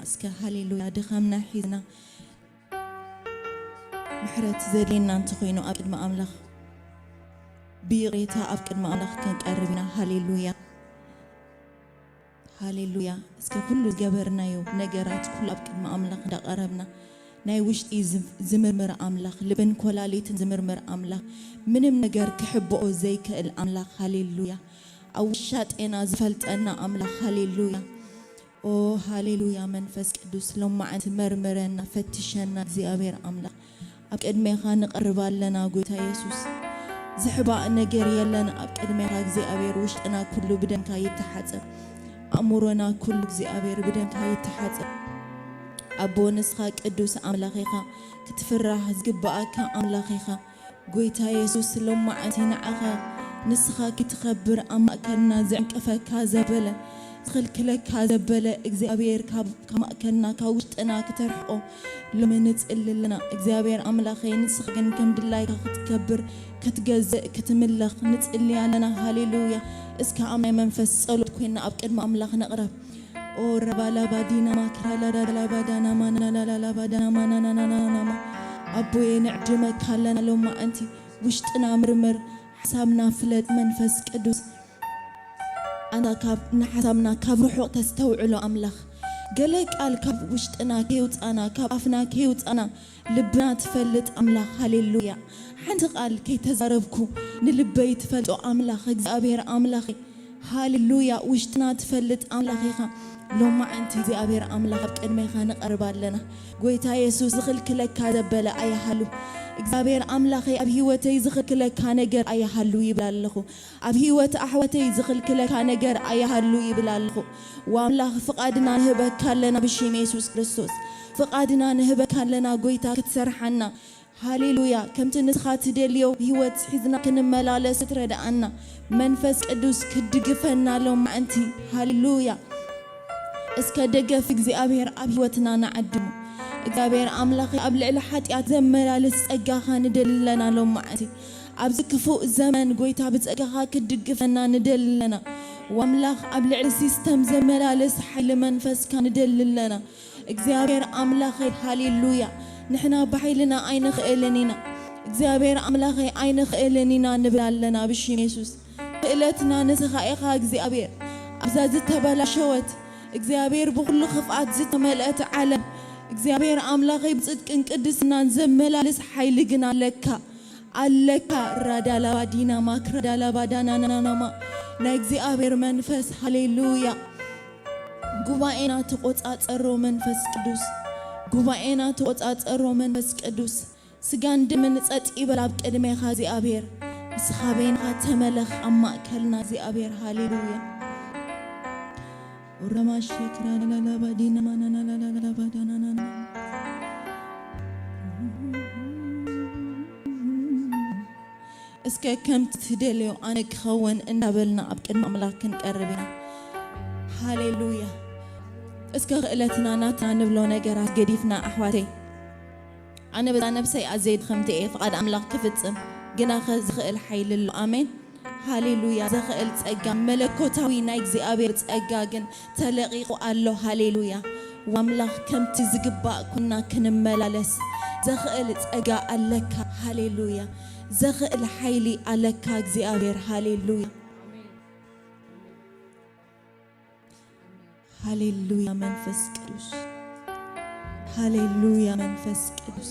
እስከ ሃሌሉያ ድኻምና ሒዝና ምሕረት ዘድልየና እንተኾይኑ ኣብ ቅድሚ ኣምላኽ ብይቕሬታ ኣብ ቅድሚ ኣምላኽ ክንቀርብ ኢና። ሃሌሉያ ሃሌሉያ። እስከ ኩሉ ዝገበርናዮ ነገራት ኩሉ ኣብ ቅድሚ ኣምላኽ እንዳቐረብና ናይ ውሽጢ ዝምርምር ኣምላኽ፣ ልብን ኮላሊትን ዝምርምር ኣምላኽ፣ ምንም ነገር ክሕብኦ ዘይክእል ኣምላኽ። ሃሌሉያ። ኣብ ውሻጤና ዝፈልጠና ኣምላኽ። ሃሌሉያ። ኦ ሃሌሉያ። መንፈስ ቅዱስ ሎማዓንቲ መርምረና፣ ፈትሸና እግዚኣብሔር ኣምላኽ። ኣብ ቅድሜኻ ንቐርብ ኣለና ጎይታ የሱስ። ዝሕባእ ነገር የለን ኣብ ቅድሜኻ እግዚኣብሔር። ውሽጥና ኩሉ ብደምካ ይተሓጸብ። ኣእምሮና ኩሉ እግዚኣብሔር ብደምካ ይተሓጸብ። ኣቦ ንስኻ ቅዱስ ኣምላኽ ኢኻ። ክትፍራህ ዝግብኣካ ኣምላኽ ኢኻ። ጎይታ የሱስ ሎማዓንቲ ንዓኻ ንስኻ ክትኸብር ኣብ ማእከልና ዝዕንቅፈካ ዘበለ ዝኽልክለካ ዘበለ እግዚኣብሔር ካብ ካብ ማእከልና ካብ ውሽጥና ክተርሕቆ ሎሚ ንጽሊ ኣለና። እግዚኣብሔር ኣምላኸይ ንስኻ ግን ከም ድላይካ ክትከብር ክትገዝእ ክትምለኽ ንጽሊ ኣለና። ሃሌሉያ። እስከ ኣብ ናይ መንፈስ ጸሎት ኮይና ኣብ ቅድሚ ኣምላኽ ንቕረብ። ኦ ረባላባዲና ማክራላዳላባዳና ማናላላባዳና ማናናናናማ ኣቦየ ንዕድመካ ኣለና ሎማዓንቲ። ውሽጥና ምርምር፣ ሓሳብና ፍለጥ መንፈስ ቅዱስ። ኣንታ ካብ ንሓሳብና ካብ ርሑቕ ተስተውዕሎ ኣምላኽ። ገለ ቃል ካብ ውሽጥና ከይውጻና ካብ ኣፍና ከይውጻና ልብና ትፈልጥ ኣምላኽ። ሃሌሉያ። ሓንቲ ቃል ከይተዛረብኩ ንልበይ ትፈልጦ ኣምላኽ እግዚኣብሔር ኣምላኸይ። ሃሌሉያ። ውሽጥና ትፈልጥ ኣምላኽ ኢኻ። ሎማዓንቲ እግዚኣብሔር ኣምላኽ ኣብ ቅድሜኻ ንቐርብ ኣለና። ጎይታ የሱስ ዝኽልክለካ ዘበለ ኣይሃሉ። እግዚኣብሔር ኣምላኸይ ኣብ ህይወተይ ዝኽልክለካ ነገር ኣይሃሉ ይብል ኣለኹ። ኣብ ህይወት ኣሕዋተይ ዝኽልክለካ ነገር ኣይሃሉ ይብል ኣለኹ። ወኣምላኽ ፍቓድና ንህበካ ኣለና ብሽም የሱስ ክርስቶስ። ፍቓድና ንህበካ ኣለና ጎይታ ክትሰርሓና። ሃሌሉያ። ከምቲ ንስኻ ትደልዮ ህይወት ሒዝና ክንመላለስ ክትረድኣና መንፈስ ቅዱስ ክትድግፈና ሎማዓንቲ። ሃሌሉያ። እስከ ደገፍ እግዚኣብሔር ኣብ ህይወትና ንዓድሞ። እግዚኣብሔር ኣምላኸይ ኣብ ልዕሊ ሓጢኣት ዘመላልስ ጸጋኻ ንደሊ ኣለና ሎማዓንቲ። ኣብዚ ክፉእ ዘመን ጎይታ ብጸጋኻ ክትድግፈና ንደሊ ኣለና። ወኣምላኽ ኣብ ልዕሊ ሲስተም ዘመላልስ ሓይሊ መንፈስካ ንደሊ ኣለና። እግዚኣብሔር ኣምላኸይ ሃሌሉያ። ንሕና ብሓይልና ኣይንኽእልን ኢና። እግዚኣብሔር ኣምላኸይ ኣይንኽእልን ኢና ንብል ኣለና ብሽም የሱስ። ክእለትና ንስኻ ኢኻ እግዚኣብሔር። ኣብዛ ዝተበላሸወት እግዚኣብሔር ብኹሉ ክፍኣት ዝተመልአት ዓለም እግዚኣብሔር ኣምላኸይ ብጽድቅን ቅድስናን ዘመላልስ ሓይሊ ግን ኣለካ። ኣለካ ራዳላባዲና ማክራዳላባዳናናናማ ናይ እግዚኣብሔር መንፈስ ሃሌሉያ። ጉባኤና ተቆጻጸሮ መንፈስ ቅዱስ። ጉባኤና ተቆጻጸሮ መንፈስ ቅዱስ። ስጋን ደምን ጸጥ ይበል ኣብ ቅድሜኻ እግዚኣብሔር። ንስኻ በይንኻ ተመለኽ ኣብ ማእከልና እግዚኣብሔር። ሃሌሉያ። ኦረማሸክራላላባዲናማናናላላባዳናናና እስከ ከምቲ ትደልዮ ኣነ ክኸውን እንዳበልና ኣብ ቅድሚ ኣምላኽ ክንቀርብ ኢና። ሃሌሉያ። እስከ ክእለትና ናትና ንብሎ ነገራት ገዲፍና ኣሕዋተይ። ኣነ በዛ ነብሰይ ኣዘይ ድኽምቲ እየ ፍቓድ ኣምላኽ ክፍጽም ግናኸ ዝኽእል ሓይሊ ኣሎ። ኣሜን። ሃሌሉያ። ዘኽእል ጸጋ መለኮታዊ ናይ እግዚኣብሔር ጸጋ ግን ተለቒቑ ኣሎ። ሃሌሉያ። ወኣምላኽ ከምቲ ዝግባእ ኩና ክንመላለስ ዘኽእል ጸጋ ኣለካ። ሃሌሉያ። ዘኽእል ሓይሊ ኣለካ እግዚኣብሔር። ሃሌሉያ። ሃሌሉያ መንፈስ ቅዱስ። ሃሌሉያ መንፈስ ቅዱስ።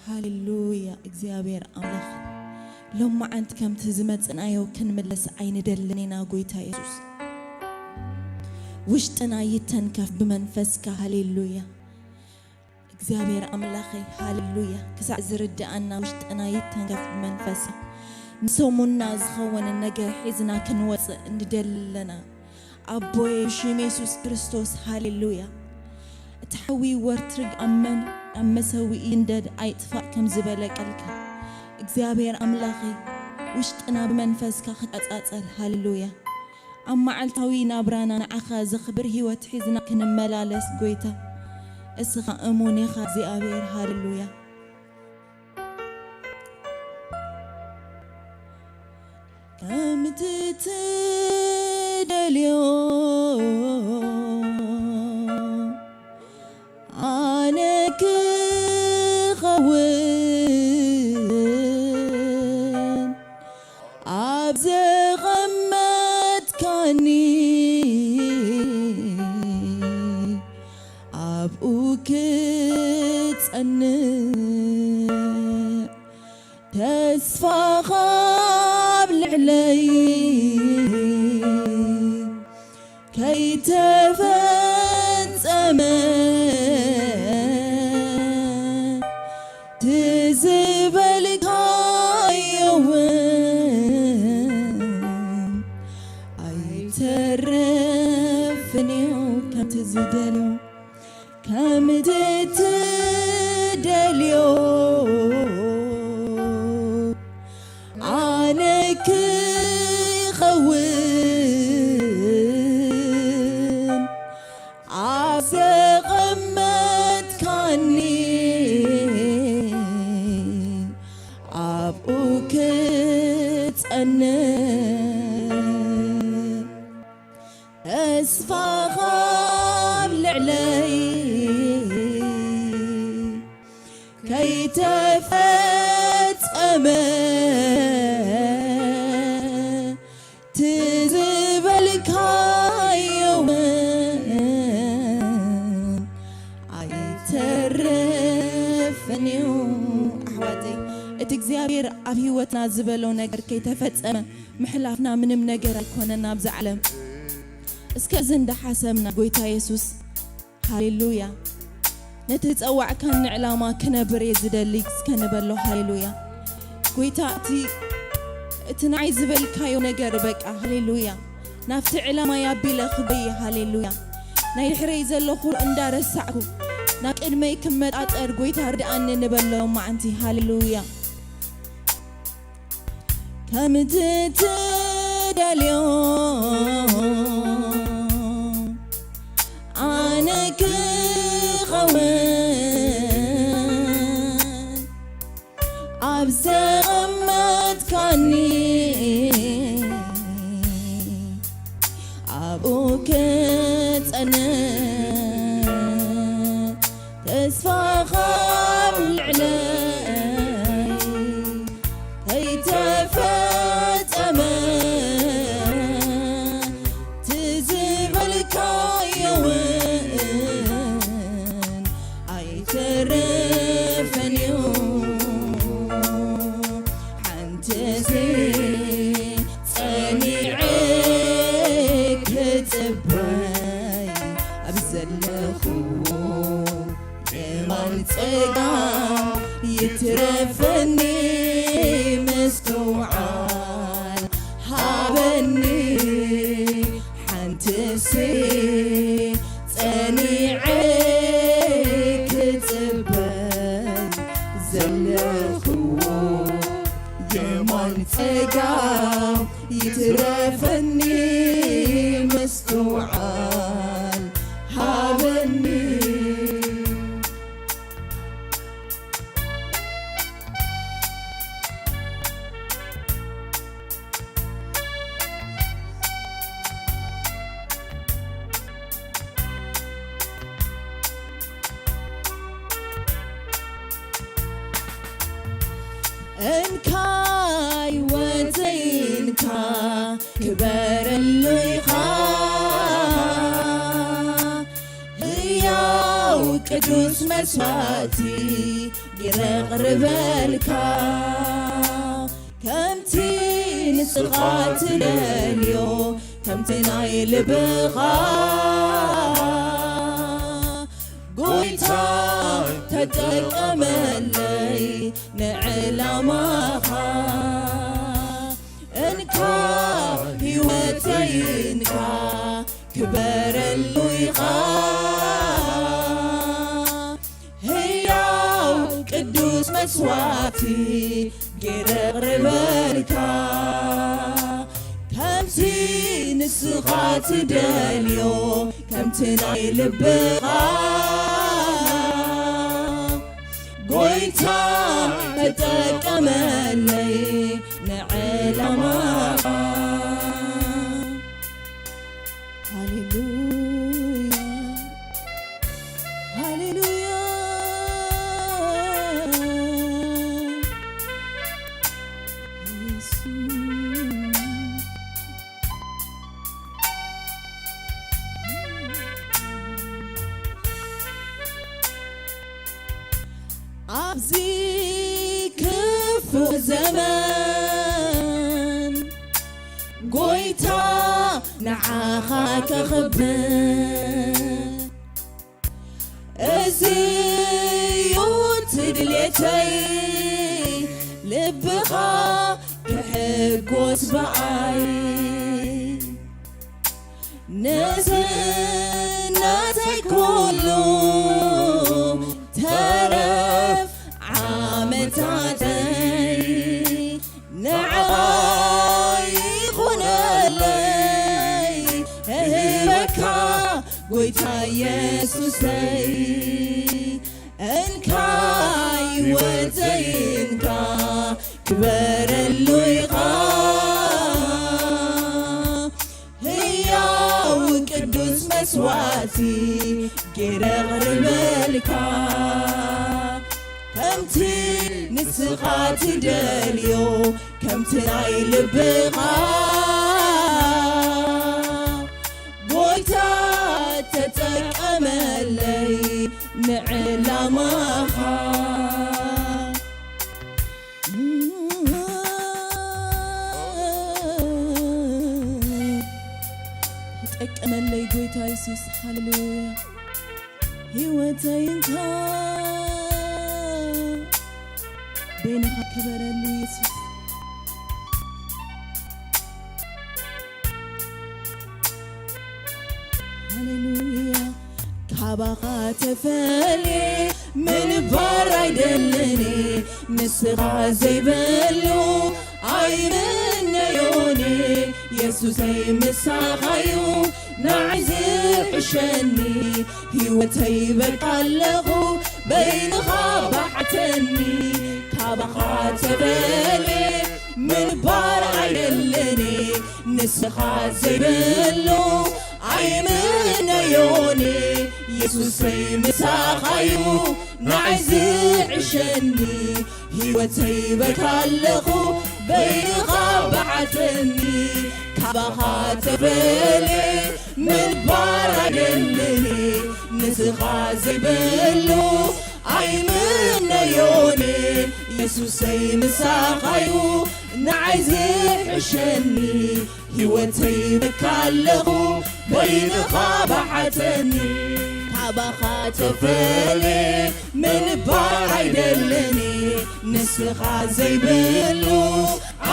ሃሌሉያ እግዚኣብሔር ኣምላኽ። ሎማዓንቲ ከምቲ ዝመጽናዮ ክንምለስ ኣይንደልን ኢና ጎይታ የሱስ። ውሽጥና ይተንከፍ ብመንፈስካ። ሃሌሉያ እግዚኣብሔር ኣምላኸይ። ሃሌሉያ። ክሳዕ ዝርድኣና ውሽጥና ይተንከፍ ብመንፈስካ። ንሰሙንና ዝኸውን ነገር ሒዝና ክንወፅእ ንደሊ ኣለና። ኣቦየ ብሽም የሱስ ክርስቶስ። ሃሌሉያ። እቲ ሓዊ ወርትርግ ኣብ መን ኣብ መሰውኢ ይንደድ ኣይጥፋእ ከም ዝበለ ቃልካ እግዚኣብሔር ኣምላኸይ ውሽጥና ብመንፈስካ ክቀጻጸል። ሃሌሉያ። ኣብ መዓልታዊ ናብራና ንዓኻ ዘኽብር ህይወት ሒዝና ክንመላለስ ጎይታ እስኻ እሙን ኢኻ እግዚኣብሔር። ሃሌሉያ። ከምቲ ትደልዮ ክጸንዕ ተስፋኻ ኣብ ልዕለይ ከይተፈጸመ፣ ትዝበልካዮ እውን ኣይተርፍን እዩ። ከምቲ ዝደልዮ፣ ከምቲ ትደልዮ ኣነ ክኸውን፣ ኣብ ዘቐመጥካኒ ኣብኡ ክጸንዕ፣ ተስፋኻ ኣብ ልዕለይ ከይተፈጸመ፣ ትዝበልካዮ እውን ኣይተርፍን እዩ። ኣሕዋተይ፣ እቲ እግዚኣብሔር ኣብ ህይወትና ዝበሎ ነገር ከይተፈጸመ ምሕላፍና ምንም ነገር ኣይኮነን ኣብዚ ዓለም። እስከ እዚ እንዳሓሰብና፣ ጎይታ የሱስ፣ ሃሌሉያ፣ ነቲ ዝጸዋዕካኒ ዕላማ ክነብር እየ ዝደሊ እስከ ንበሎ። ሃሌሉያ። ጎይታ፣ እቲ፣ እቲ ንዓይ ዝበልካዮ ነገር፣ በቃ፣ ሃሌሉያ፣ ናብቲ ዕላማይ ኣቢለ ክጎይ፣ ሃሌሉያ፣ ናይ ድሕረይ ዘሎ ኩሉ እንዳረሳዕኩ ናብ ቅድመይ ክመጣጠር፣ ጎይታ፣ ርድኣኒ ንበሎ፣ መዓንቲ፣ ሃሌሉያ። ከምቲ ትደልዮ ኣነ ክኸውን፣ ኣብ ዘቐመጥካኒ ኣብኡ ክጸንዕ፣ ተስፋኻ ኣብ ልዕለይ ከይተፈጸመ፣ ትዝበልካዮ እውን ኣይተርፍን እዩ። ሓንትሲ ጸኒዐ ክጽበይ ኣብ ዘለኹዎ፣ የማን ጸጋም ይትረፈኒ ምስትውዓል ሃበኒ። ሓንትሲ ጸኒዐ ክጽበ ዘለኽዎ፣ የማን ጸጋም ይትረፈኒ ምስትውዓል ሃበኒ። እንካ ህይወተይ እንካ ክበረሉ ኢኻ፣ ህያው ቅዱስ መስዋእቲ ይረቕርበልካ። ከምቲ ንስኻ ትደልዮ፣ ከምቲ ናይ ልብኻ ጎይታ ተጠቀመለይ ንዕላማኻ። እንካ ህይወተይ እንካ ክበረሉ ኢኻ፣ ህያው ቅዱስ መስዋእቲ ገይረ ኣቕርበልካ። ከምቲ ንስኻ ትደልዮ፣ ከምቲ ናይ ልብኻ ጎይታ ተጠቀመለይ ንዕላማኻ። ሃሌሉያ፣ ሃሌሉያ፣ ኢየሱስ። ኣብዚ ክፉእ ዘመን ጎይታ ንዓኻ ከኽብር፣ እዚ እዩ እቲ ድሌተይ፣ ልብኻ ክሕጎስ ብኣይ። ንእስነተይ ኩሉ ተረፍ ዓመታተይ ንዓይ ይኹነለይ፣ እህበካ ጎይታ ኢየሱሰይ። እንካ ህይወተይ እንካ ክበረሉ ኢኻ፣ ህያው ቅዱስ መስዋእቲ ገይረ ኣቕርበልካ። ከምቲ ንስኻ ትደልዮ፣ ከምቲ ናይ ልብኻ፣ ጎይታ ተጠቀመለይ ንዕላማኻ። ተጠቀመለይ ጎይታ የሱስ፣ ሃሌሉያ። ህይወተይ እንካ በይንኻ ክበረሉ የሱስ። ሃሌሉያ። ካባኻ ተፈልየ ምንባር ኣይደልን፣ ንስኻ ዘይብሉ ኣይምነዮን። የሱሰይ ምሳኻዩ ንዓይ ዝሕሸኒ፣ ህይወተይ በቃ ኣለኹ በይንኻ ባዕተኒ። ካባኻ ተፈልየ ምንባር ኣይደልን፣ ንስኻ ዘይብሉ ኣይምነዮን። የሱሰይ ምሳኻዩ ንዓይ ዝሕሸኒ፣ ህይወተይ በካ ኣለኹ በይንኻ ባዕተኒ። ካባኻ ተፈልየ ምንባር ኣይደልን፣ ንስኻ ዘይብሉ ኣይምነዮን። የሱሰይ ምሳኻዩ ንዓይ ዝሕሸኒ፣ ህይወተይ በካ ኣለኹ በይንኻ ባዕተኒ። ካባኻ ተፈልየ ምንባር ኣይደልን፣ ንስኻ ዘይብሉ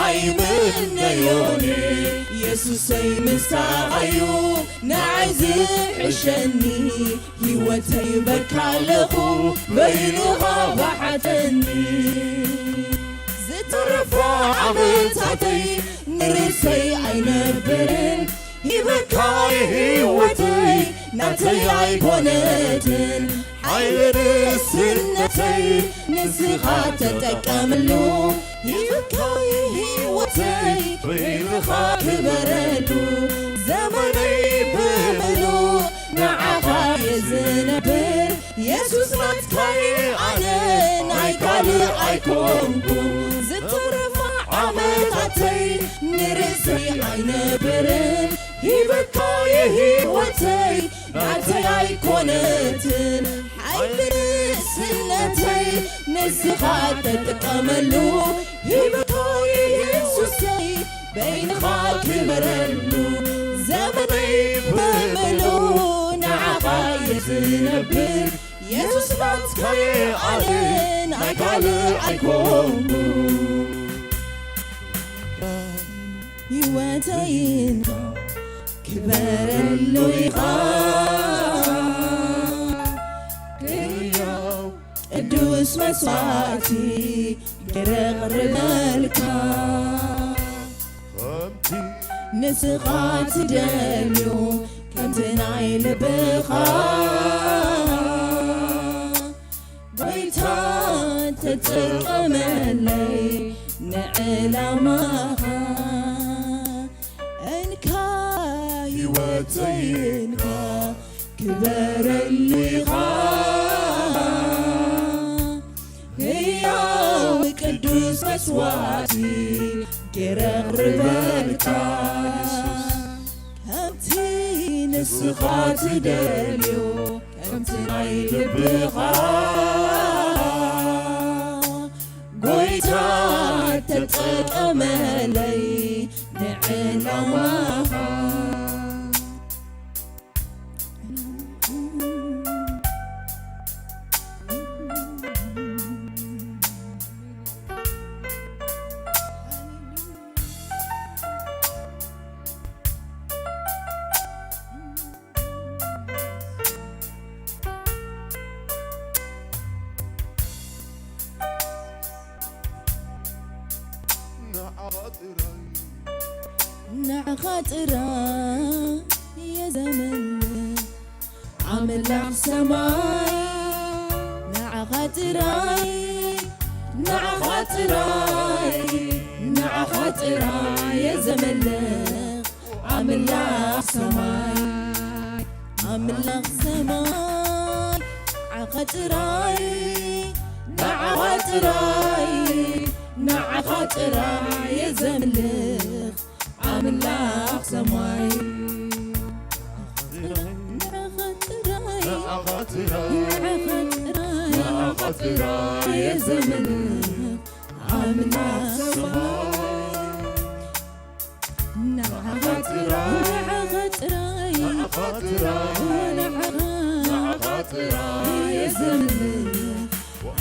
ኣይምነዮን። የሱሰይ ምሳኻዩ ንዓይ ዝሕሸኒ፣ ህይወተይ በካ ኣለኹ በይንኻ ባዕተኒ። ዝተረፋ ዓመታተይ ንርእሰይ ኣይነብርን፣ ሂበካ ህይወተይ ናተይ ኣይኮነትን። ሓይሊ ንእስነተይ ንስኻ ተጠቀምሉ፣ ሂበካ ህይወተይ በይንኻ ክበረሉ። ዘመነይ ብምሉእ ንዓኻ እየ ዝነብር፣ የሱስ ናትካይ ኣነ ናይ ካልእ ኣይኮንኩ። ዝተረፋ ዓመታተይ ንርእሰይ ኣይነብርን፣ ሂበካ ህይወተይ ናተይ ኣይኮነትን። ሓይሊ ንእስነተይ ንስኻ ተጥቀመሉ፣ ሂበካ የሱሰይ በይንኻ ክበረሉ። ዘመነይ ብምሉእ ንዓኻ እየ ዝነብር፣ የሱስ ናትካየ ኣነ ናይ ካልእ ኣይኮንኩ። ህይወተይ እንካ ክበረሉ ኢኻ፣ ቅዱስ መስዋእቲ ገይረ ኣቕርበልካ። ንስኻ ትደልዮ ከምቲ ናይ ልብኻ፣ ጎይታ ተጠቐመለይ ንዕላማኻ። እንካ ህይወተይ እንካ ክበረሉ ኢኻ፣ ህያው ቅዱስ መስዋእቲ ገይረ ኣቕርበልካ። ከምቲ ንስኻ ትደልዮ ከምቲ ናይ ልብኻ፣ ጠመለይ ንዕላማኻ። ንዓኻ ጥራይ፣ ንዓኻ ጥራይ እየ ዘምልኽ ኣምላኽ ሰማይ። ንዓኻ ጥራይ፣ ንዓኻ ጥራይ፣ ንዓኻ ጥራይ እየ ዘምልኽ ኣምላኽ ሰማይ፣ ኣምላኽ ሰማይ፣ ንዓኻ ጥራይ፣ ንዓኻ ጥራይ፣ ንዓኻ ጥራይ እየ ዘምልኽ ኣምላኽ ሰማይ። ንዓኻ ጥራይ፣ ንዓኻ ጥራይ፣ ንዓኻ ጥራይ፣ ንዓኻ ጥራይ እየ ዘምልኽ ኣምላኽ ሰማይ። ንዓኻ ጥራይ፣ ንዓኻ ጥራይ፣ ንዓኻ ጥራይ፣ ንዓኻ ጥራይ እየ ዘምልኽ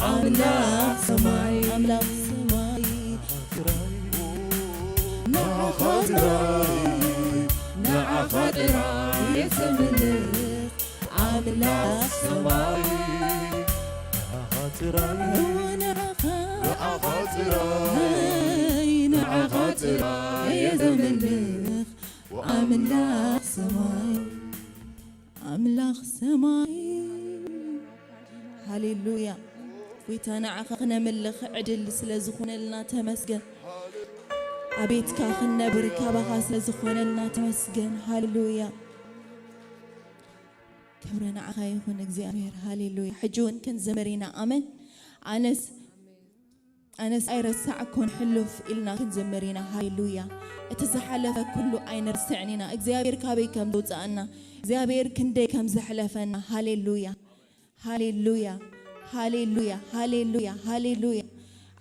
ኣምላኽ ሰማይ፣ ኣምላኽ ሰማይ። ንዓኻ ጥራይ፣ ንዓኻ ጥራይ እየ ዘምልኽ ኣምላኽ ሰማይ። ንዓኻ ጥራይ፣ ንዓኻ፣ ንዓኻ ጥራይ፣ ንዓኻ ጥራይ እየ ዘምልኽ ኣምላኽ ሰማይ፣ ኣምላኽ ሰማይ። ሃሌሉያ። ጎይታ ንዓኻ ክነምልኽ ዕድል ስለ ዝኾነልና ተመስገን። ኣብ ቤትካ ክንነብር ካባኻ ስለ ዝኾነልና ተመስገን። ሃሌሉያ። ክብሪ ንዓኻ ይኹን እግዚኣብሔር። ሃሌሉያ። ሕጂ እውን ክንዘምር ኢና። ኣመን። ኣነስ ኣነስ ኣይረሳዕኩን ሕሉፍ ኢልና ክንዘምር ኢና። ሃሌሉያ። እቲ ዝሓለፈ ኩሉ ኣይንርስዕን ኢና። እግዚኣብሔር ካበይ ከም ዘውፅኣና፣ እግዚኣብሔር ክንደይ ከም ዘሕለፈና። ሃሌሉያ፣ ሃሌሉያ፣ ሃሌሉያ፣ ሃሌሉያ፣ ሃሌሉያ።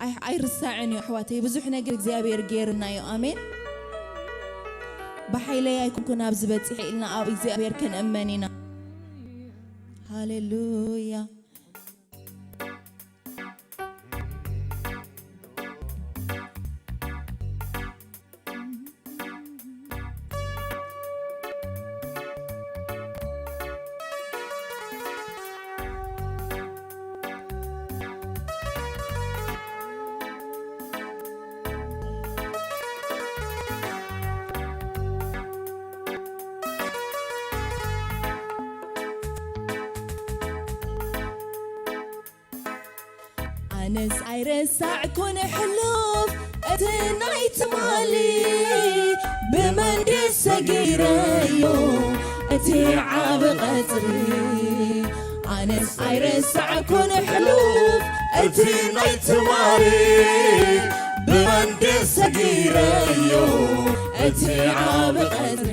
ኣይ-፣ ኣይርሳዕን እዩ ኣሕዋተይ። ብዙሕ ነገር እግዚኣብሔር ገይርና እዩ። ኣሜን። ብሓይለይ ኣይኮንኩን ኣብዚ በፂሐ ኢልና ኣብ እግዚኣብሔር ክንእመን ኢና። ሃሌሉያ። ኣነስ ኣይረሳዕኩን ሕሉፍ እቲ ናይ ትማሊ፣ ብመን ድየ ሰጊረዮ እቲ ዓቢ ቐጽሪ። ኣነስ ኣይረሳዕኩን ሕሉፍ እቲ ናይ ትማሊ፣ ብመን ድየ ሰጊረዮ እቲ ዓቢ ቐጽሪ።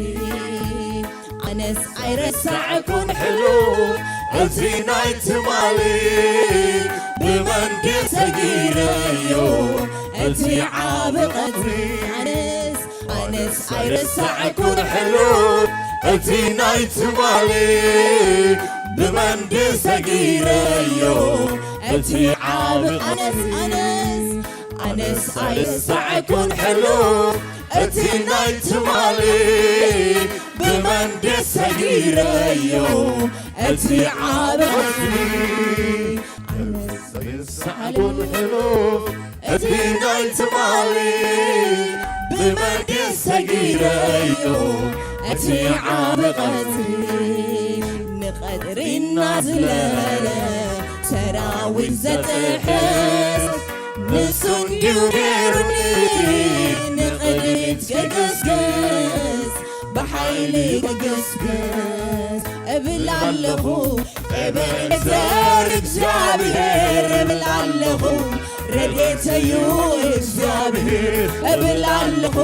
ኣነስ ኣይረሳዕኩን ሕሉፍ እቲ ናይ ትማሊ፣ ብመን ድየ ሰጊረዮ እቲ ዓቢ ቐጽሪ። ኣነስ፣ ኣነስ ኣይረሳዕኩን ሕሉፍ እቲ ናይ ትማሊ፣ ብመን ድየ ሰጊረዮ እቲ ዓቢ ቐጽሪ። ኣነስ፣ ኣነስ ኣነስ ኣይረሳዕኩን ሕሉፍ እቲ ናይ ትማሊ፣ ብመን ድየ ሰጊረዮ እቲ ዓቢ ቐጽሪ። ኣነስ ኣይረሳዕኩን ሕሉፍ እቲ ናይ ትማሊ፣ ብመን ድየ ሰጊረዮ እቲ ዓቢ ቐጽሪ። ንቐጽሪ እናዝለለ ሰራዊት ዘጥሕስ ንሱ እንድዩ ገይሩኒ ንቕድሚት ክግስግስ፣ ብሓይሊ ክግስግስ እብል ኣለኹ። ኤቤኔዘር እግዚኣብሔር እብል ኣለኹ፣ ረድኤተዩ እግዚኣብሔር እብል ኣለኹ።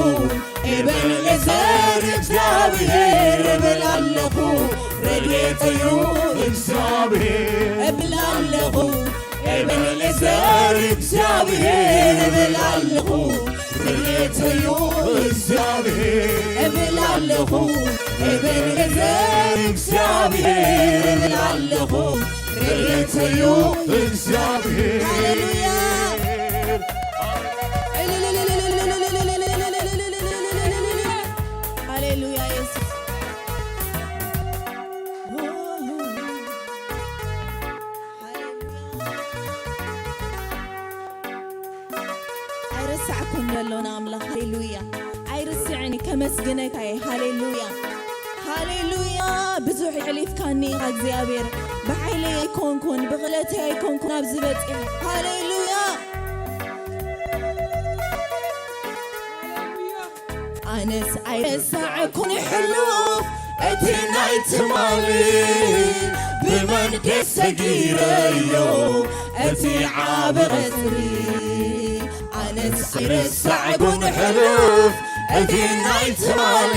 ኤቤኔዘር እግዚኣብሔር እብል ኣለኹ፣ ረድኤተዩ እግዚኣብሔር እብል ኣለኹ። ኤቤኔዘር እግዚኣብሔር እብል ኣለኹ፣ እዩ እግዚኣብሔር እብል ኣለኹ። ኤቤኔዘር እግዚኣብሔር እብል ኣለኹ። ረድኤተዩ እግዚኣብሔር። ሃሌሉያ። ሃሌሉያ የሱስ። ኣይረሳዕኩን ዘሎ ንኣምላኽ። ሃሌሉያ። ኣይርስዕን ከመስግነካ እየ። ሃሌሉያ። ሃሌሉያ። ብዙሕ የሕሊፍካኒ ኢኻ እግዚኣብሔር። ብሓይለይ ኣይኮንኩን፣ ብኽእለተይ ኣይኮንኩን ኣብዚ በጺሐ። ሃሌሉያ። ኣነስ ኣይረሳዕኩን ሕሉፍ እቲ ናይ ትማሊ ብመንገድ ሰጊረዮ እቲ ዓቢ ቐጽሪ። ኣነስ ኣይረሳዕኩን ሕሉፍ እቲ ናይ ትማሊ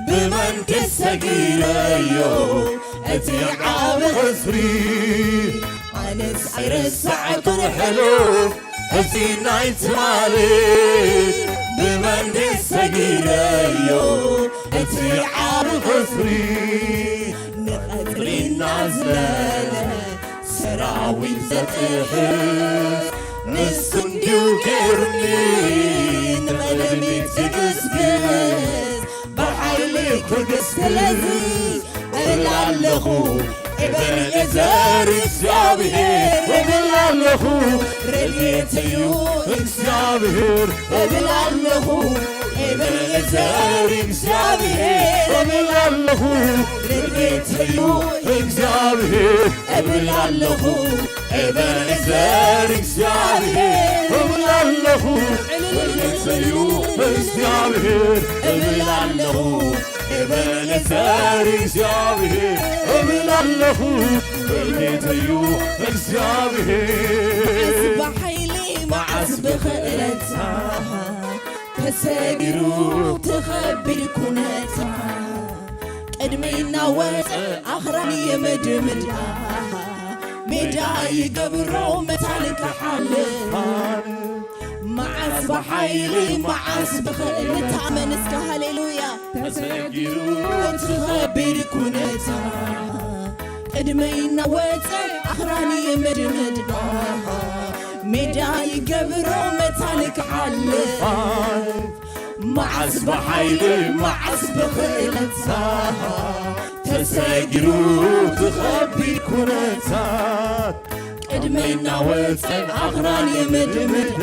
ብመንገድ ሰጊረዮ እቲ ዓቢ ቐጽሪ። ኣነስ ኣይረሳዕኩን ሕሉፍ እቲ ናይ ትማሊ ብመንገድ ሰጊረዮ እቲ ዓቢ ቐጽሪ። ንቐጽሪ እናዝለለ ሰራዊት ዘጥሕስ ንሱ እንድዩ ገይሩኒ። ንቕድሚት ክግስግስ ብሓይሊ ክግስግስ እብል ኣለኹ። ኤቤኔዘር እግዚኣብሔር እብል ኣለኹ። ረድኤተዩ እግዚኣብሔር እብል ኣለኹ። ኤቤኔዘር እግዚኣብሔር እብል ኣለኹ። ረድኤተዩ እግዚኣብሔር እብል ኣለኹ። ኤቤኔዘር እግዚኣብሔር እብል ኣለኹ። ረድኤተዩ እግዚኣብሔር እብል ኣለኹ። ኤቤኔዘር እግዚኣብሔር እብል ኣለኹ። ረድኤተዩ እግዚኣብሔር። መዓስ ብሓይሊ መዓስ ብኽእለታ ተሰጊሩ እቲ ኸቢድ ኩነታ። ቅድመይ እናወፀ ኣኽራን የምድምዳ። ሜዳ ይገብሮ መታን ክሓልፍ። መዓስ ብሓይሊ መዓስ ብኽእለታ። መን እስከ ሃሌሉያ። ተሰጊሩ እቲ ኸቢድ ኩነታ። ቅድመይ እናወፀ ኣኽራን የምድምዳ። ሜዳ ይገብሮ መታን ክሓልፍ። መዓስ ብሓይሊ መዓስ ብኽእለታ ተሰጊሩ እቲ ኸቢድ ኩነታት። ቅድመይ እናወፀ ኣኽራን የምድምዳ።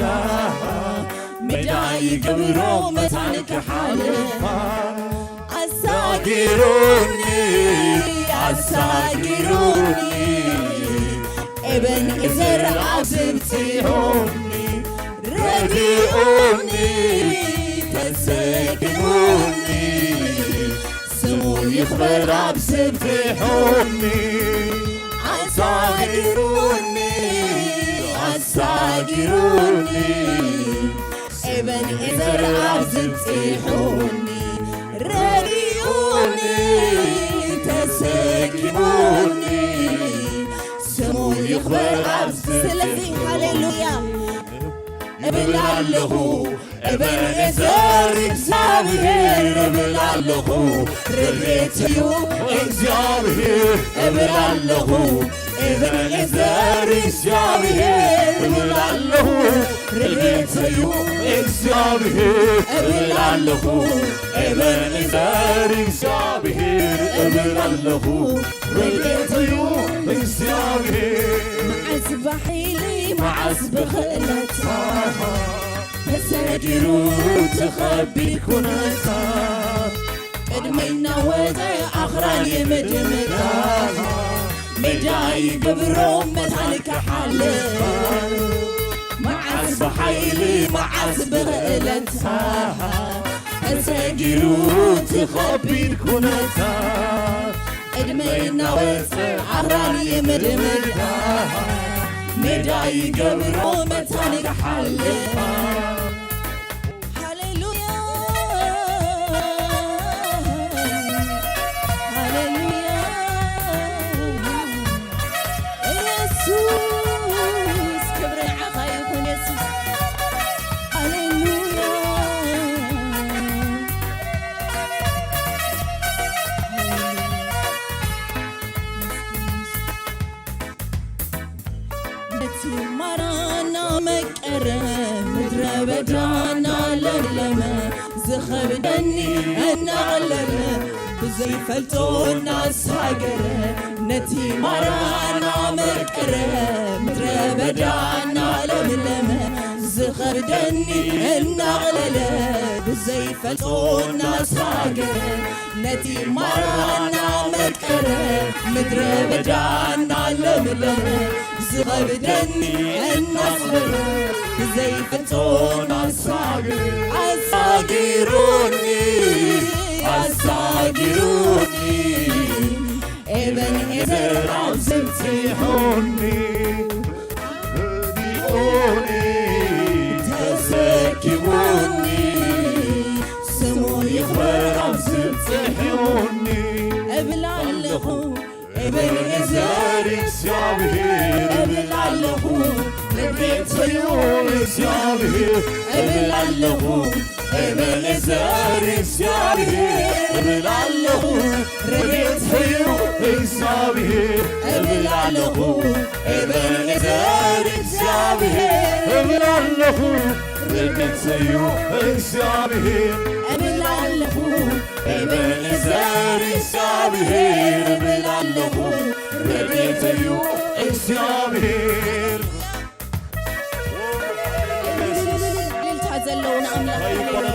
ሜዳ ይገብሮ መታን ክሓልፍ። ኣሳጊሩኒ ኣሳጊሩኒ። ኤቤኔዘር ኣብዚ ኣብፂሑኒ። ረዲኡኒ ተሰኪሙኒ። ስሙ ይኽበር ኣብዚ ኣብፂሑኒ። ኣሳጊሩኒ ኣሳጊሩኒ። ኤቤኔዘር ኣብዚ ኣብፂሑኒ። ረዲኡኒ ተሰኪሙኒ። ስሙ ይኽበር ኣብዚ ስለዚ ሃሌሉያ እብል ኣለኹ። ኤቤኔዘር እግዚኣብሔር እብል ኣለኹ። ረድኤተዩ እግዚኣብሔር እብል ኣለኹ። ኤቤኔዘር እግዚኣብሔር እብል ኣለኹ። ረድኤተዩ እግዚኣብሔር እብል ኣለኹ። ኤቤኔዘር እግዚኣብሔር እብል ኣለኹ። ረድኤተዩ እግዚኣብሔር። መዓስ ብሓይሊ መዓስ ብኽእለታ ተሰጊሩ እቲ ኸቢድ ኩነታት። ቅድመይ እናወፀ ኣኽራን የምድምዳ። ሜዳ ይገብሮ መታን ክሓልፍ። መዓስ ብሓይሊ መዓስ ብኽእለታ ተሰጊሩ እቲ ኸቢድ ኩነታት። ቅድመይ እናወፀ ኣኽራን የምድምዳ። ሜዳ ይገብሮ መታን ክሓልፍ። ሃሌሉያ ሃሌሉያ። ኢየሱስ ክብሪ ንዓኻ ይኹን የሱስ። ሃሌሉያ። ማራና መቀረ፣ ምድረ በዳና ለምለመ፣ ዝኸብደኒ እናቐለለ፣ ብዘይፈልጦ እናሳገረ፣ ነቲ ማራና መቀረ፣ ምድረ በዳና ለምለመ፣ ዝኸብደኒ እናቐለለ፣ ብዘይፈልጦ እናሳገረ፣ ነቲ ማራና መቀረ፣ ምድረ በዳና ለምለመ፣ ዝኸብደኒ እናስበረ፣ ብዘይፈልጦ እናሳገረ፣ ኣሳጊሩኒ፣ ኣሳጊሩኒ፣ ኤበንኤዘር ኣብ ዝብጽሑኒ፣ ረዲኡኒ፣ ተሰኪሙኒ፣ ስሙ ይኽበር ኣብ ዝብጽሑኒ። እብል ኣለኹ፣ ኤበንኤዘር እግዚኣብሔር እብል ኣለኹ፣ ረድኤተዩ እግዚኣብሔር እብል ኣለኹ፣ ኤበንኤዘር እግዚኣብሔር እብል ኣለኹ፣ ረድኤተዩ እግዚኣብሔር እብል ኣለኹ፣ ኤበንኤዘር እግዚኣብሔር እብል ኣለኹ፣ ረድኤተዩ እግዚኣብሔር እብል ኣለኹ፣ ኤበንኤዘር እግዚኣብሔር እብል ኣለኹ፣ ረድኤተዩ እግዚኣብሔር። እልልታ ዘለዎ ንኣምላኽ። ሃሌሉያ።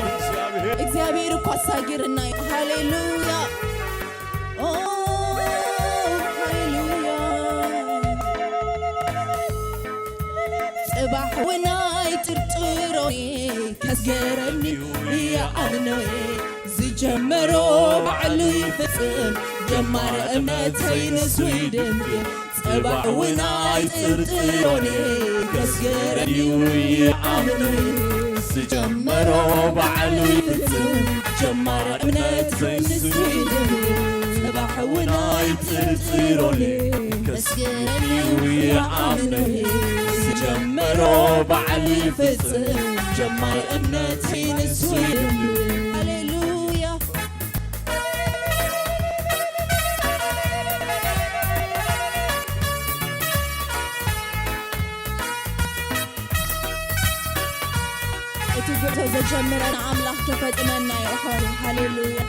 እግዚኣብሔር እኮ ኣሳጊርና እዩ። ሃሌሉያ። ኦ፣ ሃሌሉያ። ጽባሕ እውን ኣይጥርጥሮን ከስገረኒ ይኣምኖ ዝጀመሮ ባዕሉ ይፍጽም ጀማሪ እምነተይ ንሱ ይድምድም። ጽባሕ እውን ኣይጥርጥሮን ከስገረኒ ይኣምኖ ዝጀመሮ ባዕሉ ይፍጽም ጀማሪ እምነተይ ንሱ ይድምድም። ጽባሕ እውን ኣይጥርጥሮን ከስገረኒ ይኣምኖ ዝጀመሮ ባዕሉ ይፍጽም ጀማሪ እምነተይ ንሱ ይድምድም። ሃሌሉያ። እቲ ጉዕዞ ዘጀመረ ንኣምላኽ ክፈጽመና እዩ። ሃሌሉያ።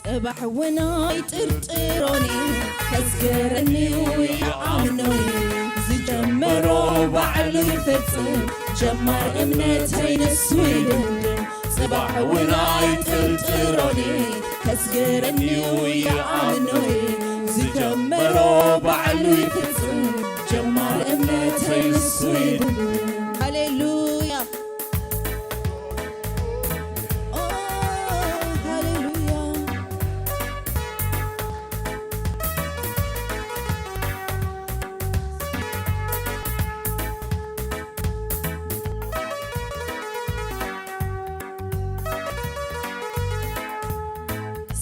ጽባሕ እውን ኣይጥርጥሮን ከስገረኒ ይኣምኖ ዝጀመሮ ባዕሉ ይፍጽም ጀማሪ እምነተይ ንሱ ይድምድም። ጽባሕ እውን ኣይጥርጥሮን ከስገረኒ ይኣምኖ ዝጀመሮ ባዕሉ ይፍጽም ጀማሪ እምነተይ ንሱ ይድምድም። ሃሌሉያ። ኦ፣ ሃሌሉያ።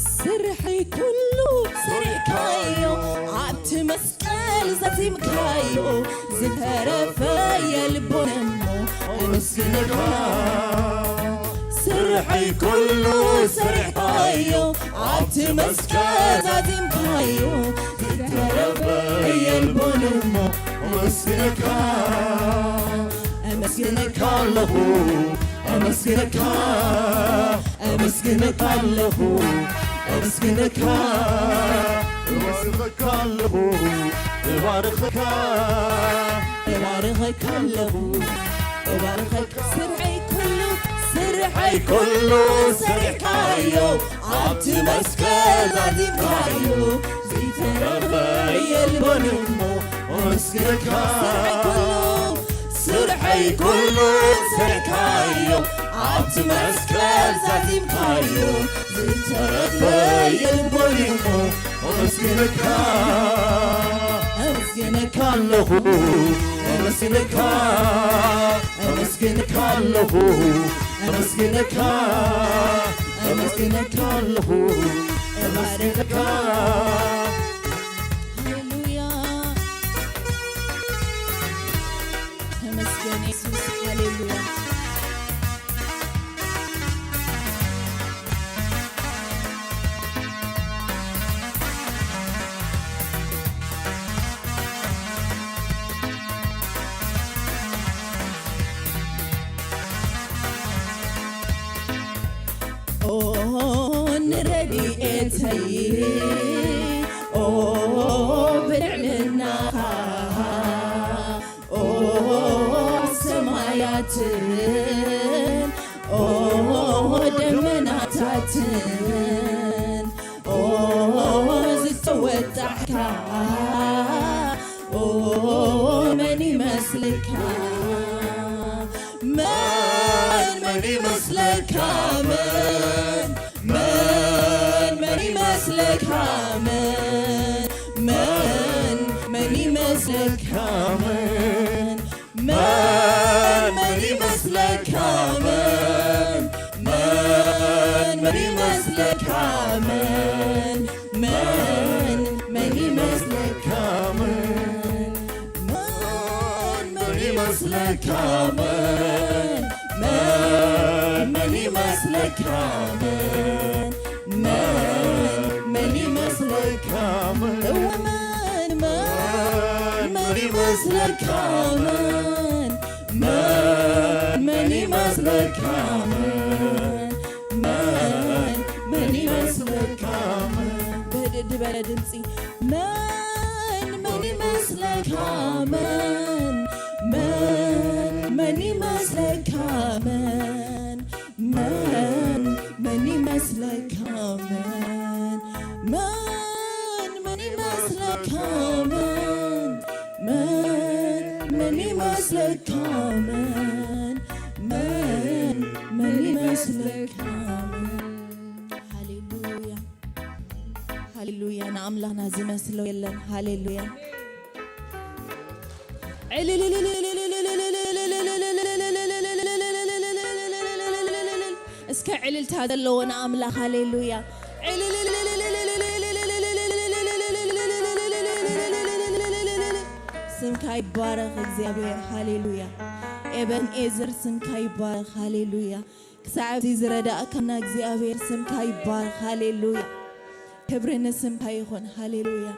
ስርሐይ ኩሉ ሰሪሕካዮ፣ ኣብቲ መስቀል ዘቲምካዮ፣ ዝተረፈ የልቦን እሞ ኣመስግነካ። ስርሐይ ኩሉ ሰሪሕካዮ፣ ኣብቲ መስቀል ዘቲምካዮ፣ ዝተረፈ የልቦን እሞ ኣመስግነካ። ኣመስግነካ ኣለኹ፣ ኣመስግነካ፣ ኣመስግነካ ኣለኹ፣ ኣመስግነካ፣ እባርኸካ ኣለኹ፣ እባርኸካ፣ እባርኸካ ኣለኹ፣ እባርኸካ። ስርሐይ ኩሉ፣ ስርሐይ ኩሉ ሰሪሕካዮ፣ ኣብቲ መስቀል ዛዚምካዮ፣ ዘይተረፈ የልቦን እሞ ኣመስግነካ። ስርሐይ ኩሉ፣ ስርሐይ ኩሉ ሰሪሕካዮ፣ ኣብቲ መስቀል ዛዚምካዮ፣ ዝተረፈ የልቦን እሞ ኣመስግነካ። ኣመስግነካ ኣለኹ፣ ኣመስግነካ፣ ኣመስግነካ ኣለኹ፣ ኣመስግነካ፣ ኣመስግነካ ኣለኹ፣ ኣመስግነካ። ሃሌሉያ። ተመስገን የሱስ። ሃሌሉያ። እተይ ኦ ብልዕልናኻ ኦ ሰማያትን ኦ ደመናታትን ኦ ዝተወጣሕካ ኦ መን ይመስልካ መን መን ይመስለካ መን መን መን ይመስለካ መን መን መን ይመስለካ መን መን መን ይመስለካ መን መን መን ይመስለካ መን መን መን ይመስለካ መን መን መን ይመስለካ መን መን መን ይመስለካ መን መን መን ይመስለካ መን እወ መን መን መን ይመስለካ መን መን መን ይመስለካ መን መን መን ይመስለካ መን ብድድ በለ ድምፂ መን መን ይመስለካ መን መን መን ይመስለካ መን መን መን ይመስለካ መን መን መን ይመስለካ መን መን መን ይመስለካ መን መን መን ይመስለካ መን ሃሌሉያ ሃሌሉያ ንኣምላኽና ዝመስሎ የለን ሃሌሉያ እስከ ዕልልታ ዘለዎ ንኣምላኽ ሃሌሉያ ስምካ ይባረኽ እግዚኣብሔር ሃሌሉያ ኤበን ኤዝር ስምካ ይባረኽ ሃሌሉያ ክሳዕ ኣብዚ ዝረዳእካና እግዚኣብሔር ስምካ ይባረኽ ሃሌሉያ ክብሪ ንስምካ ይኹን ሃሌሉያ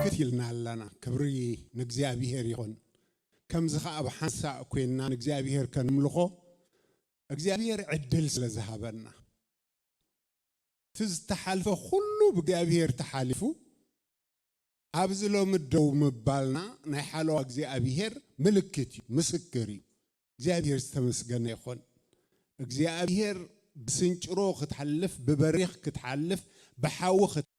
ክት ኢልና ኣለና ክብሪ ንእግዚኣብሔር ይኹን ከምዚ ኸዓ ኣብ ሓንሳእ ኮይንና ንእግዚኣብሔር ከንምልኾ እግዚኣብሔር ዕድል ስለ ዝሃበና እቲ ዝተሓልፈ ኩሉ ብእግዚኣብሔር ተሓሊፉ ኣብዚ ሎሚ ደው ምባልና ናይ ሓለዋ እግዚኣብሔር ምልክት እዩ፣ ምስክር እዩ። እግዚኣብሔር ዝተመስገነ ይኹን። እግዚኣብሔር ብስንጭሮ ክትሓልፍ፣ ብበሪኽ ክትሓልፍ፣ ብሓዊ ክት-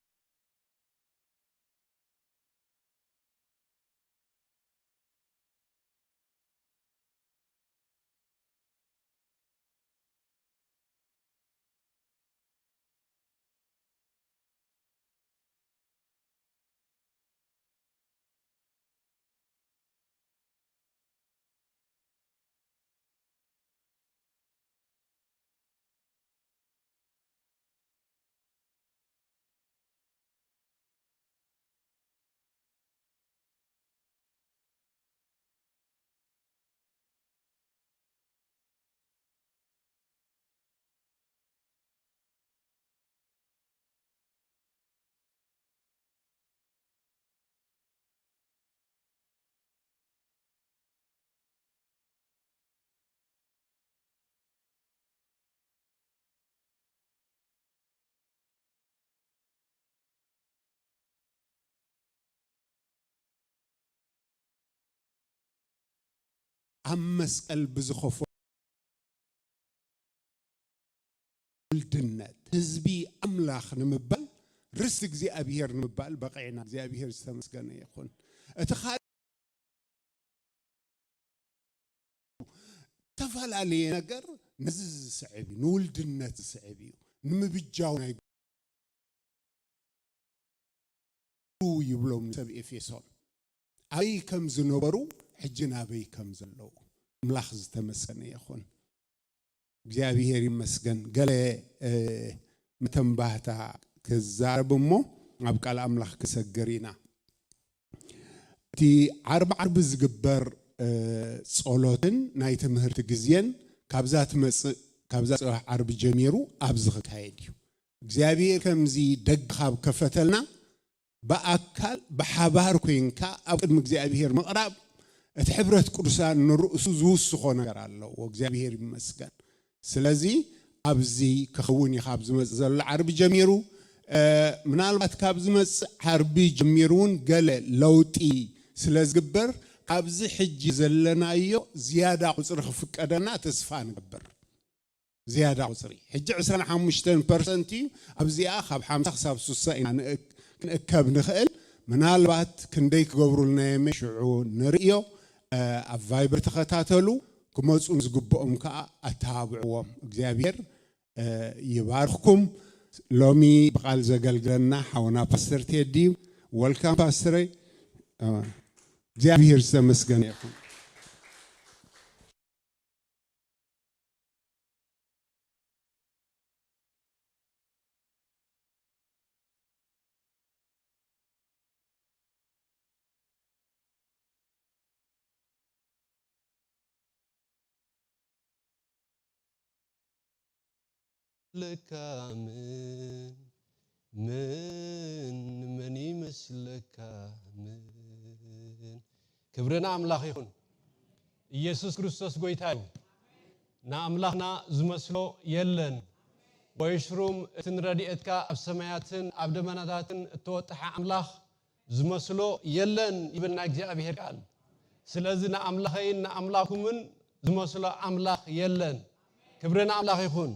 ኣብ መስቀል ብዝኸፈሎ ውልድነት ህዝቢ ኣምላኽ ንምባል ርስቲ እግዚኣብሔር ንምባል በቒዕና እግዚኣብሔር ዝተመስገነ ይኹን እቲ ካልእ ዝተፈላለየ ነገር ነዚ ዝስዕብ እዩ ንውልድነት ዝስዕብ እዩ ንምብጃው ናይ ይብሎም ንሰብ ኤፌሶን ኣበይ ከም ዝነበሩ ሕጂ ናበይ ከም ዘለዉ ኣምላኽ ዝተመስገነ ይኹን እግዚኣብሔር ይመስገን። ገለ መተንባህታ ክዛረብ እሞ ኣብ ቃል ኣምላኽ ክሰግር ኢና። እቲ ዓርቢ ዓርቢ ዝግበር ጸሎትን ናይ ትምህርቲ ግዜን ካብዛ ትመጽእ ካብዛ ጽባሕ ዓርቢ ጀሚሩ ኣብዚ ክካየድ እዩ። እግዚኣብሔር ከምዚ ደግ ካብ ከፈተልና ብኣካል ብሓባር ኮይንካ ኣብ ቅድሚ እግዚኣብሔር ምቕራብ እቲ ሕብረት ቅዱሳን ንርእሱ ዝውስኾ ነገር ኣለዎ። እግዚኣብሔር ይመስገን። ስለዚ ኣብዚ ክኸውን እዩ ካብ ዝመጽእ ዘሎ ዓርቢ ጀሚሩ። ምናልባት ካብ ዝመጽእ ዓርቢ ጀሚሩ እውን ገለ ለውጢ ስለ ዝግበር ኣብዚ ሕጂ ዘለናዮ ዝያዳ ቁፅሪ ክፍቀደና ተስፋ ንገብር። ዝያዳ ቁፅሪ ሕጂ ዕስራን ሓሙሽተን ፐርሰንት እዩ። ኣብዚኣ ካብ ሓምሳ ክሳብ ሱሳ ኢና ክንእከብ ንኽእል። ምናልባት ክንደይ ክገብሩልና የመ ሽዑ ንርእዮ። ኣብ ቫይበር ተኸታተሉ። ክመፁ ዝግብኦም ከዓ ኣተባብዕዎም። እግዚኣብሔር ይባርኽኩም። ሎሚ ብቓል ዘገልግለና ሓውና ፓስተር ቴዲ እዩ። ወልካም ፓስተረይ። እግዚኣብሔር ዝተመስገነ ይኹን። ለካ ምን ምን ምን ይመስለካ ምን ክብርና ኣምላኽ ይኹን። ኢየሱስ ክርስቶስ ጎይታ እዩ። ንኣምላኽና ዝመስሎ የለን። ወይሽሩም እቲ ንረድኤትካ ኣብ ሰማያትን ኣብ ደመናታትን እተወጥሐ ኣምላኽ ዝመስሎ የለን ይብል ናይ እግዚኣብሔር ቃል። ስለዚ ንኣምላኸይን ንኣምላኩምን ዝመስሎ ኣምላኽ የለን። ክብሪ ንኣምላኽ ይኹን።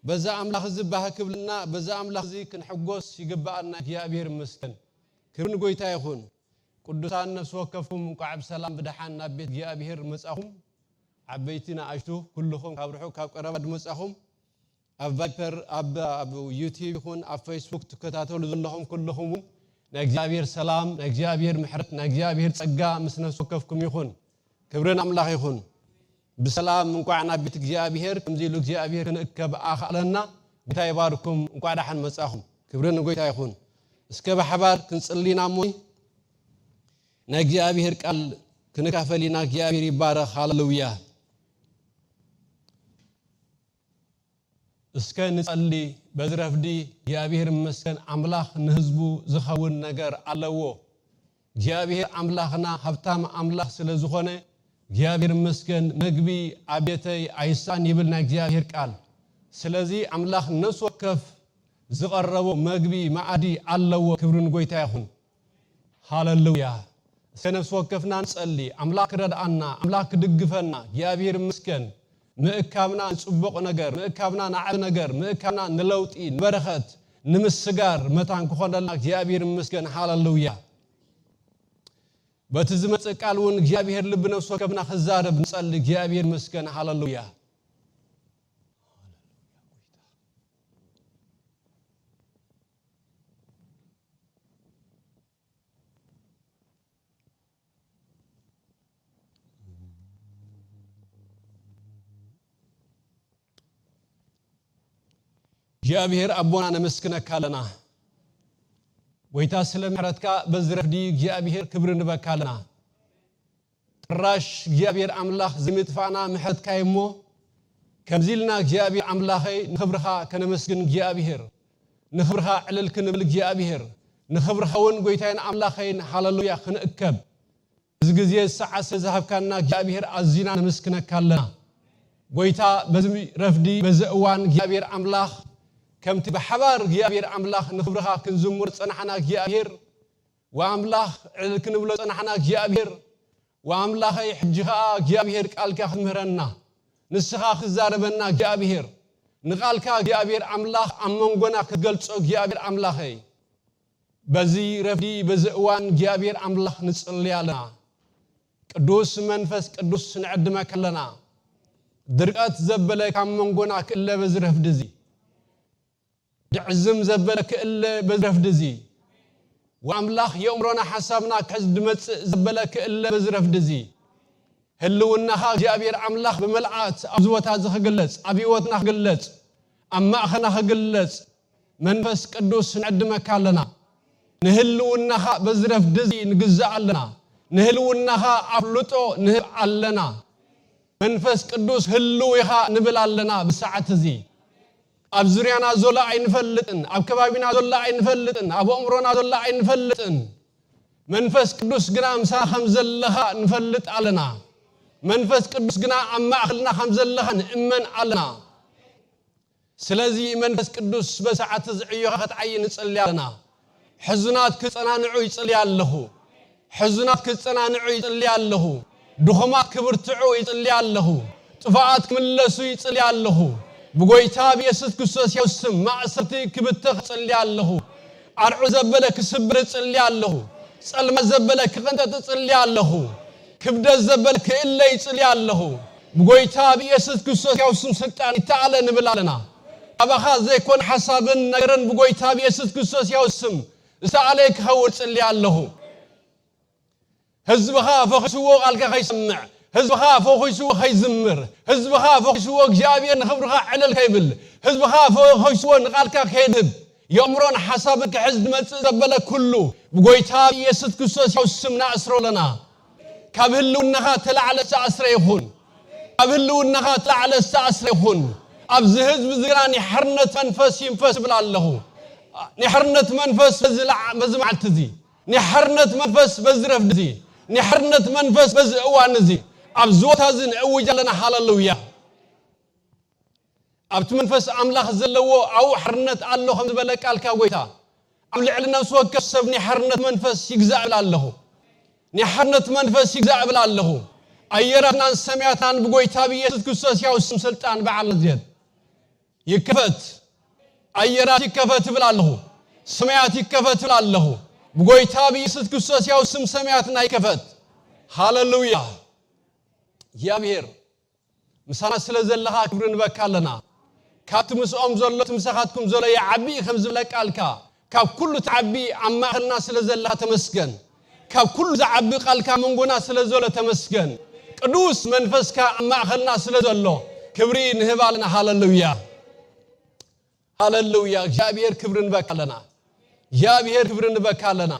በዛ ኣምላኽ እዚ ባህ ክብልና በዛ ኣምላኽ እዚ ክንሕጎስ ይግብኣና። እግዚኣብሔር ይመስገን። ክብሪ ንጎይታ ይኹን። ቅዱሳን ነፍሲ ወከፍኩም እንኳዕ ብሰላም ብደሓን ናብ ቤት እግዚኣብሔር መጻኹም። ዓበይቲ ንኣሽቱ ኩልኹም ካብ ርሑቕ ካብ ቀረባ ድመጻኹም ኣብ ቫይፐር ኣብ ኣብ ዩቲዩብ ይኹን ኣብ ፌስቡክ ትከታተሉ ዘለኹም ኩልኹም እውን ናይ እግዚኣብሔር ሰላም ናይ እግዚኣብሔር ምሕረት ናይ እግዚኣብሔር ጸጋ ምስ ነፍሲ ወከፍኩም ይኹን። ክብርን ኣምላኽ ይኹን። ብሰላም እንኳዕ ናብ ቤት እግዚኣብሔር ከምዚ ኢሉ እግዚኣብሔር ክንእከብ ኣኻለና። ጌታ ይባርኩም። እንኳዕ ደሓን መጻኹም። ክብርን ንጎይታ ይኹን። እስከ ብሓባር ክንጽሊ ኢና እሞ ናይ እግዚኣብሔር ቃል ክንካፈል ኢና። እግዚኣብሔር ይባረኽ። ሃሌሉያ። እስከ ንጸሊ። በዚ ረፍዲ እግዚኣብሔር ይመስገን። ኣምላኽ ንህዝቡ ዝኸውን ነገር ኣለዎ። እግዚኣብሔር ኣምላኽና ሃብታም ኣምላኽ ስለ ዝኾነ እግዚኣብሔር ይመስገን። መግቢ ኣብ ቤተይ ኣይሳን ይብል ናይ እግዚኣብሔር ቃል። ስለዚ ኣምላኽ ነፍሲ ወከፍ ዝቐረቦ መግቢ መኣዲ ኣለዎ። ክብሪ ንጎይታ ይኹን። ሃሌሉያ። እስከ ነፍሲ ወከፍና ንጸሊ። ኣምላኽ ክረድኣና፣ ኣምላኽ ክድግፈና። እግዚኣብሔር ይመስገን። ምእካብና ንጽቡቕ ነገር፣ ምእካብና ንዓቢ ነገር፣ ምእካብና ንለውጢ፣ ንበረኸት፣ ንምስጋር መታን ክኾነልና እግዚኣብሔር ይመስገን። ሃሌሉያ። በቲ ዝመጽእ ቃል እውን እግዚኣብሔር ልቢ ነፍሲ ወከፍና ክዛረብ ንጸሊ። እግዚኣብሔር ይመስገን። ሃሌሉያ። እግዚኣብሔር ኣቦና ነመስግነካ ኣለና። ጎይታ ስለ ምሕረትካ በዚ ረፍዲ እግዚኣብሔር ክብሪ ንበካ ኣለና። ጥራሽ እግዚኣብሔር ኣምላኽ ዘይምጥፋእና ምሕረትካ እዩ እሞ ከምዚ ኢልና እግዚኣብሔር ኣምላኸይ ንኽብርኻ ከነመስግን እግዚኣብሔር ንኽብርኻ ዕልል ክንብል እግዚኣብሔር ንኽብርኻ እውን ጎይታይን ኣምላኸይን ሃለሉያ ክንእከብ እዚ ግዜ ሰዓት ስለ ዝሃብካና እግዚኣብሔር ኣዚና ነመስግነካ ኣለና። ጎይታ በዚ ረፍዲ በዚ እዋን እግዚኣብሔር ኣምላኽ ከምቲ ብሓባር እግዚኣብሔር ኣምላኽ ንኽብርኻ ክንዝሙር ጸናሕና እግዚኣብሔር ወኣምላኽ ዕልል ክንብሎ ጸናሕና እግዚኣብሔር ወኣምላኸይ ሕጂ ኸኣ እግዚኣብሔር ቃልካ ክትምህረና ንስኻ ክዛረበና እግዚኣብሔር ንቓልካ እግዚኣብሔር ኣምላኽ ኣብ መንጎና ክትገልጾ እግዚኣብሔር ኣምላኸይ በዚ ረፍዲ በዚ እዋን እግዚኣብሔር ኣምላኽ ንጽሊ ኣለና። ቅዱስ መንፈስ ቅዱስ ንዕድመካ ኣለና። ድርቀት ዘበለ ካብ መንጎና ክእለ በዚ ረፍዲ እዚ። ድዕዝም ዘበለ ክእለ በዚ ረፍዲ እዚ። ወኣምላኽ የእምሮና ሓሳብና ክሕዝ ድመጽእ ዘበለ ክእለ በዚ ረፍዲ እዚ። ህልውናኻ እግዚኣብሔር ኣምላኽ ብመልኣት ኣብዚ ቦታ እዚ ክግለጽ፣ ኣብ ህይወትና ክግለጽ፣ ኣብ ማእኸልና ክግለጽ መንፈስ ቅዱስ ንዕድመካ ኣለና። ንህልውናኻ በዚ ረፍዲ እዚ ንግዛእ ኣለና። ንህልውናኻ ኣፍልጦ ንህብ ኣለና። መንፈስ ቅዱስ ህልው ኢኻ ንብል ኣለና ብሰዓት እዚ። ኣብ ዙርያና ዘሎ ኣይንፈልጥን፣ ኣብ ከባቢና ዘሎ ኣይንፈልጥን፣ ኣብ ኣእምሮና ዘሎ ኣይንፈልጥን። መንፈስ ቅዱስ ግና ምሳና ከም ዘለኻ ንፈልጥ ኣለና። መንፈስ ቅዱስ ግና ኣብ ማእኸልና ከም ዘለኻ ንእመን ኣለና። ስለዚ መንፈስ ቅዱስ በሰዓት እዚ ዕዮኻ ክትዓይ ንጽሊ ኣለና። ሕዙናት ክጸናንዑ ይጽሊ ኣለኹ። ሕዙናት ክጸናንዑ ይጽሊ ኣለኹ። ድኹማት ክብርትዑ ይጽሊ ኣለኹ። ጥፋኣት ክምለሱ ይጽሊ ኣለኹ። ብጎይታ ብየሱስ ክርስቶስ ያው ስም ማእሰርቲ ክብተኽ እጽሊ ኣለኹ። ኣርዑ ዘበለ ክስብር እጽሊ ኣለኹ። ጸልማት ዘበለ ክቕንጠጥ እጽሊ ኣለኹ። ክብደት ዘበለ ክእለ ይጽሊ ኣለኹ። ብጎይታ ብየሱስ ክርስቶስ ያው ስም ስልጣን ይተኣለ ንብል ኣለና። ካባኻ ዘይኮነ ሓሳብን ነገርን ብጎይታ ብየሱስ ክርስቶስ ያው ስም ዝተኣለ ክኸውን እጽሊ ኣለኹ። ህዝብኻ ፈኺስዎ ቃልካ ከይሰምዕ፣ ህዝብኻ ፈኺስዎ ከይዝምር፣ ህዝብኻ ፈኺስዎ እግዚኣብሔር ንኽብርኻ ዕልል ከይብል፣ ህዝብኻ ፈኺስዎ ንቃልካ ከይድብ፣ የእምሮን ሓሳብን ክሕዝ ዝመጽእ ዘበለ ኩሉ ብጎይታ ብኢየሱስ ክርስቶስ ያው ስም ንኣስሮ ኣለና። ካብ ህልውናኻ ተላዕለ ዝተኣስረ ይኹን። ካብ ህልውናኻ ተላዕለ ዝተኣስረ ይኹን። ኣብዚ ህዝቢ እዚ ግና ናይ ሓርነት መንፈስ ይንፈስ እብል ኣለኹ። ናይ ሓርነት መንፈስ በዚ ለዓ-፣ በዚ መዓልቲ እዚ፣ ናይ ሓርነት መንፈስ በዚ ረፍዲ እዚ፣ ናይ ሓርነት መንፈስ በዚ እዋን እዚ፣ ኣብዚ ቦታ እዚ ንእውጅ ኣለና። ሃለሉያ። ኣብቲ መንፈስ ኣምላኽ ዘለዎ ኣብኡ ሓርነት ኣሎ ከም ዝበለ ቃልካ ጎይታ፣ ኣብ ልዕሊ ነፍሲ ወከፍ ሰብ ናይ ሓርነት መንፈስ ይግዛእ እብል ኣለኹ። ናይ ሓርነት መንፈስ ይግዛእ እብል ኣለኹ። ኣየራትናን ሰማያትናን ብጎይታ ብኢየሱስ ክርስቶስ ያው ስም ስልጣን በዓል ነዝየት ይከፈት። ኣየራት ይከፈት እብል ኣለኹ። ሰማያት ይከፈት እብል ኣለኹ። ብጎይታ ብኢየሱስ ክርስቶስ ያው ስም ሰማያትና ይከፈት። ሃለሉያ። እግዚኣብሔር ምሳና ስለ ዘለኻ ክብሪ ንበካ ኣለና። ካብቲ ምስኦም ዘሎ እቲ ምሳኻትኩም ዘሎ ይዓቢ ከም ዝብለ ቃልካ፣ ካብ ኩሉ ትዓቢ ኣብ ማእኸልና ስለ ዘለኻ ተመስገን። ካብ ኩሉ ዝዓቢ ቃልካ መንጎና ስለ ዘሎ ተመስገን። ቅዱስ መንፈስካ ኣብ ማእኸልና ስለ ዘሎ ክብሪ ንህብ ኣለና። ሃለሉያ። ሃለሉያ። እግዚኣብሔር ክብሪ ንበካ ኣለና። እግዚኣብሔር ክብሪ ንበካ ኣለና።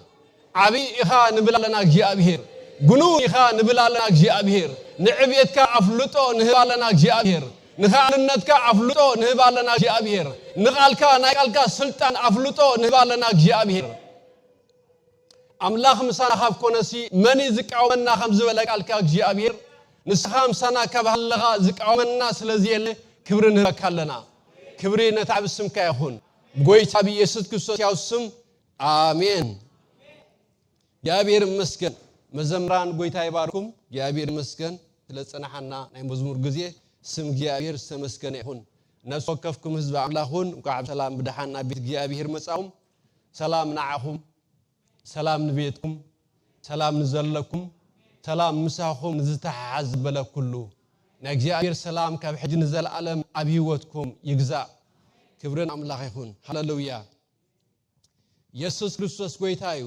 ዓብዪ ኢኻ ንብል ኣለና እግዚኣብሔር። ግኑን ኢኻ ንብል ኣለና እግዚኣብሔር። ንዕብየትካ ኣፍልጦ ንህብ ኣለና እግዚኣብሔር። ንኻልነትካ ኣፍልጦ ንህብ ኣለና እግዚኣብሔር። ንቓልካ፣ ናይ ቃልካ ስልጣን ኣፍልጦ ንህብ ኣለና እግዚኣብሔር። ኣምላኽ ምሳና ካብ ኮነሲ መን እዩ ዝቃወመና ከም ዝበለ ቃልካ እግዚኣብሔር፣ ንስኻ ምሳና ካብ ሃለኻ ዝቃወመና ስለ ዘየለ ክብሪ ንህበካ ኣለና። ክብሪ ነታ ብስምካ ይኹን። ብጎይታ ብኢየሱስ ክርስቶስ ያው ስም ኣሜን። እግዚኣብሔር ይመስገን። መዘምራን ጎይታ ይባርኩም። እግዚኣብሔር ይመስገን ስለ ጸናሓና ናይ መዝሙር ግዜ። ስም እግዚኣብሔር ዝተመስገነ ይኹን። ነፍሲ ወከፍኩም ህዝቢ ኣምላኽ እውን እንኳዕ ብሰላም ብደሓን ናብ ቤት እግዚኣብሔር መጻኹም። ሰላም ንዓኹም፣ ሰላም ንቤትኩም፣ ሰላም ንዘለኩም፣ ሰላም ምሳኹም ንዝተሓሓዝ ዝበለ ኩሉ። ናይ እግዚኣብሔር ሰላም ካብ ሕጂ ንዘለኣለም ኣብ ህይወትኩም ይግዛእ። ክብርን ኣምላኽ ይኹን። ሃለሉያ። የሱስ ክርስቶስ ጎይታ እዩ።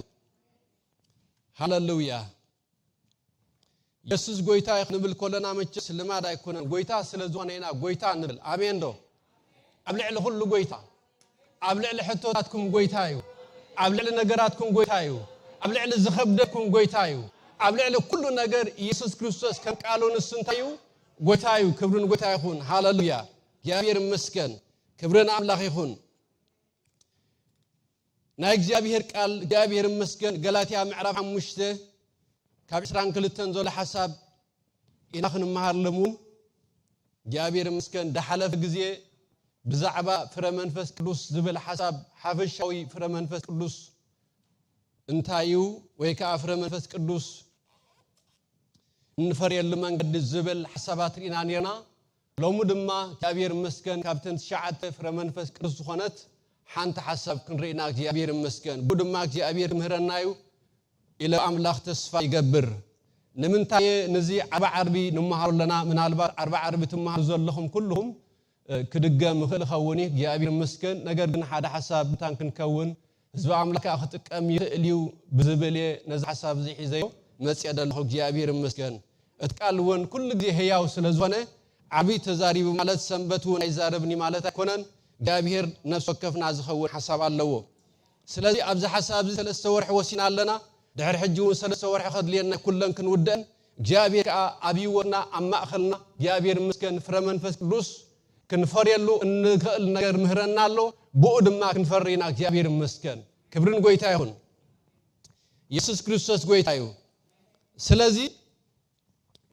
ሃለሉያ። የሱስ ጎይታ እዩ ክንብል ከለና መቸስ ልማድ ኣይኮነን። ጎይታ ስለ ዝኾነ ኢና ጎይታ ንብል። ኣሜን ዶ? ኣብ ልዕሊ ኩሉ ጎይታ፣ ኣብ ልዕሊ ሕቶታትኩም ጎይታ እዩ። ኣብ ልዕሊ ነገራትኩም ጎይታ እዩ። ኣብ ልዕሊ ዝኸብደኩም ጎይታ እዩ። ኣብ ልዕሊ ኩሉ ነገር የሱስ ክርስቶስ ከም ቃሉ ንሱ እንታይ እዩ? ጎይታ እዩ። ክብሪ ንጎይታ ይኹን። ሃለሉያ። እግዚኣብሔር ይመስገን። ክብሪ ንኣምላኽ ይኹን። ናይ እግዚኣብሔር ቃል እግዚኣብሔር ይመስገን። ገላትያ ምዕራፍ ሓሙሽተ ካብ ዕስራን ክልተን ዘሎ ሓሳብ ኢና ክንመሃር ሎም እውን። እግዚኣብሔር ይመስገን። ዝሓለፈ ግዜ ብዛዕባ ፍረ መንፈስ ቅዱስ ዝብል ሓሳብ፣ ሓፈሻዊ ፍረ መንፈስ ቅዱስ እንታይ እዩ ወይ ከዓ ፍረ መንፈስ ቅዱስ እንፈርየሉ መንገዲ ዝብል ሓሳባት ርኢና ነርና። ሎሚ ድማ እግዚኣብሔር ይመስገን ካብተን ትሽዓተ ፍረ መንፈስ ቅዱስ ዝኾነት ሓንቲ ሓሳብ ክንርኢ ኢና። እግዚኣብሔር ይመስገን። ብኡ ድማ እግዚኣብሔር ምህረና እዩ ኢለ ኣምላኽ ተስፋ ይገብር። ንምንታይ ነዚ ዓርቢ ዓርቢ ንመሃሮ ኣለና? ምናልባት ዓርቢ ዓርቢ ትመሃሩ ዘለኹም ኩልኹም እ፣ ክድገም ይኽእል ይኸውን እዩ፣ እግዚኣብሔር ይመስገን። ነገር ግን ሓደ ሓሳብ ብታን ክንከውን ህዝቢ ኣምላኽ ከኣ ክጥቀም ይኽእል እዩ ብዝብል እየ ነዚ ሓሳብ እዚ ሒዘዮ መጽየ ዘለኹ። እግዚኣብሔር ይመስገን። እቲ ቃል እውን ኩሉ ግዜ ህያው ስለ ዝኾነ፣ ዓቢ ተዛሪቡ ማለት ሰንበት እውን ኣይዛረብን ማለት ኣይኮነን። እግዚኣብሔር ነፍሲ ወከፍና ዝኸውን ሓሳብ ኣለዎ። ስለዚ ኣብዚ ሓሳብ እዚ ሰለስተ ወርሒ ወሲና ኣለና። ድሕሪ ሕጂ እውን ሰለስተ ወርሒ ከድልየና ኩለን ክንውደን፣ እግዚኣብሔር ከኣ ኣብ ህይወትና ኣብ ማእኸልና እግዚኣብሔር ይመስገን ፍረ መንፈስ ቅዱስ ክንፈርየሉ እንኽእል ነገር ምህረና ኣሎ። ብኡ ድማ ክንፈሪ ኢና። እግዚኣብሔር ይመስገን። ክብርን ጎይታ ይኹን። የሱስ ክርስቶስ ጎይታ እዩ። ስለዚ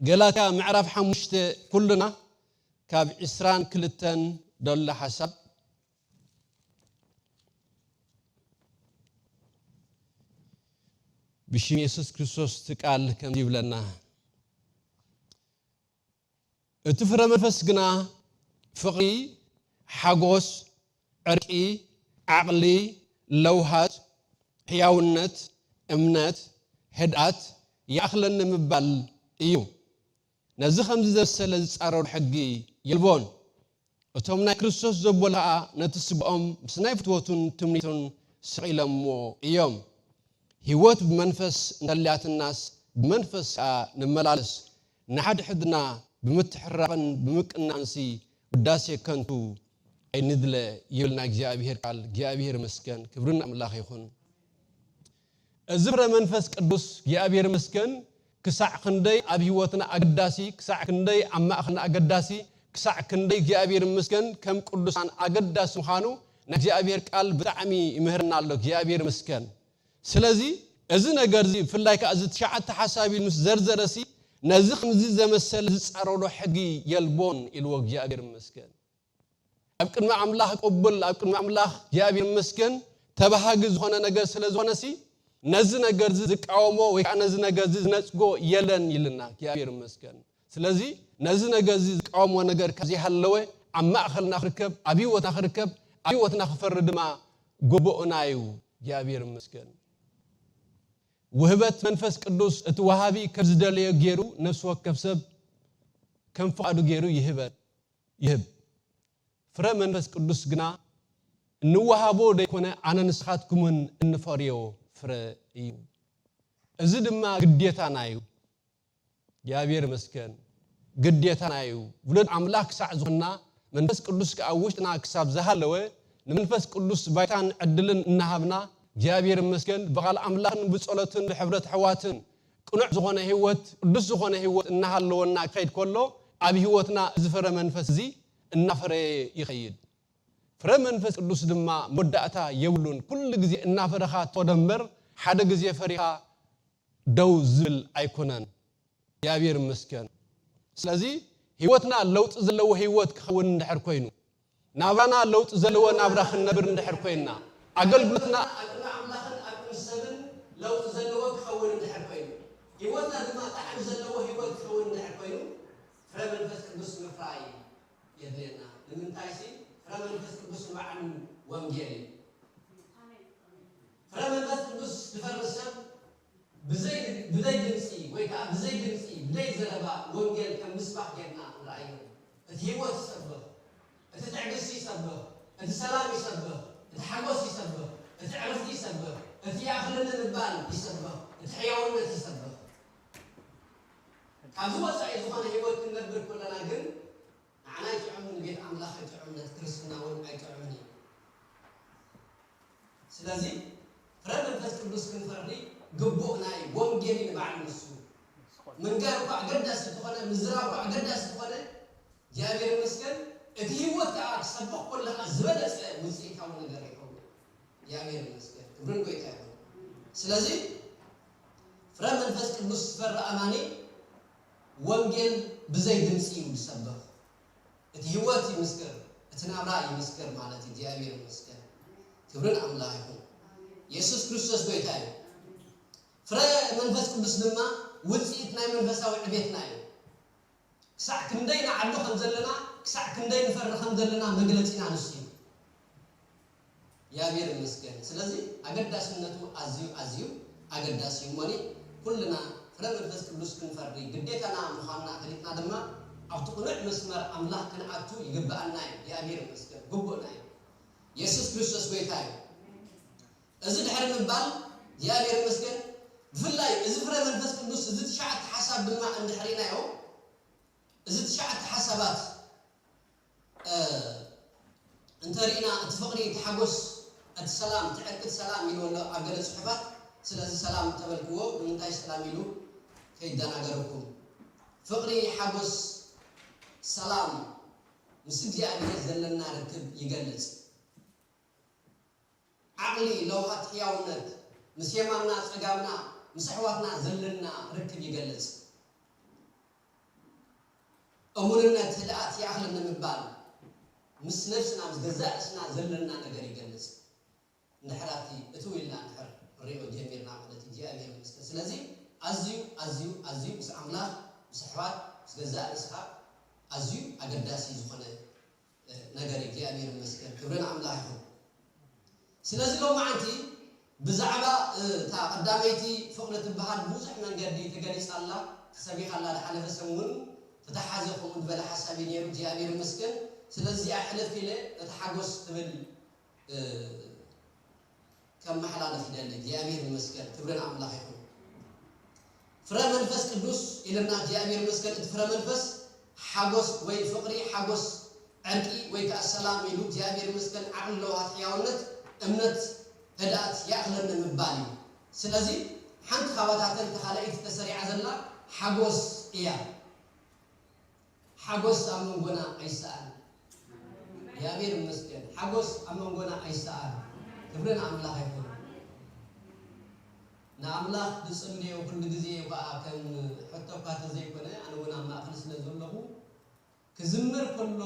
ገላትያ ምዕራፍ ሓሙሽተ ኩልና ካብ ዕስራን ክልተን ዘሎ ሓሳብ ብሽም የሱስ ክርስቶስ እቲ ቃል ከምዚ ይብለና። እቲ ፍረ መንፈስ ግና ፍቕሪ፣ ሓጎስ፣ ዕርቂ፣ ዓቕሊ፣ ለውሃት፣ ሕያውነት፣ እምነት፣ ህድኣት፣ ይኣኽለኒ ምባል እዩ። ነዚ ከምዚ ዘመሰለ ዝጻረሩ ሕጊ የልቦን። እቶም ናይ ክርስቶስ ዘበሉ ኸኣ ነቲ ስጋኦም ምስ ናይ ፍትወቱን ትምኒቱን ስቕ ኢሎምዎ እዮም። ህይወት ብመንፈስ እንተልያትናስ ብመንፈስ ከኣ ንመላለስ። ንሓድሕድና ብምትሕራቕን ብምቅናንሲ ውዳሴ ከንቱ ኣይንድለ ይብል ናይ እግዚኣብሔር ቃል። እግዚኣብሔር ይመስገን። ክብሪ ንኣምላኽ ይኹን። እዚ ፍረ መንፈስ ቅዱስ እግዚኣብሔር ይመስገን ክሳዕ ክንደይ ኣብ ህይወትና ኣገዳሲ፣ ክሳዕ ክንደይ ኣብ ማእኸልና ኣገዳሲ፣ ክሳዕ ክንደይ እግዚኣብሔር ይመስገን ከም ቅዱሳን ኣገዳሲ ምዃኑ ናይ እግዚኣብሔር ቃል ብጣዕሚ ይምህርና ኣሎ። እግዚኣብሔር ይመስገን። ስለዚ እዚ ነገር እዚ ብፍላይ ከኣ እዚ ትሽዓተ ሓሳብ ኢሉ ምስ ዘርዘረሲ ነዚ ከምዚ ዘመሰለ ዝጻረሮ ሕጊ የልቦን ኢልዎ እግዚኣብሔር ይመስገን። ኣብ ቅድሚ ኣምላኽ ቅቡል፣ ኣብ ቅድሚ ኣምላኽ እግዚኣብሔር ይመስገን ተባሃጊ ዝኾነ ነገር ስለ ዝኾነሲ ነዚ ነገር እዚ ዝቃወሞ ወይ ከኣ ነዚ ነገር እዚ ዝነጽጎ የለን ኢልና እግዚኣብሔር ይመስገን። ስለዚ ነዚ ነገር እዚ ዝቃወሞ ነገር ካብ ዘይሃለወ ኣብ ማእኸልና ክርከብ፣ ኣብ ህይወትና ክርከብ፣ ኣብ ህይወትና ክፈሪ ድማ ግቡእና እዩ። እግዚኣብሔር ይመስገን። ውህበት መንፈስ ቅዱስ እቲ ወሃቢ ከም ዝደለዮ ገይሩ ነፍሲ ወከፍ ሰብ ከም ፍቓዱ ገይሩ ይህበን ይህብ። ፍረ መንፈስ ቅዱስ ግና እንወሃቦ ደይኮነ ኣነ ንስኻትኩምን እንፈርዮ ፍረ እዩ። እዚ ድማ ግዴታና እዩ። እግዚኣብሔር ይመስገን። ግዴታና እዩ። ውሉድ ኣምላኽ ክሳዕ ዝኾንና መንፈስ ቅዱስ ከኣ ኣብ ውሽጥና ክሳብ ዝሃለወ ንመንፈስ ቅዱስ ባይታን ዕድልን እናሃብና እግዚኣብሔር ይመስገን ብቓል ኣምላኽን ብጸሎትን ብሕብረት ኣሕዋትን ቅኑዕ ዝኾነ ህይወት ቅዱስ ዝኾነ ህይወት እናሃለወና ክኸይድ ከሎ ኣብ ህይወትና እዚ ፍረ መንፈስ እዚ እናፈረየ ይኸይድ። ፍረ መንፈስ ቅዱስ ድማ መወዳእታ የብሉን። ኩሉ ግዜ እናፈረኻ ትኸዶ እምበር ሓደ ግዜ ፈሪኻ ደው ዝብል ኣይኮነን። እግዚኣብሔር ይመስገን። ስለዚ ህይወትና ለውጢ ዘለዎ ህይወት ክኸውን እንድሕር ኮይኑ፣ ናብራና ለውጢ ዘለዎ ናብራ ክንነብር እንድሕር ኮይንና፣ ኣገልግሎትና ኣብ ቅድሚ ኣምላኽን ኣብ ቅድሚ ሰብን ለውጢ ዘለዎ ክኸውን እንድሕር ኮይኑ፣ ህይወትና ድማ ጣዕሚ ዘለዎ ህይወት ክኸውን እንድሕር ኮይኑ፣ ፍረ መንፈስ ቅዱስ ምፍራይ የድልየና። ንምንታይሲ ፍረ መንፈስ ቅዱስ ንባዕሉ ወንጌል እዩ። ፍረ መንፈስ ቅዱስ ዝፈሪ ሰብ ብዘይ፣ ብዘይ ድምፂ ወይ ከዓ ብዘይ ድምፂ፣ ብዘይ ዘረባ ወንጌል ከም ምስባኽ ጌርና ንረኣዮ። እቲ ህይወት ይሰብኽ፣ እቲ ትዕግስቲ ይሰብኽ፣ እቲ ሰላም ይሰብኽ፣ እቲ ሓጎስ ይሰብኽ፣ እቲ ዕረፍቲ ይሰብኽ፣ እቲ ይኣኽለኒ ምባል ይሰብኽ፣ እቲ ሕያውነት ይሰብኽ። ካብዚ ወፃኢ ዝኾነ ህይወት ክንነብር ከለና ግን ንዓና ኣይጥዕምን፣ ንቤት ኣምላኽ ኣይጥዕምን፣ ነቲ ክርስትና እውን ኣይጥዕምን እዩ። ስለዚ ፍረ መንፈስ ቅዱስ ክንፈሪ ግቡእ ናይ ወንጌል እዩ ንባዕሉ ንሱ። ምንጋር እኳ ኣገዳሲ ዝኾነ፣ ምዝራብ እኳ ኣገዳሲ ዝኾነ፣ እግዚኣብሔር ይመስገን፣ እቲ ህይወት ከዓ ክሰብኽ ከለኻ ዝበለጸ ውፅኢታዊ ነገር ይኸውን። እግዚኣብሔር ይመስገን፣ ክብርን ጎይታ ይኹን። ስለዚ ፍረ መንፈስ ቅዱስ ዝፈሪ ኣማኒ ወንጌል ብዘይ ድምፂ እዩ ዝሰበኽ። እቲ ህይወት ይምስክር፣ እቲ ናብራ ይምስክር ማለት እዩ። እግዚኣብሔር ይመስገን፣ ክብርን ኣምላኽ ይኹን። የሱስ ክርስቶስ ጎይታ እዩ። ፍረ መንፈስ ቅዱስ ድማ ውፅኢት ናይ መንፈሳዊ ዕቤትና እዩ። ክሳዕ ክንደይ ንዓቢ ከም ዘለና፣ ክሳዕ ክንደይ ንፈሪ ከም ዘለና መግለፂና ንሱ እዩ። እግዚኣብሔር ይመስገን። ስለዚ ኣገዳስነቱ ኣዝዩ ኣዝዩ ኣገዳሲ እዩ። እሞኒ ኩልና ፍረ መንፈስ ቅዱስ ክንፈሪ ግዴታና ምዃንና ፈሊጥና ድማ ኣብቲ ቅኑዕ መስመር ኣምላኽ ክንኣቱ ይግብኣና እዩ። እግዚኣብሔር ይመስገን፣ ግቡእና እዩ። የሱስ ክርስቶስ ጎይታ እዩ። እዚ ድሕሪ ምባል እግዚኣብሔር ይመስገን ብፍላይ እዚ ፍረ መንፈስ ቅዱስ፣ እዚ ትሽዓተ ሓሳብ ድማ እንድሕር ኢናዮ፣ እዚ ትሽዓተ ሓሳባት፣ እ፣ እንተሪእና፣ እቲ ፍቕሪ፣ እቲ ሓጎስ፣ እቲ ሰላም፣ እቲ ዕርቂ፣ እቲ ሰላም ኢሉ ኣሎ ኣብ ገለ ጽሑፋት። ስለዚ ሰላም ተበልክዎ፣ ንምንታይ ሰላም ኢሉ ከይደናገረኩም። ፍቕሪ፣ ሓጎስ፣ ሰላም፣ ምስ እግዚኣብሔር ዘለና ርክብ ይገልጽ። ዓቕሊ፣ ለውሃት፣ ሕያውነት፣ ምስ የማንና ጸጋምና፣ ምስ ኣሕዋትና ዘለና ርክብ ይገልጽ። እሙንነት፣ ህድኣት፣ ይኣኽለኒ ምባል፣ ምስ ነብስና፣ ምስ ገዛእ ርእስና ዘለና ነገር ይገልጽ። እንድሕር ኣብቲ እትው ኢልና እንድሕር ንሪኦ ጀሚርና ማለት እዩ። እግዚኣብሔር ይመስገን። ስለዚ ኣዝዩ፣ ኣዝዩ፣ ኣዝዩ ምስ ኣምላኽ፣ ምስ ኣሕዋት፣ ምስ ገዛእ ርእስኻ ኣዝዩ ኣገዳሲ ዝኾነ፣ እ፣ ነገር እዩ። እግዚኣብሔር ይመስገን። ክብሪ ንኣምላኽ ይኹን። ስለዚ ሎማዓንቲ ብዛዕባ፣ እ፣ እታ ቀዳመይቲ ፍቕሪ ትበሃል ብዙሕ መንገዲ ተገሊጻ ኣላ፣ ተሰቢኻ ኣላ። ዝሓለፈ ሰሙን ተተሓዘ ከምኡ ዝበለ ሓሳብ እዩ ነይሩ። እግዚኣብሔር ይመስገን። ስለዚ እዚኣ ሕልፍ ኢለ ነቲ ሓጎስ ትብል፣ እ፣ ከመሓላልፍ ይደሊ። እግዚኣብሔር ይመስገን። ክብሪ ንኣምላኽ ይኹን። ፍረ መንፈስ ቅዱስ ኢልና እግዚኣብሔር ይመስገን። እቲ ፍረ መንፈስ ሓጎስ ወይ ፍቕሪ፣ ሓጎስ፣ ዕርቂ ወይ ከኣ ሰላም ኢሉ እግዚኣብሔር ይመስገን። ዓቕሊ ለውሃት፣ ሕያውነት፣ እምነት፣ ህድኣት፣ ይኣኽለኒ ምባል እዩ። ስለዚ ሓንቲ ካብታተን እታ ካልኣይቲ ተሰሪዓ ዘላ ሓጎስ እያ። ሓጎስ ኣብ መንጎና ኣይሰኣን። እግዚኣብሔር ይመስገን። ሓጎስ ኣብ መንጎና ኣይሰኣን። ክብሪ ንኣምላኽ ይኹን። ንኣምላኽ ዝጽልዮ ኩሉ ግዜ እኳ ከም ሕቶ እኳ ተዘይኮነ፣ ኣነ እውን ኣብ ማእከል ስለ ዘለኹ፣ ክዝመር ከሎ፣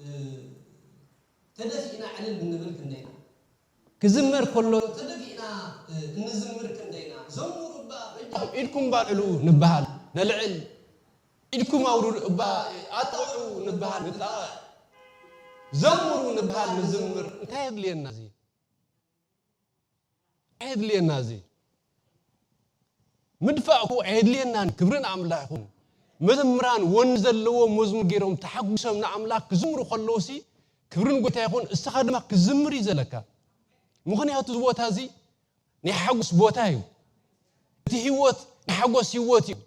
እ፣ ተደፊእና ዕልል እንብል ክንደይና? ክዝመር ከሎ ተደፊእና፣ እ፣ እንዝምር ክንደይና? ዘምሩ እባ በጃኹም፣ ኢድኩም እባ ኣልዕሉ ንበሃል፣ ነልዕል። ኢድኩም ኣውርዱ እባ ኣጣቕዑ ንበሃል፣ ንጣቕዕ። ዘምሩ ንበሃል፣ ንዝምር። እንታይ የድልየና እዚ? ኣየድልየና እዚ። ምድፋእ እኮ ኣየድልየናን። ክብሪ ንኣምላኽ ይኹን። መዘምራን ወኒ ዘለዎ መዝሙር ገይሮም ተሓጒሶም ንኣምላኽ ክዝምሩ ከለዉሲ፣ ክብሪ ንጎይታ ይኹን፣ እስኻ ድማ ክዝምር እዩ ዘለካ። ምኽንያቱ እዚ ቦታ እዚ ናይ ሓጎስ ቦታ እዩ። እቲ ህይወት ናይ ሓጎስ ህይወት እዩ።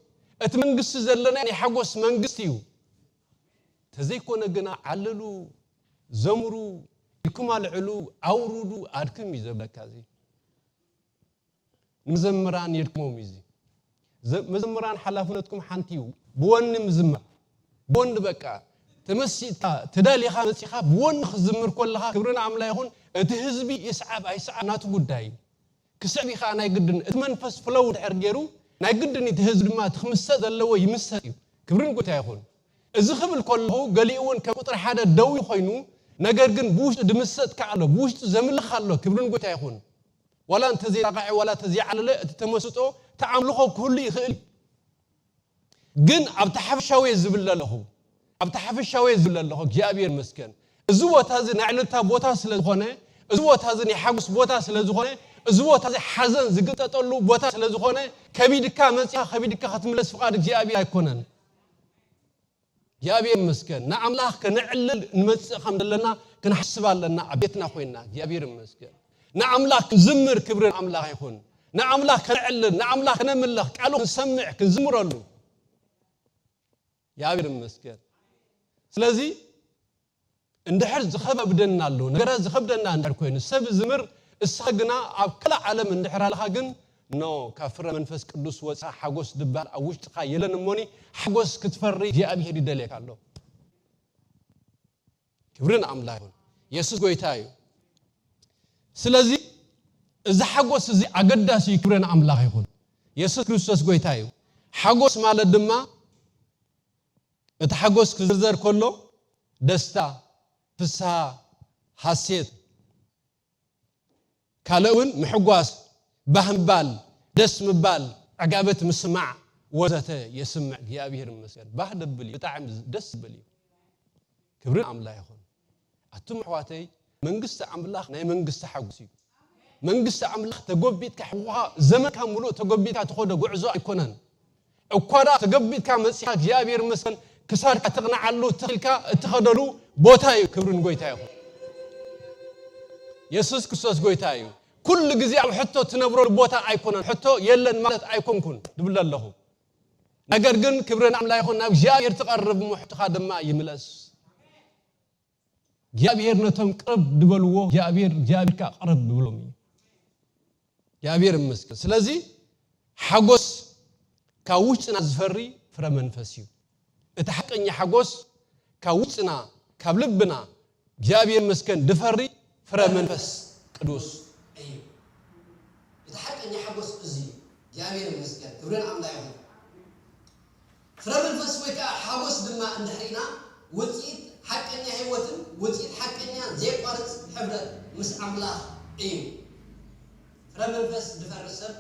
እቲ መንግስቲ ዘለና ናይ ሓጎስ መንግስቲ እዩ። ተዘይኮነ ግና ዓልሉ፣ ዘምሩ፣ ኢድኩም ኣልዕሉ፣ ኣውርዱ፣ ኣድክም እዩ ዘብለካ እዚ። ንመዘምራን የድክሞም እዩ እዚ። ዘ-፣ መዘምራን ሓላፍነትኩም ሓንቲ እዩ። ብወኒ ምዝማር። ብወኒ በቃ ተመሲጥካ፣ ተዳሊኻ መጺኻ ብወኒ ክትዝምር ከለኻ ክብሪ ንኣምላ ይኹን። እቲ ህዝቢ ይስዓብ ኣይስዓብ ናቱ ጉዳይ እዩ። ክስዕብ እዩ ከኣ ናይ ግድን። እቲ መንፈስ ፍለው ድሕር ገይሩ ናይ ግድን እቲ ህዝቢ ድማ እቲ ክምሰጥ ዘለዎ ይምሰጥ እዩ። ክብሪ ንጎይታ ይኹን። እዚ ክብል ከለኹ ገሊኡ እውን ከም ቁጽሪ ሓደ ደው ኮይኑ፣ ነገር ግን ብውሽጡ ድምሰጥ ከኣ ኣሎ፣ ብውሽጡ ዘምልኽ ኣሎ። ክብሪ ንጎይታ ይኹን። ዋላ እንተዘይጣቕዐ፣ ዋላ እንተዘይዓለለ፣ እቲ ተመስጦ፣ እቲ ኣምልኾ ክህሉ ይኽእል እዩ። ግን ኣብቲ ሓፈሻዊ ዝብል ኣለኹ፣ ኣብቲ ሓፈሻዊ ዝብል ኣለኹ። እግዚኣብሔር ይመስገን። እዚ ቦታ እዚ ናይ ዕልልታ ቦታ ስለ ዝኾነ፣ እዚ ቦታ እዚ ናይ ሓጎስ ቦታ ስለ ዝኾነ፣ እዚ ቦታ እዚ ሓዘን ዝግጠጠሉ ቦታ ስለ ዝኾነ፣ ከቢድካ መጺኻ ከቢድካ ክትምለስ ፍቓድ እግዚኣብሔር ኣይኮነን። እግዚኣብሔር ይመስገን። ንኣምላኽ ከነዕልል ንመጽእ ከም ዘለና ክንሓስብ ኣለና፣ ኣብ ቤትና ኮይንና። እግዚኣብሔር ይመስገን። ንኣምላኽ ክንዝምር፣ ክብሪ ንኣምላኽ ይኹን። ንኣምላኽ ከነዕልል፣ ንኣምላኽ ከነምልኽ፣ ቃሉ ክንሰምዕ፣ ክንዝምረሉ። እግዚኣብሔር ይመስገን። ስለዚ እንድሕር ዝኸብደና ኣሎ፣ ነገራት ዝኸብደና እንድሕር ኮይኑ፣ ሰብ ዝምር፣ እስኻ ግና ኣብ ካልእ ዓለም እንድሕር ኣለኻ ግን፣ ኖ፣ ካብ ፍረ መንፈስ ቅዱስ ወፃ ሓጎስ ድበሃል ኣብ ውሽጥኻ የለን እሞኒ፣ ሓጎስ ክትፈሪ እግዚኣብሔር ይደልየካ ኣሎ። ክብሪ ንኣምላኽ ይኹን። የሱስ ጎይታ እዩ። ስለዚ እዚ ሓጎስ እዚ ኣገዳሲ እዩ። ክብሪ ንኣምላኽ ይኹን። የሱስ ክርስቶስ ጎይታ እዩ። ሓጎስ ማለት ድማ እቲ ሓጎስ ክዝርዘር ከሎ ደስታ፣ ፍስሃ፣ ሓሴት፣ ካልእ እውን ምሕጓስ፣ ባህ ምባል፣ ደስ ምባል፣ ዕጋበት ምስማዕ ወዘተ የስምዕ። እግዚኣብሔር ይመስገን። ባህ ደብል እዩ። ብጣዕሚ ደስ ዝብል እዩ። ክብሪ ንኣምላኽ ይኹን። ኣቱም ኣሕዋተይ፣ መንግስቲ ኣምላኽ ናይ መንግስቲ ሓጎስ እዩ። መንግስቲ ኣምላኽ ተጎቢጥካ ሕቑኻ ዘመንካ ሙሉእ ተጎቢጥካ ትኸዶ ጉዕዞ ኣይኮነን። እኳ ደኣ ተገቢጥካ መጺኻ እግዚኣብሔር ይመስገን ክሳድካ ትቕንዓሉ ትኽልካ እትኸደሉ ቦታ እዩ። ክብሪ ንጎይታ ይኹን። የሱስ ክርስቶስ ጎይታ እዩ። ኩሉ ግዜ ኣብ ሕቶ ትነብረሉ ቦታ ኣይኮነን። ሕቶ የለን ማለት ኣይኮንኩን ድብል ኣለኹ። ነገር ግን ክብሪ ንኣምላኽ ይኹን፣ ናብ እግዚኣብሔር ትቐርብ እሞ ሕቶኻ ድማ ይምለስ። እግዚኣብሔር ነቶም ቅርብ ዝበልዎ እግዚኣብሔር፣ እግዚኣብሔር ከኣ ቅርብ ይብሎም እዩ። እግዚኣብሔር ይመስገን። ስለዚ ሓጎስ ካብ ውሽጥና ዝፈሪ ፍረ መንፈስ እዩ። እቲ ሓቀኛ ሓጎስ ካብ ውሽጥና፣ ካብ ልብና እግዚኣብሔር ይመስገን ድፈሪ ፍረ መንፈስ ቅዱስ እዩ። እቲ ሓቀኛ ሓጎስ እዚ እዩ። እግዚኣብሔር ይመስገን፣ ክብሪ ንኣምላኽ ይኹን። ፍረ መንፈስ ወይ ከዓ ሓጎስ ድማ እንድሕር ኢና ውፅኢት ሓቀኛ ህይወትን ውፅኢት ሓቀኛ ዘየቋርፅ ሕብረት ምስ ኣምላኽ እዩ። ፍረ መንፈስ ዝፈሪ ሰብ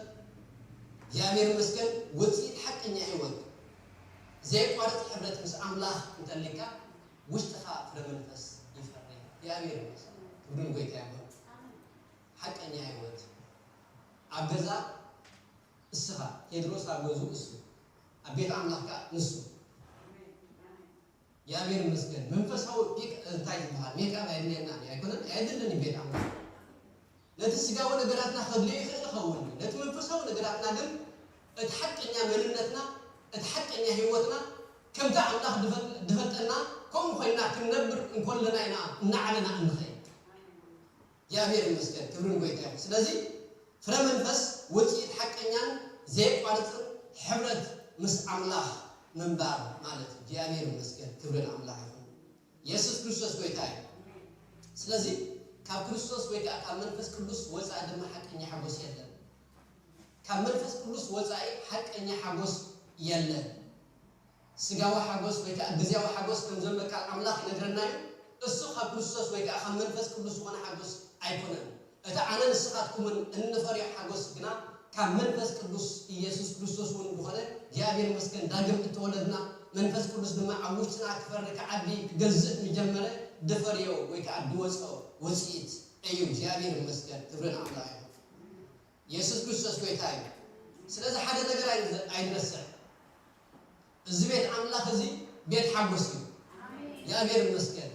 እግዚኣብሔር ይመስገን ውፅኢት ሓቀኛ ህይወት ዘየቋርፅ ሕብረት ምስ ኣምላኽ እንተሊካ ውሽጥኻ ፍረ መንፈስ ይፈሪ። እግዚኣብሔር ይመስገን፣ ክብሪ ንጎይታ ይኹን። ሓቀኛ ህይወት ኣብ ገዛ እስኻ፣ ቴድሮስ ኣብ ገዝኡ እሱ፣ ኣብ ቤት ኣምላኽ ከዓ ንሱ። እግዚኣብሔር ይመስገን። መንፈሳዊ ፒክ እንታይ ዝበሃል ሜክኣፕ ኣይድልየና ኣይኮነን፣ ኣይድልን እዩ ቤት ኣምላኽ። ነቲ ስጋዊ ነገራትና ከድልዮ ይኽእል ይኸውን እዩ። ነቲ መንፈሳዊ ነገራትና ግን እቲ ሓቀኛ መንነትና፣ እቲ ሓቀኛ ህይወትና ከምቲ ኣምላኽ ድፈል- ድፈልጠና ከምኡ ኮይና ክንነብር እንኮለና ኢና እናዓለና እንኸይድ። እግዚኣብሔር ይመስገን፣ ክብሪ ንጎይታ ይኹን። ስለዚ ፍረ መንፈስ ውፅኢት ሓቀኛን ዘየቋርፅን ሕብረት ምስ ኣምላኽ ምንባር ማለት እዩ። እግዚኣብሔር ይመስገን፣ ክብሪ ንኣምላኽ ይኹን። የሱስ ክርስቶስ ጎይታ እዩ። ስለዚ ካብ ክርስቶስ ወይ ከዓ ካብ መንፈስ ቅዱስ ወፃኢ ድማ ሓቀኛ ሓጎስ የለን። ካብ መንፈስ ቅዱስ ወፃኢ ሓቀኛ ሓጎስ የለን። ስጋዊ ሓጎስ ወይ ከዓ ግዜያዊ ሓጎስ ከም ዘሎ ቃል ኣምላኽ ይነግረና እዩ። እሱ ካብ ክርስቶስ ወይ ከዓ ካብ መንፈስ ቅዱስ ዝኾነ ሓጎስ ኣይኮነን። እቲ ኣነ ንስኻትኩምን እንፈርዮ ሓጎስ ግና ካብ መንፈስ ቅዱስ ኢየሱስ ክርስቶስ እውን ዝኾነ እግዚኣብሔር ይመስገን ዳግም እተወለድና መንፈስ ቅዱስ ድማ ኣብ ውሽጥና ክፈሪ ክዓቢ ክገዝእ ምጀመረ ድፈርዮ ወይ ከዓ ድወፅኦ ውፅኢት እዩ። እግዚኣብሔር ይመስገን ክብሪ ንኣምላኽ ይኹን። የሱስ ክርስቶስ ጎይታ እዩ። ስለዚ ሓደ ነገር ኣይንዘ- ኣይንረስዕ። እዚ ቤት ኣምላኽ እዚ ቤት ሓጎስ እዩ። እግዚኣብሔር ይመስገን።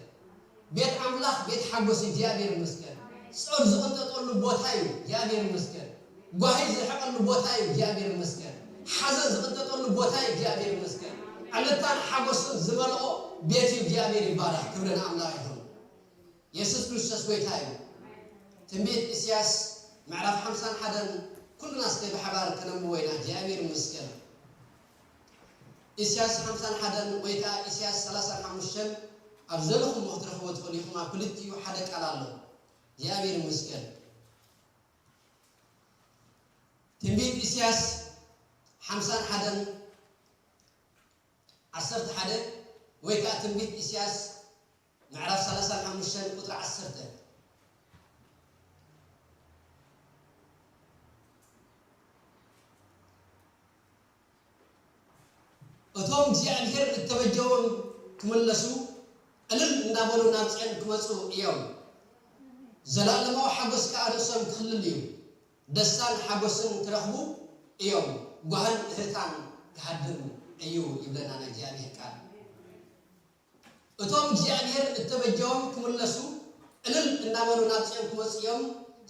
ቤት ኣምላኽ ቤት ሓጎስ እዩ። እግዚኣብሔር ይመስገን። ጾር ዝቕንጠጠሉ ቦታ እዩ። እግዚኣብሔር ይመስገን። ጓሂ ዝርሕቀሉ ቦታ እዩ። እግዚኣብሔር ይመስገን። ሓዘን ዝቕንጠጠሉ ቦታ እዩ። እግዚኣብሔር ይመስገን። ዕልልታን ሓጎስን ዝመልኦ ቤት እዩ። እግዚኣብሔር ይባረኽ። ክብሪ ንኣምላኽ ይኹን። የሱስ ክርስቶስ ጎይታ እዩ። ትንቢት ኢሳያስ ምዕራፍ ሓምሳን ሓደን ኩልና እስከ ብሓባር ክነንብቦ ኢና። እግዚኣብሔር ይመስገን። ኢሳያስ ሓምሳን ሓደን ወይ ከዓ ኢሳያስ ሰላሳን ሓሙሽተን ኣብ ዘለኹም ክትረኽቦ ትኽእሉ ኢኹም። ኣብ ክልቲኡ ሓደ ቃል ኣሎ። እግዚኣብሔር ይመስገን። ትንቢት ኢሳያስ ሓምሳን ሓደን ዓሰርተ ሓደ ወይ ከዓ ትንቢት ኢሳያስ ምዕራፍ ሰላሳን ሓሙሽተን ቁፅሪ ዓሰርተ። እቶም እግዚኣብሔር እተበጀዎም ክምለሱ፣ ዕልል እንዳበሉ ናብ ጽዮን ክመጹ እዮም። ዘላለማዊ ሓጎስ ከኣ ርእሶም ክኽልል እዩ። ደስታን ሓጎስን ክረኽቡ እዮም። ጓህን እህታን ክሃድም እዩ ይብለና ናይ እግዚኣብሔር ቃል። እቶም እግዚኣብሔር እተበጀዎም ክምለሱ፣ ዕልል እንዳበሉ ናብ ጽዮን ክመጹ እዮም።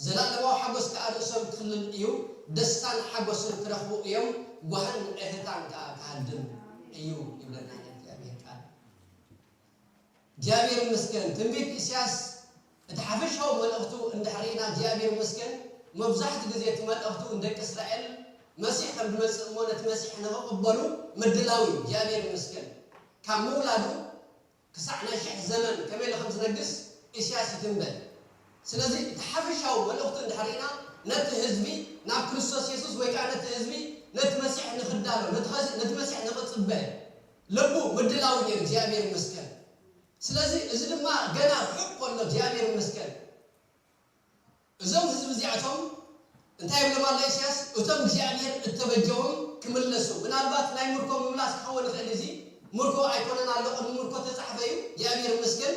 ዘላለማዊ ሓጎስ ከኣ ርእሶም ክኽልል እዩ። ደስታን ሓጎስን ክረኽቡ እዮም። ጓህን እህታን ከኣ ክሃድም እዩ ይብለና ናይ እግዚኣብሔር ቃል። እግዚኣብሔር ይመስገን። ትንቢት ኢሳያስ እቲ ሓፈሻዊ መልእኽቱ እንድሕር ርኢና እግዚኣብሔር ይመስገን። መብዛሕትኡ ግዜ እቲ መልእኽቱ ንደቂ እስራኤል መሲሕ ከም ዝመጽእ እሞ ነቲ መሲሕ ንኽቕበሉ ምድላው እዩ። እግዚኣብሔር ይመስገን። ካብ ምውላዱ ክሳዕ ናይ ሽሕ ዘመን ከመይ ኢሉ ከም ዝነግስ ኢሳያስ ይትንበ። ስለዚ እቲ ሓፈሻዊ መልእኽቱ እንድሕር ርኢና ነቲ ህዝቢ ናብ ክርስቶስ የሱስ ወይ ከዓ ነቲ ህዝቢ ነቲ መሲሕ ንኽዳሎ፣ ነቲ ኸዚ- ነቲ መሲሕ ንኽጽበ ልቡ ምድላው ነይሩ። እግዚኣብሔር ይመስገን። ስለዚ እዚ ድማ ገና ርሑቕ ከሎ እግዚኣብሔር ይመስገን። እዞም ህዝቢ እዚኣቶም እንታይ ይብሎም ኣሎ ኢሳያስ? እቶም እግዚኣብሔር እተበጀዎም ክምለሱ። ምናልባት ናይ ምርኮ ምምላስ ክኸውን ይኽእል፣ እዚ ምርኮ ኣይኮነን ኣሎ፣ ቅድሚ ምርኮ ተጻሕፈ እዩ። እግዚኣብሔር ይመስገን።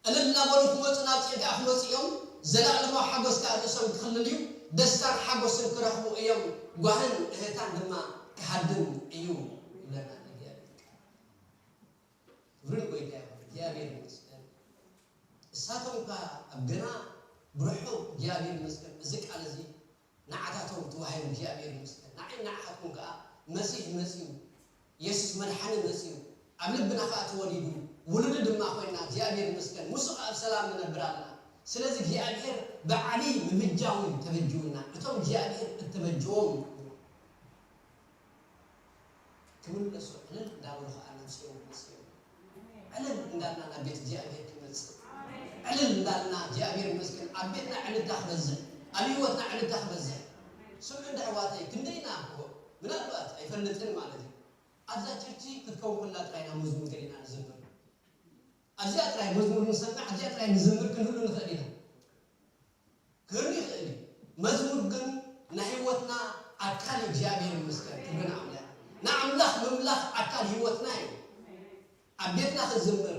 ዕልል እናበሉ ክመጹ ናብ ጽዮን ከኣ ክመጹ እዮም። ዘላለማዊ ሓጎስ ከኣ ርእሶም ክኽልል እዩ። ደስታን ሓጎስን ክረኽቡ እዮም። ጓህን እህታን ድማ ክሃድም እዩ ይብለና እግዚኣብሔር። ክብሪ ንጎይታ ይኹን። እግዚኣብሔር ይመስገን። እሳቶም እኳ ኣብ ገና ብርሑቕ እግዚኣብሔር ይመስገን። እዚ ቃል እዚ ንዓታቶም ተዋሂቡ፣ እግዚኣብሔር ይመስገን። ንዓይ ንዓኻትኩም ከኣ መሲሕ መጺኡ፣ የሱስ መድሓኒ መጺኡ፣ ኣብ ልብና ከኣ ተወሊዱ፣ ውሉዱ ድማ ኮይና፣ እግዚኣብሔር ይመስገን። ምስኡ ከኣ ኣብ ሰላም ንነብር ኣለና። ስለዚ እግዚኣብሔር ብዓቢ ምብጃው እዩ ተበጅውና። እቶም እግዚኣብሔር እተበጀዎም ክምለሱ ዕልል እንዳበሉ ከኣ ነብሲኦም መሲኦም ዕልል እንዳልና ናብ ቤት እግዚኣብሔር ክንመጽእ፣ ዕልል እንዳልና እግዚኣብሔር ይመስገን፣ ኣብ ቤትና ዕልልታ ክበዝሕ፣ ኣብ ህይወትና ዕልልታ ክበዝሕ። ስምዑ እንዳ ኣሕዋተይ፣ ክንደይና እኮ ምናልባት ኣይፈልጥን ማለት እዩ። ኣብዛ ቸርች ክትከውን ከላ ጥራይ ኢና መዝሙር ገሊና ንዝምር። ኣብዚኣ ጥራይ መዝሙር ንሰምዕ፣ ኣብዚኣ ጥራይ ንዝምር ክንህሉ ንኽእል ኢና። ክህሉ ይኽእል እዩ። መዝሙር ግን ናይ ህይወትና ኣካል እዩ። እግዚኣብሔር ይመስገን። ክብሪ ንኣምላኽ። ንኣምላኽ ምምላኽ ኣካል ህይወትና እዩ። ኣብ ቤትና ክንዝምር፣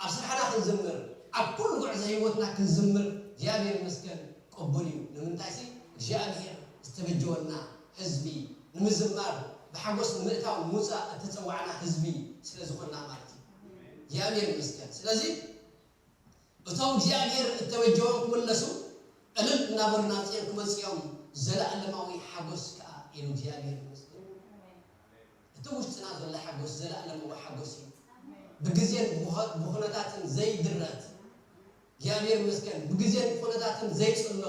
ኣብ ስራሕና ክንዝምር፣ ኣብ ኩሉ ጉዕዞ ህይወትና ክንዝምር እግዚኣብሔር ይመስገን ቅቡል እዩ። ንምንታይሲ እግዚኣብሔር ዝተበጀወና ህዝቢ ንምዝማር ብሓጎስ ንምእታው ንምውፃእ እተፀዋዕና ህዝቢ ስለ ዝኾንና ማለት እዩ። እግዚኣብሔር ይመስገን። ስለዚ እቶም እግዚኣብሔር እተበጀዎም ክምለሱ ዕልል እናበሉ ናብ ጽዮን ክመጹ እዮም፣ ዘለኣለማዊ ሓጎስ ከኣ ኢሉ እግዚኣብሔር ይመስገን። እቲ ውሽጥና ዘሎ ሓጎስ ዘለኣለማዊ ሓጎስ እዩ። ብግዜን ብኹ-፣ ብኹነታትን ዘይድረት እግዚኣብሔር ይመስገን። ብግዜን ብኹነታትን ዘይጽሎ፣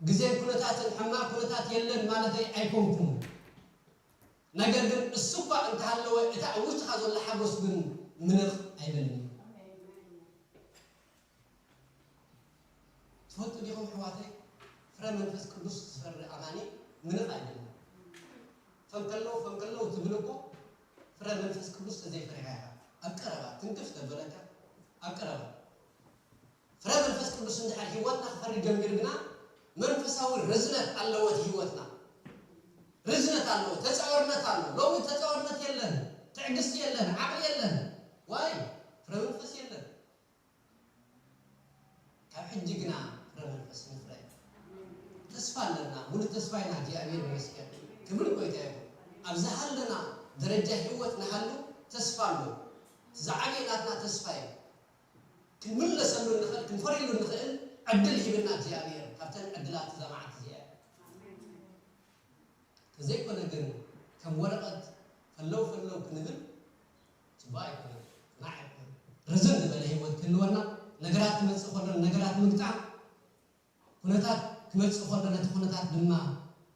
ግዜን ኩነታትን ሕማቕ ኩነታት የለን ማለተይ ኣይኮንኩን። ነገር ግን እሱ እኳ እንተሃለወ፣ እቲ ኣብ ውሽጥኻ ዘሎ ሓጎስ ግን ምንቕ ኣይበልን እዩ። ትፈልጡ ዲኹም ኣሕዋተይ፣ ፍረ መንፈስ ቅዱስ ዝፈሪ ኣማኒ ምንቕ ኣይበልን። ፈም ከለዉ፣ ፈም ከለዉ ትብል እኮ ፍረ መንፈስ ቅዱስ ተዘይፈሪኻ ኢኻ። ኣብ ቀረባ ትንክፍ ተበለካ፣ ኣብ ቀረባ። ፍረ መንፈስ ቅዱስ እንድሕር ህይወትና ክፈሪ ጀሚሩ ግና መንፈሳዊ ርዝነት ኣለዎ እቲ ህይወትና። ርዝነት ኣለዎ፣ ተጻዋርነት ኣሎ። ሎሚ ተጻዋርነት የለን፣ ትዕግስቲ የለን፣ ዓቕሊ የለን። ዋይ? ፍረ መንፈስ የለን። ካብ ሕጂ ግና ፍረ መንፈስ ንፍረ። ተስፋ ኣለና፣ ሙሉእ ተስፋ ኢና። እግዚኣብሔር ይመስገን። ክብሪ ንጎይታ ይኹን። ኣብ ዝሃለና ደረጃ ህይወት ንሃሉ ተስፋ ኣሎ። እቲ ዝዓበየ ናትና ተስፋ እዩ። ክንምለሰሉ እንኽእል፣ ክንፈርየሉ እንኽእል ዕድል ሂብና እግዚኣብሔር። ካብተን ዕድላት እዛ መዓልቲ እዚኣ እያ። ተዘይኮነ ግን ከም ወረቐት ፈለው ፈለው ክንብል ጽቡቕ ኣይኮነን፣ ቅናዕ ኣይኮነን። ርዝን ዝበለ ህይወት ክህልወና፣ ነገራት ክመጽእ ከሎ ነገራት ምግጣም፣ ኩነታት ክመጽእ ከሎ ነቲ ኩነታት ድማ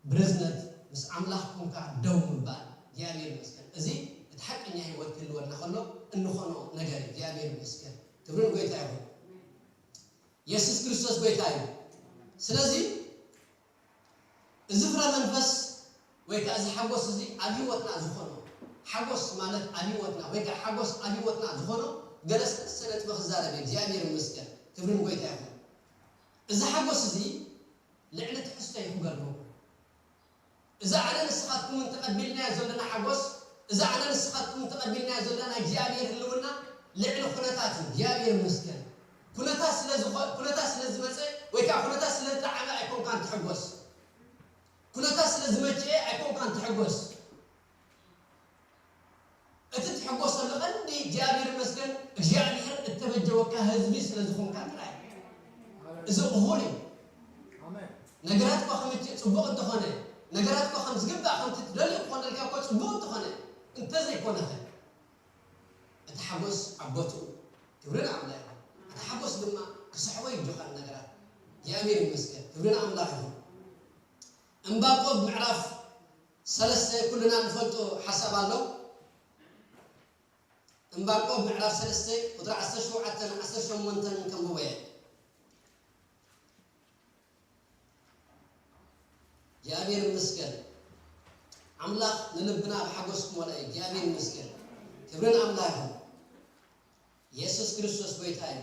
ብርዝነት ምስ ኣምላኽ ኮንካ ደው ምባል። እግዚኣብሔር ይመስገን። እዚ እቲ ሓቀኛ ህይወት ክህልወና ከሎ እንኾኖ ነገር እዩ። እግዚኣብሔር ይመስገን። ክብሪ ንጎይታ ይኹን። የሱስ ክርስቶስ ጎይታ እዩ። ስለዚ እዚ ፍረ መንፈስ ወይ ከኣ እዚ ሓጎስ እዚ ኣብ ህይወትና ዝኾኖ፣ ሓጎስ ማለት ኣብ ህይወትና ወይ ከኣ ሓጎስ ኣብ ህይወትና ዝኾኖ ገለ ሰለስተ ነጥቢ ክዛረብ እየ። እግዚኣብሔር ይመስገን። ክብሪ ንጎይታ ይኹን። እዚ ሓጎስ እዚ ልዕሊ ትሕዝቶ እዩ ክገርመኩም። እዚ ኣነ ንስኻትኩምን ተቐቢልናዮ ዘለና ሓጎስ፣ እዚ ኣነ ንስኻትኩምን ተቐቢልናዮ ዘለና ናይ እግዚኣብሔር ህልውና ልዕሊ ኩነታት እዩ። እግዚኣብሔር ይመስገን። ኩነታት ስለ ዝኾ-፣ ኩነታት ስለ ዝመጸ ወይ ከኣ ኩነታት ስለ ዝጠዓመ ኣይኮንካን ትሕጎስ። ኩነታት ስለ ዝመቸኤ ኣይኮንካን ትሕጎስ። እቲ ትሕጎሰሉ ቀንዲ እግዚኣብሔር ይመስገን፣ እግዚኣብሔር እተበጀወካ ህዝቢ ስለ ዝኾንካ ጥራይ። እዚ እኹል እዩ። ኣሜን። ነገራት እኳ ክምችእ ጽቡቕ እንተኾነ፣ ነገራት እኳ ከም ዝግባእ ከምቲ ትደልዮ ክኾነልካ እኳ ጽቡቕ እንተኾነ፣ እንተዘይኮነኸ እቲ ሓጎስ ኣብ ቦትኡ። ክብሪ ንኣምላኽ ይኹን። እቲ ሓጎስ ድማ ክስሕቦ ይግባእ ነገራት። እግዚኣብሔር ይመስገን። ክብሪ ንኣምላኽ ይኹን። ዕንባቆም ምዕራፍ ሰለስተ ኩልና ንፈልጦ ሓሳብ ኣሎ። ዕንባቆም ምዕራፍ ሰለስተ ቁጽሪ ዓሰርተ ሸውዓተን ዓሰርተ ሸሞንተን ከንብቦ እየ። እግዚኣብሔር ይመስገን። ኣምላኽ ንልብና ብሓጎስ ክመልኦ እዩ። እግዚኣብሔር ይመስገን። ክብሪ ንኣምላኽ ይኹን። የሱስ ክርስቶስ ጎይታ እዩ።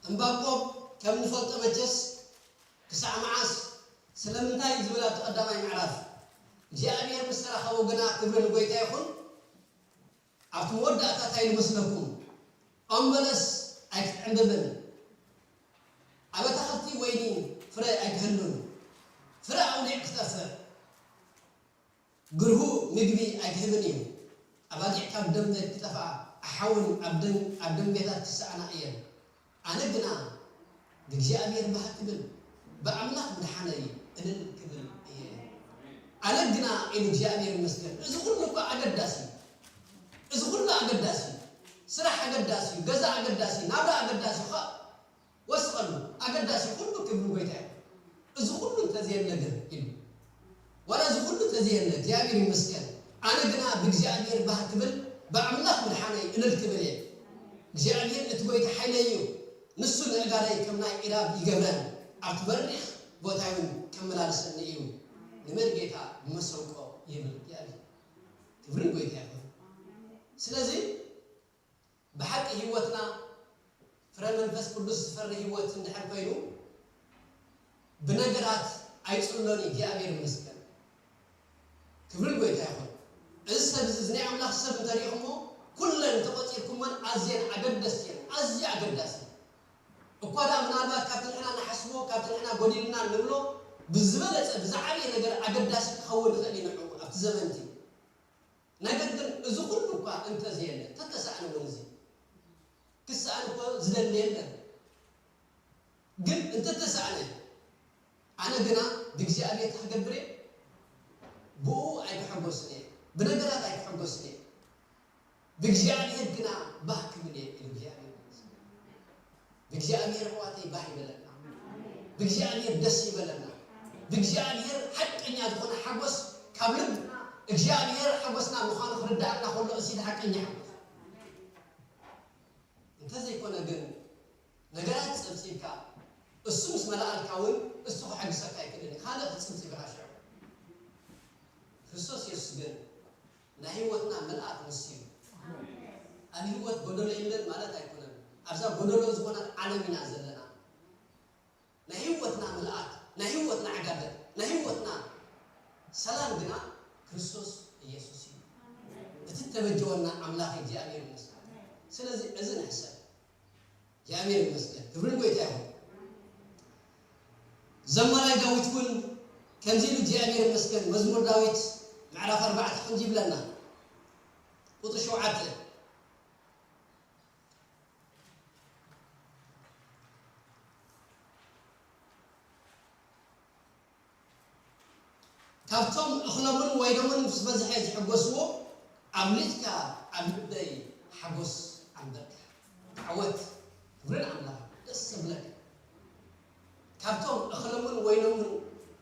ዕንባቆም ከም ንፈልጦ መቸስ ክሳዕ መዓስ ስለምንታይ ዝብል ኣብቲ ቀዳማይ ምዕራፍ እግዚኣብሔር ምስ ተራኸቦ ግና ክብሪ ንጎይታ ይኹን። ኣብቲ መወዳእታ እንታይ ኢሉ መስለኩም? ኦም በለስ ኣይክትዕምብብን፣ ኣብ ኣታኽልቲ ወይኒ ፍረ ኣይክህሉን፣ ፍረ ኣውሊዕ ክጠፍእ፣ ግርሁ ምግቢ ኣይክህብን እዩ። ኣባጊዕ ካብ ደንበ ክጠፍኣ፣ ኣሓውን ኣብ ደን-፣ ኣብ ደንቤታት ክሰኣና እየን። ኣነ ግና ብእግዚኣብሔር ባህ ክብል፣ ብኣምላኽ ምድሓነይ እልል ክብል እየ። ኣነ ግና፣ ኢሉ እግዚኣብሔር ይመስገን፣ እዚ ኩሉ እኳ ኣገዳሲ እዩ። እዚ ኩሉ ኣገዳሲ እዩ። ስራሕ ኣገዳሲ እዩ። ገዛ ኣገዳሲ እዩ። ናብራ ኣገዳሲ እዩ። ኸ-፣ ወስቐሉ። ኣገዳሲ ኩሉ ክብሪ ጎይታ እዩ። እዚ ኩሉ እንተዘየለ ግን፣ ኢሉ፣ ዋላ እዚ ኩሉ እንተዘየለ፣ እግዚኣብሔር ይመስገን፣ ኣነ ግና ብእግዚኣብሔር ባህ ክብል፣ ብኣምላኽ ምድሓነይ እልል ክብል እየ። እግዚኣብሔር እቲ ጎይታ ሓይለይ እዩ። ንሱ ንእጋረይ ከም ናይ ኢራብ ይገብረን፣ ኣብቲ በሪኽ ቦታይ እውን ከመላልሰኒ እዩ። ንመርጌታ ብመሰንቆ ይብል እግዚኣብሔር። ክብሪ ንጎይታ ይኹን። ስለዚ ብሓቂ ህይወትና ፍረ መንፈስ ቅዱስ ዝፈሪ ህይወት እንድሕር ኮይኑ፣ ብነገራት ኣይጽሎን እዩ። እግዚኣብሔር ይመስገን። ክብሪ ንጎይታ ይኹን። እዚ ሰብ እዚ፣ እዚ ናይ ኣምላኽ ሰብ እንተሪኢኹሞ፣ ኩለን እንተቖጺርኩመን ኣዝየን ኣገደስቲ እየን። ኣዝዩ ኣገዳሲ። እኳ ደኣ ምናልባት ካብቲ ንሕና ንሓስቦ፣ ካብቲ ንሕና ጎዲልና እንብሎ ብዝበለጸ፣ ብዝዓበየ ነገር ኣገዳሲ ክኸውን ይኽእል እዩ ንዕኡ ኣብቲ ዘመን እቲ። ነገር ግን እዚ ኩሉ እኳ እንተዘየለ፣ እንተተሳእነ እውን፣ እዚ ክሰኣን እኮ ዝደሊ የለን። ግን እንተተሳእነ፣ ኣነ ግና ብእግዚኣብሔር እንታይ ክገብር እየ? ብኡ ኣይክሕጎስን እየ፣ ብነገራት ኣይክሕጎስን እየ፣ ብእግዚኣብሔር ግና ባህ ክብል እየ፣ ኢሉ እግዚኣብሔር ይመስገን። ብእግዚኣብሔር ኣሕዋተይ ባህ ይበለና። ብእግዚኣብሔር ደስ ይበለና። ብእግዚኣብሔር ሓቀኛ ዝኾነ ሓጎስ ካብ ልብና እግዚኣብሔር ሓጎስና ምዃኑ ክርዳእና ከሎ፣ እዚ ሓቀኛ ሓጎስ። እንተዘይኮነ ግን፣ ነገራት ጸብጺብካ፣ እሱ ምስ መላኣልካ እውን፣ እሱ ክሕግሰካ ኣይክእልን እዩ። ካልእ ክትጽብጽብ ኢኻ ሽዑ። ክርስቶስ የሱስ ግን ናይ ህይወትና ምልኣት ንሱ እዩ። ኣብ ህይወት ጎደሎ የለን ማለት ኣይኮነን። ኣብዛ ጎደሎ ዝኾነት ዓለም ኢና ዘለና። ናይ ህይወትና ምልኣት፣ ናይ ህይወትና ዕጋበት፣ ናይ ህይወትና ሰላም ግና ክርስቶስ ኢየሱስ እዩ። እቲ እተበጀወና ኣምላኽ እግዚኣብሔር ይመስገን። ስለዚ እዚ ንሕሰብ። እግዚኣብሔር ይመስገን። ክብሪ ንጎይታ ይኹን። ዘማራይ ዳዊት እውን ከምዚ ኢሉ እግዚኣብሔር ይመስገን፣ መዝሙር ዳዊት ምዕራፍ ኣርባዕተ ከምዚ ይብለና፣ ቁጽሪ ሸውዓተ፣ ካብቶም እኽሎምን ወይኖምን ምስ በዝሐ ዝሕጎስዎ፣ ኣብሊጽካ ኣብ ልበይ ሓጎስ ኣንበርካ። ዓወት ክብሪ ንኣምላኽ። ደስ ዘብለካ። ካብቶም እኽሎምን ወይኖምን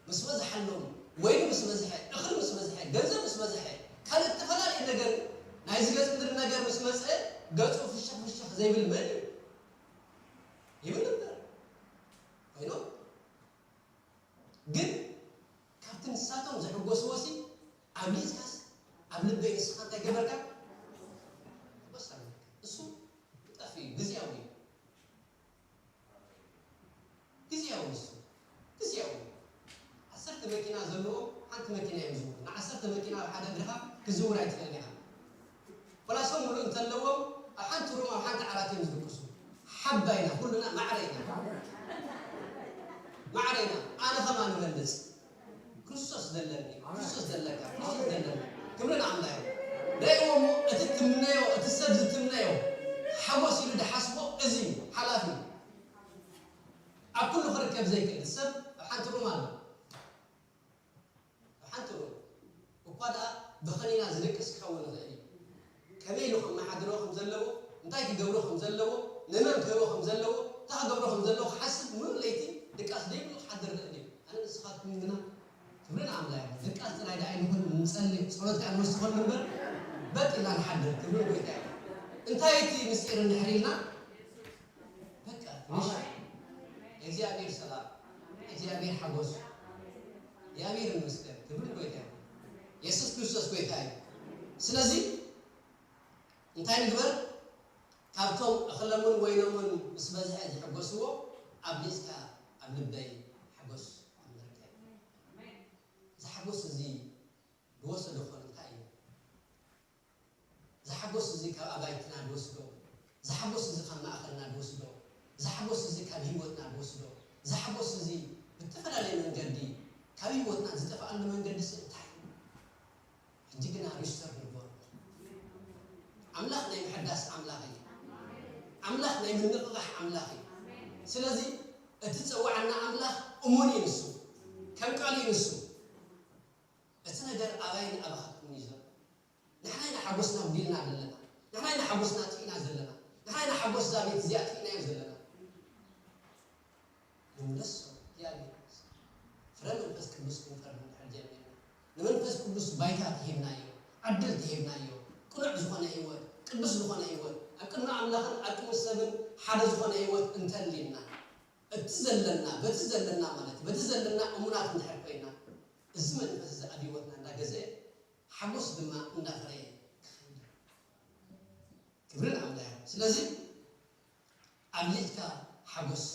ምስ በዝሓሎም፣ ወይኒ ምስ በዝሐ፣ እኽሊ ምስ በዝሐ፣ ገንዘብ ምስ በዝሐ፣ ካልእ እተፈላለየ ነገር፣ ናይዚ ገጽ ምድሪ ነገር ምስ መጸ፣ ገጹ ፍሽኽ ፍሽኽ ዘይብል መን እዩ? ይብል ነበር። ኮይኑ ግን ካብቲ ንሳቶም ዝሕጎስዎሲ ኣብሊጽካስ ኣብ ልበይ ንስኻ እንታይ ገበርካ? ሓጎስ ኣለካ። እሱ ክጠፍእ እዩ፣ ግዝያዊ እዩ። ግዝያዊ ንሱ፣ ግዝያዊ። ዓሰርተ መኪና ዘለዎም ሓንቲ መኪና እዮም ዝዝውሩ። ንዓሰርተ መኪና ኣብ ሓደ እግርኻ ክትዝውር ኣይትኽእልን ኢኻ። ፕላሶም ምሉእ እንተለዎም ኣብ ሓንቲ ሩም፣ ኣብ ሓንቲ ዓራት እዮም ዝድቅሱ። ሓባይና፣ ኩልና ማዕረ ኢና። ማዕረ ኢና። ኣነ ከማን እበልጽ። ክርስቶስ ዘለኒ፣ ክርስቶስ ዘለካ፣ ክርስቶስ ዘለኒ። ክብሪ ንኣምላኽ ይኹን። ርእይዎ እሞ እቲ ትምነዮ፣ እቲ ሰብ ዝትምነዮ ሓጎስ ኢሉ ድሓስቦ እዚ እዩ፣ ሓላፊ እዩ። ኣብ ኩሉ ክርከብ ዘይክእል ሰብ ኣብ ሓንቲ ሩም ኣሎ። ኣብ ሓንቲ ሩም እኳ ደኣ ብኸኒና ዝድቅስ ክኸውን ይኽእል እዩ። ከመይ ኢሉ ከመሓድሮ ከም ዘለዎ፣ እንታይ ክገብሮ ከም ዘለዎ፣ ንመን ክህቦ ከም ዘለዎ፣ እንታይ ክገብሮ ከም ዘለዎ ክሓስብ ምሉእ ለይቲ ድቃስ ዘይብሉ ክሓድር ይኽእል እዩ። ኣነ ንስኻትኩም ግና ክብሪ ንኣምላኽ ይኹን። ድቃስ ጥራይ ደኣ ኣይንኹን፣ ንጸሊ፣ ጸሎት ከኣ ንወስኸሉ እምበር በጥ ኢልና ንሓድር። ክብሪ ንጎይታ ይኹን። እንታይ እቲ ምስጢር እንድሕር ኢልና፣ በቃ ትንሽ የእግዚኣብሔር ሰላም፣ የእግዚኣብሔር ሓጎስ፣ እግዚኣብሔር ይመስገን። ክብሪ ንጎይታ ይኹን። የሱስ ክርስቶስ ጎይታ እዩ። ስለዚ እንታይ ንግበር? ካብቶም እኽሎምን ወይኖምን ምስ በዝሐ ዝሕጎስዎ፣ ኣብሊጽካ ኣብ ልበይ ሓጎስ ኣንበርከ። እዚ ሓጎስ እዚ ዝወሰዶ ኾን እንታይ እዩ? እዚ ሓጎስ እዚ ካብ ኣባይትና ዝወስዶ፣ እዚ ሓጎስ እዚ ካብ ማእኸልና ዝወስዶ፣ እዚ ሓጎስ እዚ ካብ ህይወትና ዝወስዶ፣ እዚ ሓጎስ እዚ ብዝተፈላለየ መንገዲ ካብ ህይወትና ዝጠፍኣሉ መንገዲ ሲ እንታይ እዩ? ሕጂ ግና ሪስቶር ንግበሮ። ኣምላኽ ናይ ምሕዳስ ኣምላኽ እዩ። ኣምላኽ ናይ ምንቕቓሕ ኣምላኽ እዩ። ስለዚ እቲ ዝጸውዓና ኣምላኽ እሙን እዩ ንሱ፣ ከም ቃሉ እዩ ንሱ። እቲ ነገር ኣባይን ኣባኻትኩምን እዩ ዘሎ። ንሕና ኢና ሓጎስና ኣጉዲልና ዘለና፣ ንሕና ኢና ሓጎስና ኣጥፊእና ዘለና፣ ንሕና ኢና ሓጎስ እዛ ቤት እዚኣ ኣጥፊእናዮ ዘለና። ንምለሶ እግዚኣብሔር ይመስገን። ፍረ መንፈስ ቅዱስ ክንፈሪ እንድሕር ጀሚርና፣ ንመንፈስ ቅዱስ ባይታ ተሂብናዮ፣ ዕድል ተሂብናዮ፣ ቅኑዕ ዝኾነ ህይወት፣ ቅዱስ ዝኾነ ህይወት፣ ኣብ ቅድሚ ኣምላኽን ኣብ ቅድሚ ሰብን ሓደ ዝኾነ ህይወት እንተሊና፣ እቲ ዘለና፣ በቲ ዘለና ማለት እዩ፣ በቲ ዘለና እሙናት እንድሕር ኮይና፣ እዚ መንፈስ እዚ ኣብ ህይወትና እንዳገዘአ፣ ሓጎስ ድማ እንዳፈረየ ክኸይድ። ክብሪ ንኣምላኽ ይኹን። ስለዚ ኣብሊጽካ ሓጎስ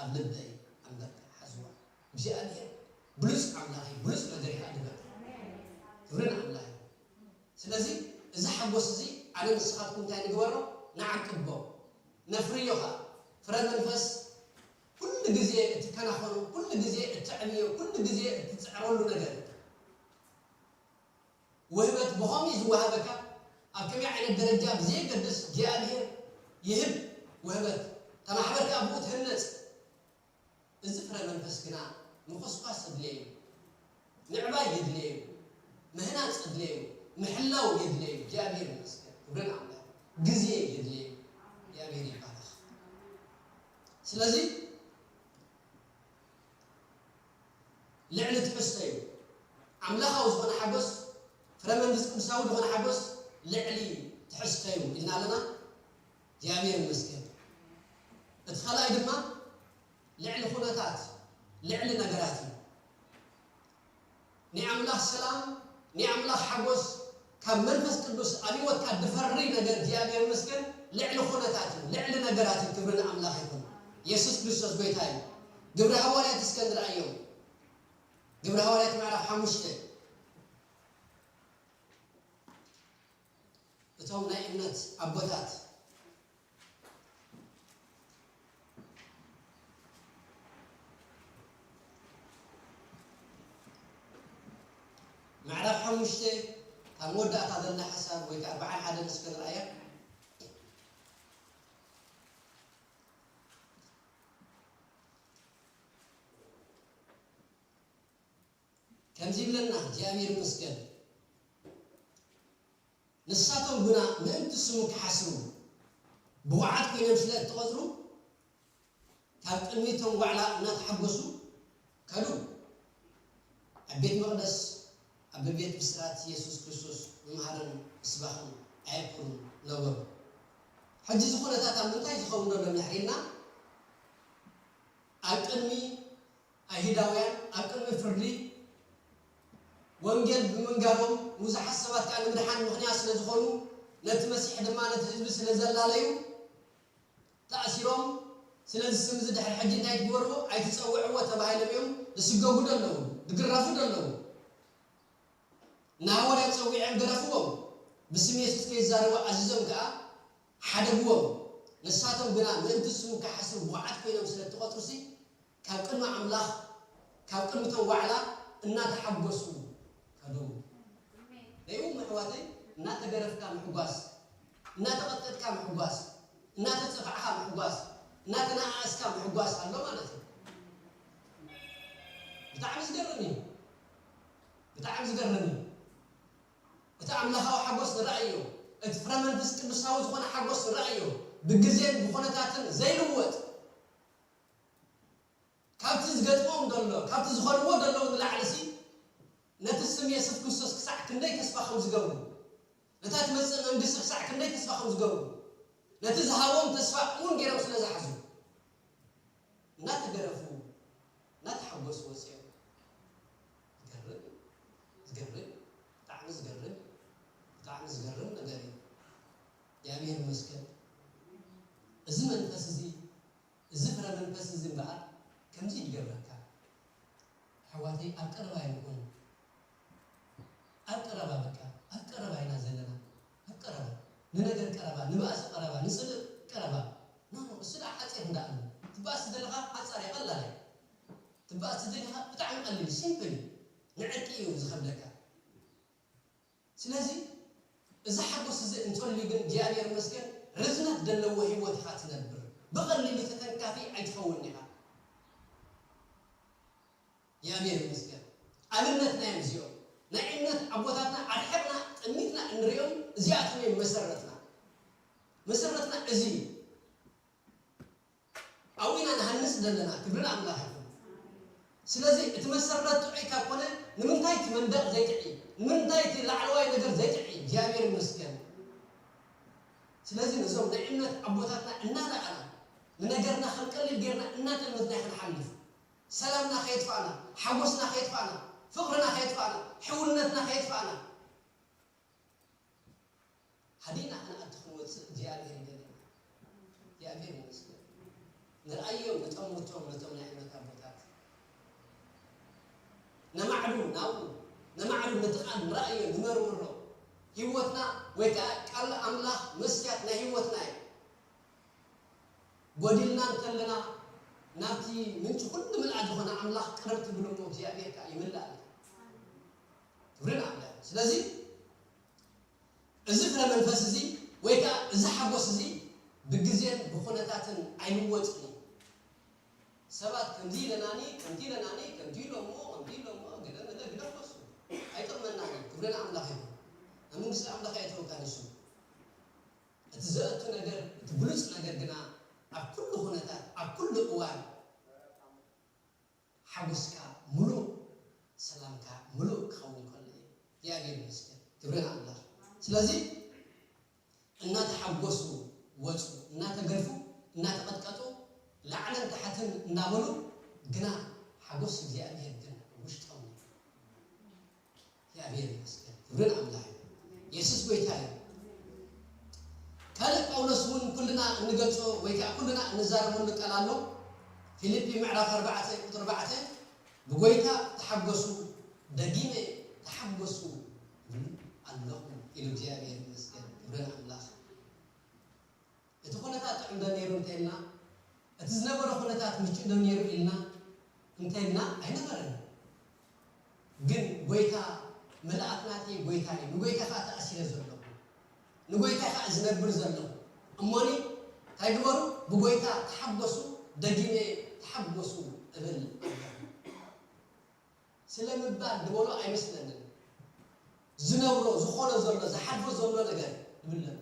ኣብ ልበይ ኣንበርካ ሓዝዋ። እግዚኣብሔር ብሉጽ ኣምላኽ እዩ፣ ብሉጽ ነገር ይኸኣ ግበር። ክብሪ ንኣምላኽ እዩ። ስለዚ እዚ ሓጎስ እዚ ኣነ ንስኻትኩም እንታይ ንግበሮ? ንዓቅቦ፣ ነፍርዮ ኸኣ። ፍረ መንፈስ ኩሉ ግዜ እትከናኸኖ፣ ኩሉ ግዜ እተዕብዮ፣ ኩሉ ግዜ እትጽዕረሉ ነገር እዩ። ውህበት ብኸመይ ዝወሃበካ፣ ኣብ ከመይ ዓይነት ደረጃ ብዘየገድስ እግዚኣብሔር ይህብ ውህበት። እታ ማሕበር ከኣ ብኡ ትህነጽ። እዚ ፍረ መንፈስ ግና ምኹስኳስ የድልየዮ፣ ምዕባይ የድልየዮ፣ ምህናጽ የድልየዮ፣ ምሕላው የድልየዮ። እግዚኣብሔር ይመስገን፣ ክብሪ ንኣምላኽ። ግዜ የድልየዮ። እግዚኣብሔር ይባረኽ። ስለዚ ልዕሊ ትሕዝቶ እዩ። ኣምላኻዊ ዝኾነ ሓጎስ፣ ፍረ መንፈስ ቅዱሳዊ ዝኾነ ሓጎስ ልዕሊ ትሕዝቶ እዩ ኢልና ኣለና። እግዚኣብሔር ይመስገን። እቲ ካልኣይ ድማ ልዕሊ ኩነታት፣ ልዕሊ ነገራት እዩ። ናይ ኣምላኽ ሰላም፣ ናይ ኣምላኽ ሓጎስ ካብ መንፈስ ቅዱስ ኣብ ህይወትካ ድፈሪ ነገር እግዚኣብሔር ይመስገን ልዕሊ ኩነታት እዩ፣ ልዕሊ ነገራት እዩ። ክብሪ ንኣምላኽ ይኹን። የሱስ ክርስቶስ ጎይታ እዩ። ግብረ ሃዋርያት እስከ ንርኣዮም። ግብረ ሃዋርያት ምዕራፍ ሓሙሽተ። እቶም ናይ እምነት ኣቦታት ምዕራፍ ሓሙሽተ ካብ መወዳእታ ዘላ ሓሳብ ወይ ከዓ ኣርብዓን ሓደን እስከ ንርኣያ። ከምዚ ይብለና እግዚኣብሔር ይመስገን። ንሳቶም ግና ምእንቲ ስሙ ክሓስሩ ብቑዓት ኮይኖም ስለ እተቖጽሩ፣ ካብ ቅድሚቶም ዋዕላ እናተሓጎሱ ከዱ። ኣብ ቤት መቕደስ፣ ኣብ ቤት ብስራት የሱስ ክርስቶስ ምምሃርን ምስባኽን ኣየብቁሉን ነበሩ። ሕጂ እዚ ኩነታት ኣብ ምንታይ ዝኸውን ዘሎ እንድሕር ኢልና፣ ኣብ ቅድሚ ኣይሁዳውያን ኣብ ቅድሚ ፍርዲ ወንጌል ብምንጋሮም፣ ንብዙሓት ሰባት ከኣ ንምድሓን ምኽንያት ስለ ዝኾኑ፣ ነቲ መሲሕ ድማ ነቲ ህዝቢ ስለ ዘላለዩ፣ ተኣሲሮም፣ ስለዚ ስም እዚ ድሕሪ ሕጂ እንታይ ትግበርዎ? ኣይትጸውዕዎ ተባሂሎም እዮም ዝስገጉ ዘለዉ፣ ዝግረፉ ዘለዉ። ንሃዋርያት ጸዊዖም ገረፍዎም፣ ብስም የሱስ ከይዛረቡ ኣዚዞም ከኣ ሓደግዎም። ንሳቶም ግና ምእንቲ ስሙ ክሓስሩ ብቑዓት ኮይኖም ስለ እተቖጽሩሲ፣ ካብ ቅድሚ ኣምላኽ፣ ካብ ቅድሚ እቶም ዋዕላ እናተሓጎሱ ከዱ። ርእይዎም ኣሕዋተይ፣ እናተገረፍካ ምሕጓስ፣ እናተቐጥቀጥካ ምሕጓስ፣ እናተጸፋዕኻ ምሕጓስ፣ እናተነኣኣስካ ምሕጓስ ኣሎ ማለት እዩ። ብጣዕሚ ዝገርም እዩ። ብጣዕሚ ዝገርም እዩ። እቲ ኣምላኻዊ ሓጎስ ንረኣዮ፣ እቲ ፍረ መንፈስ ቅዱሳዊ ዝኾነ ሓጎስ ንረኣዮ፣ ብግዜን ብኹነታትን ዘይልወጥ፣ ካብቲ ዝገጥሞም ዘሎ፣ ካብቲ ዝኾንዎ ዘለዉ ንላዕሊሲ፣ ነቲ ስም የሱስ ክርስቶስ ክሳዕ ክንደይ ተስፋ ከም ዝገብሩ፣ ነታ ትመጽእ መንግስቲ ክሳዕ ክንደይ ተስፋ ከም ዝገብሩ፣ ነቲ ዝሃቦም ተስፋ እውን ገይሮም ስለ ዝሓዙ፣ እናተገረፉ፣ እናተሓጎሱ ወፂኦም። ዝገርም፣ ዝገርም፣ ብጣዕሚ ዝገርም፣ ብጣዕሚ ዝገርም ነገር እዩ። እግዚኣብሔር ይመስገን። እዚ መንፈስ እዚ፣ እዚ ፍረ መንፈስ እዚ እምበኣር ከምዚ እዩ ዝገብረካ። ኣሕዋተይ፣ ኣብ ቀረባ ይኹን። ኣብ ቀረባ፣ በቃ፣ ኣብ ቀረባ ኢና ዘለና። ኣብ ቀረባ። ንነገር ቀረባ፣ ንባእሲ ቀረባ፣ ንጽልእ ቀረባ። ኖ፣ ኖ፣ እሱ ደኣ ሓጺር እንዳኣሉ። ትባእሲ ዘለኻ ሓጻር እያ፣ ቀላል እያ። ትባእሲ ዘለኻ ብጣዕሚ ቀሊል፣ ሲምፕል እዩ። ንዕርቂ እዩ ዝኸብደካ። ስለዚ፣ እዚ ሓጎስ እዚ እንተልዩ ግን፣ እግዚኣብሔር ይመስገን፣ ርዝነት ዘለዎ ህይወት ኢኻ ትነብር። ብቐሊሉ ተተንካፊ ኣይትኸውን ኢኻ። እግዚኣብሔር ይመስገን። ኣብነትና እዮም እዚኦም። ናይ እምነት ኣቦታትና ኣርሒቕና ጠሚትና እንሪኦም እዚኣቶም እዮም መሰረትና። መሰረትና እዚ እዩ። ኣብኡ ኢና ንሃንጽ ዘለና። ክብሪ ንኣምላኽ ይኹን። ስለዚ እቲ መሰረት ጥዑይ ካብ ኮነ ንምንታይ እቲ መንደቕ ዘይጥዒ? ንምንታይ እቲ ላዕለዋይ ነገር ዘይጥዒ? እግዚኣብሔር ይመስገን። ስለዚ ነዞም ናይ እምነት ኣቦታትና እናረኣና ንነገርና ከም ቀሊል ጌርና እናጠመትና ክንሓልፍ ሰላምና ከየጥፋእና፣ ሓጎስና ከየጥፋእና፣ ፍቕርና ከየጥፋእና፣ ሕውነትና ከየጥፋእና፣ ሃዲና ክንኣቱ ክንወፅእ እግዚኣብሔር ይደልየና። እግዚኣብሔር ይመስገን። ንርኣዮም፣ ንጠምቶም፣ ነቶም ናይ እምነት ኣቦታት። ነማዕዱ ናብኡ፣ ነማዕዱ ነቲ ቃል ንርኣዮ፣ ንመርምሮ። ህይወትና ወይ ከዓ ቃል ኣምላኽ መስትያት ናይ ህይወትና እዩ። ጎዲልና እንተለና ናብቲ ምንጪ ኩሉ ምልኣት ዝኾነ ኣምላኽ ቅርብ ትብሉ እሞ እግዚኣብሔር ከዓ ይምላእ። ክብሪ ንኣምላኽ። ስለዚ እዚ ፍረ መንፈስ እዚ ወይ ከዓ እዚ ሓጎስ እዚ ብግዜን ብኹነታትን ኣይልወጥን እዩ። ሰባት ከምዚ ኢለናኒ፣ ከምዚ ኢለናኒ፣ ከምዚ ኢሎሞ፣ ከምዚ ኢሎሞ፣ ገለ መለ ግደፎ እሱ ኣይጠቕመናን እዩ። ክብሪ ንኣምላኽ ይኹን። ኣብ መንግስቲ ኣምላኽ ኣየእትወካን እሱ። እቲ ዘእቱ ነገር፣ እቲ ብሉጽ ነገር ግና ኣብ ኩሉ ኩነታት፣ ኣብ ኩሉ እዋን ሓጎስካ ምሉእ፣ ሰላምካ ምሉእ ክኸውን ከሎ እዩ። እግዚኣብሔር ይመስገን። ክብሪ ንኣምላኽ። ስለዚ እናተሓጎሱ ወፁ፣ እናተገርፉ፣ እናተቐጥቀጡ፣ ላዕልን ታሕትን እናበሉ ግና ሓጎስ እግዚኣብሔር ግን ውሽጦም እዩ። እግዚኣብሔር ይመስገን። ክብሪ ንኣምላኽ እዩ። የሱስ ጎይታ እዩ። ካልእ ጳውሎስ እውን ኩልና እንገልጾ ወይ ከዓ ኩልና እንዛረበሉ ቃል ኣሎ። ፊልጲ ምዕራፍ ኣርባዕተ ቁጥሪ ኣርባዕተ፣ "ብጎይታ ተሓጎሱ፣ ደጊመ ተሓጎሱ እብል ኣለኹ" ኢሉ እግዚኣብሔር ይመስገን። ክብሪ ንኣምላኽ። እቲ ኩነታት ጥዑም ዶ ነይሩ እንተ ኢልና፣ እቲ ዝነበረ ኩነታት ምቹእ ዶ ነይሩ ኢልና እንተ ኢልና፣ ኣይነበረን። ግን ጎይታ፣ "ምልኣት ናተይ ጎይታ እዩ፣ ንጎይታ ኸኣ ተኣሲረ ዘለኹ፣ ንጎይታ ኸኣ ዝነብር ዘለኹ። እሞኒ እንታይ ግበሩ? ብጎይታ ተሓጎሱ፣ ደጊመ ተሓጎሱ እብል ኣለኹ." ስለምባል ዝበሎ ኣይመስለንን። ዝነብሮ፣ ዝኾኖ ዘሎ፣ ዝሓልፎ ዘሎ ነገር ይብለና።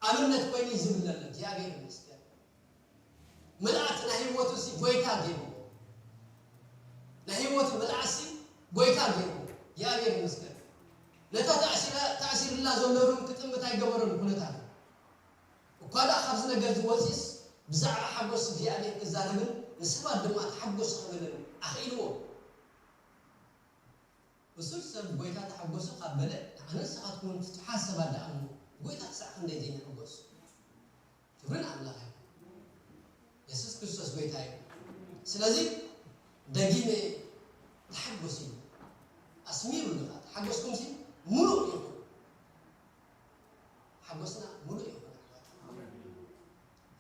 ኣብነት ኮይኑ እዩ ዝብለና። እግዚኣብሔር ይመስገን። ምልኣት ናይ ህይወቱ ሲ ጎይታ ገይሩ። ናይ ህይወቱ ምልኣት ሲ ጎይታ ገይሩ። እግዚኣብሔር ይመስገን። ነታ ተኣሲራ-፣ ተኣሲርላ ዘሎ ሩም ክጥምት ኣይገበሮን ኩነታት። እኳ ደኣ ካብዚ ነገር እዚ ወፂእስ ብዛዕባ ሓጎስ እግዚኣብሔር ክዛረብን ንሰባት ድማ ተሓጎሱ ክብልን ኣኽኢልዎ። ብሱር ሰብ ጎይታ ተሓጎሱ ካብ በለ፣ ንዓነ ንስኻትኩም እውን ፍቱሓት ሰባት ደኣ እሞ፣ ጎይታ ክሳዕ ክንደይ ዘይንሕጎስ? ክብሪ ንኣምላኽ ይኹን። የሱስ ክርስቶስ ጎይታ እዩ። ስለዚ ደጊመ ተሓጎስ እዩ። ኣስሚሩሉ ኸኣ፣ ተሓጎስኩምሲ ምሉእ ይኹን። ሓጎስና ምሉእ ይኹን።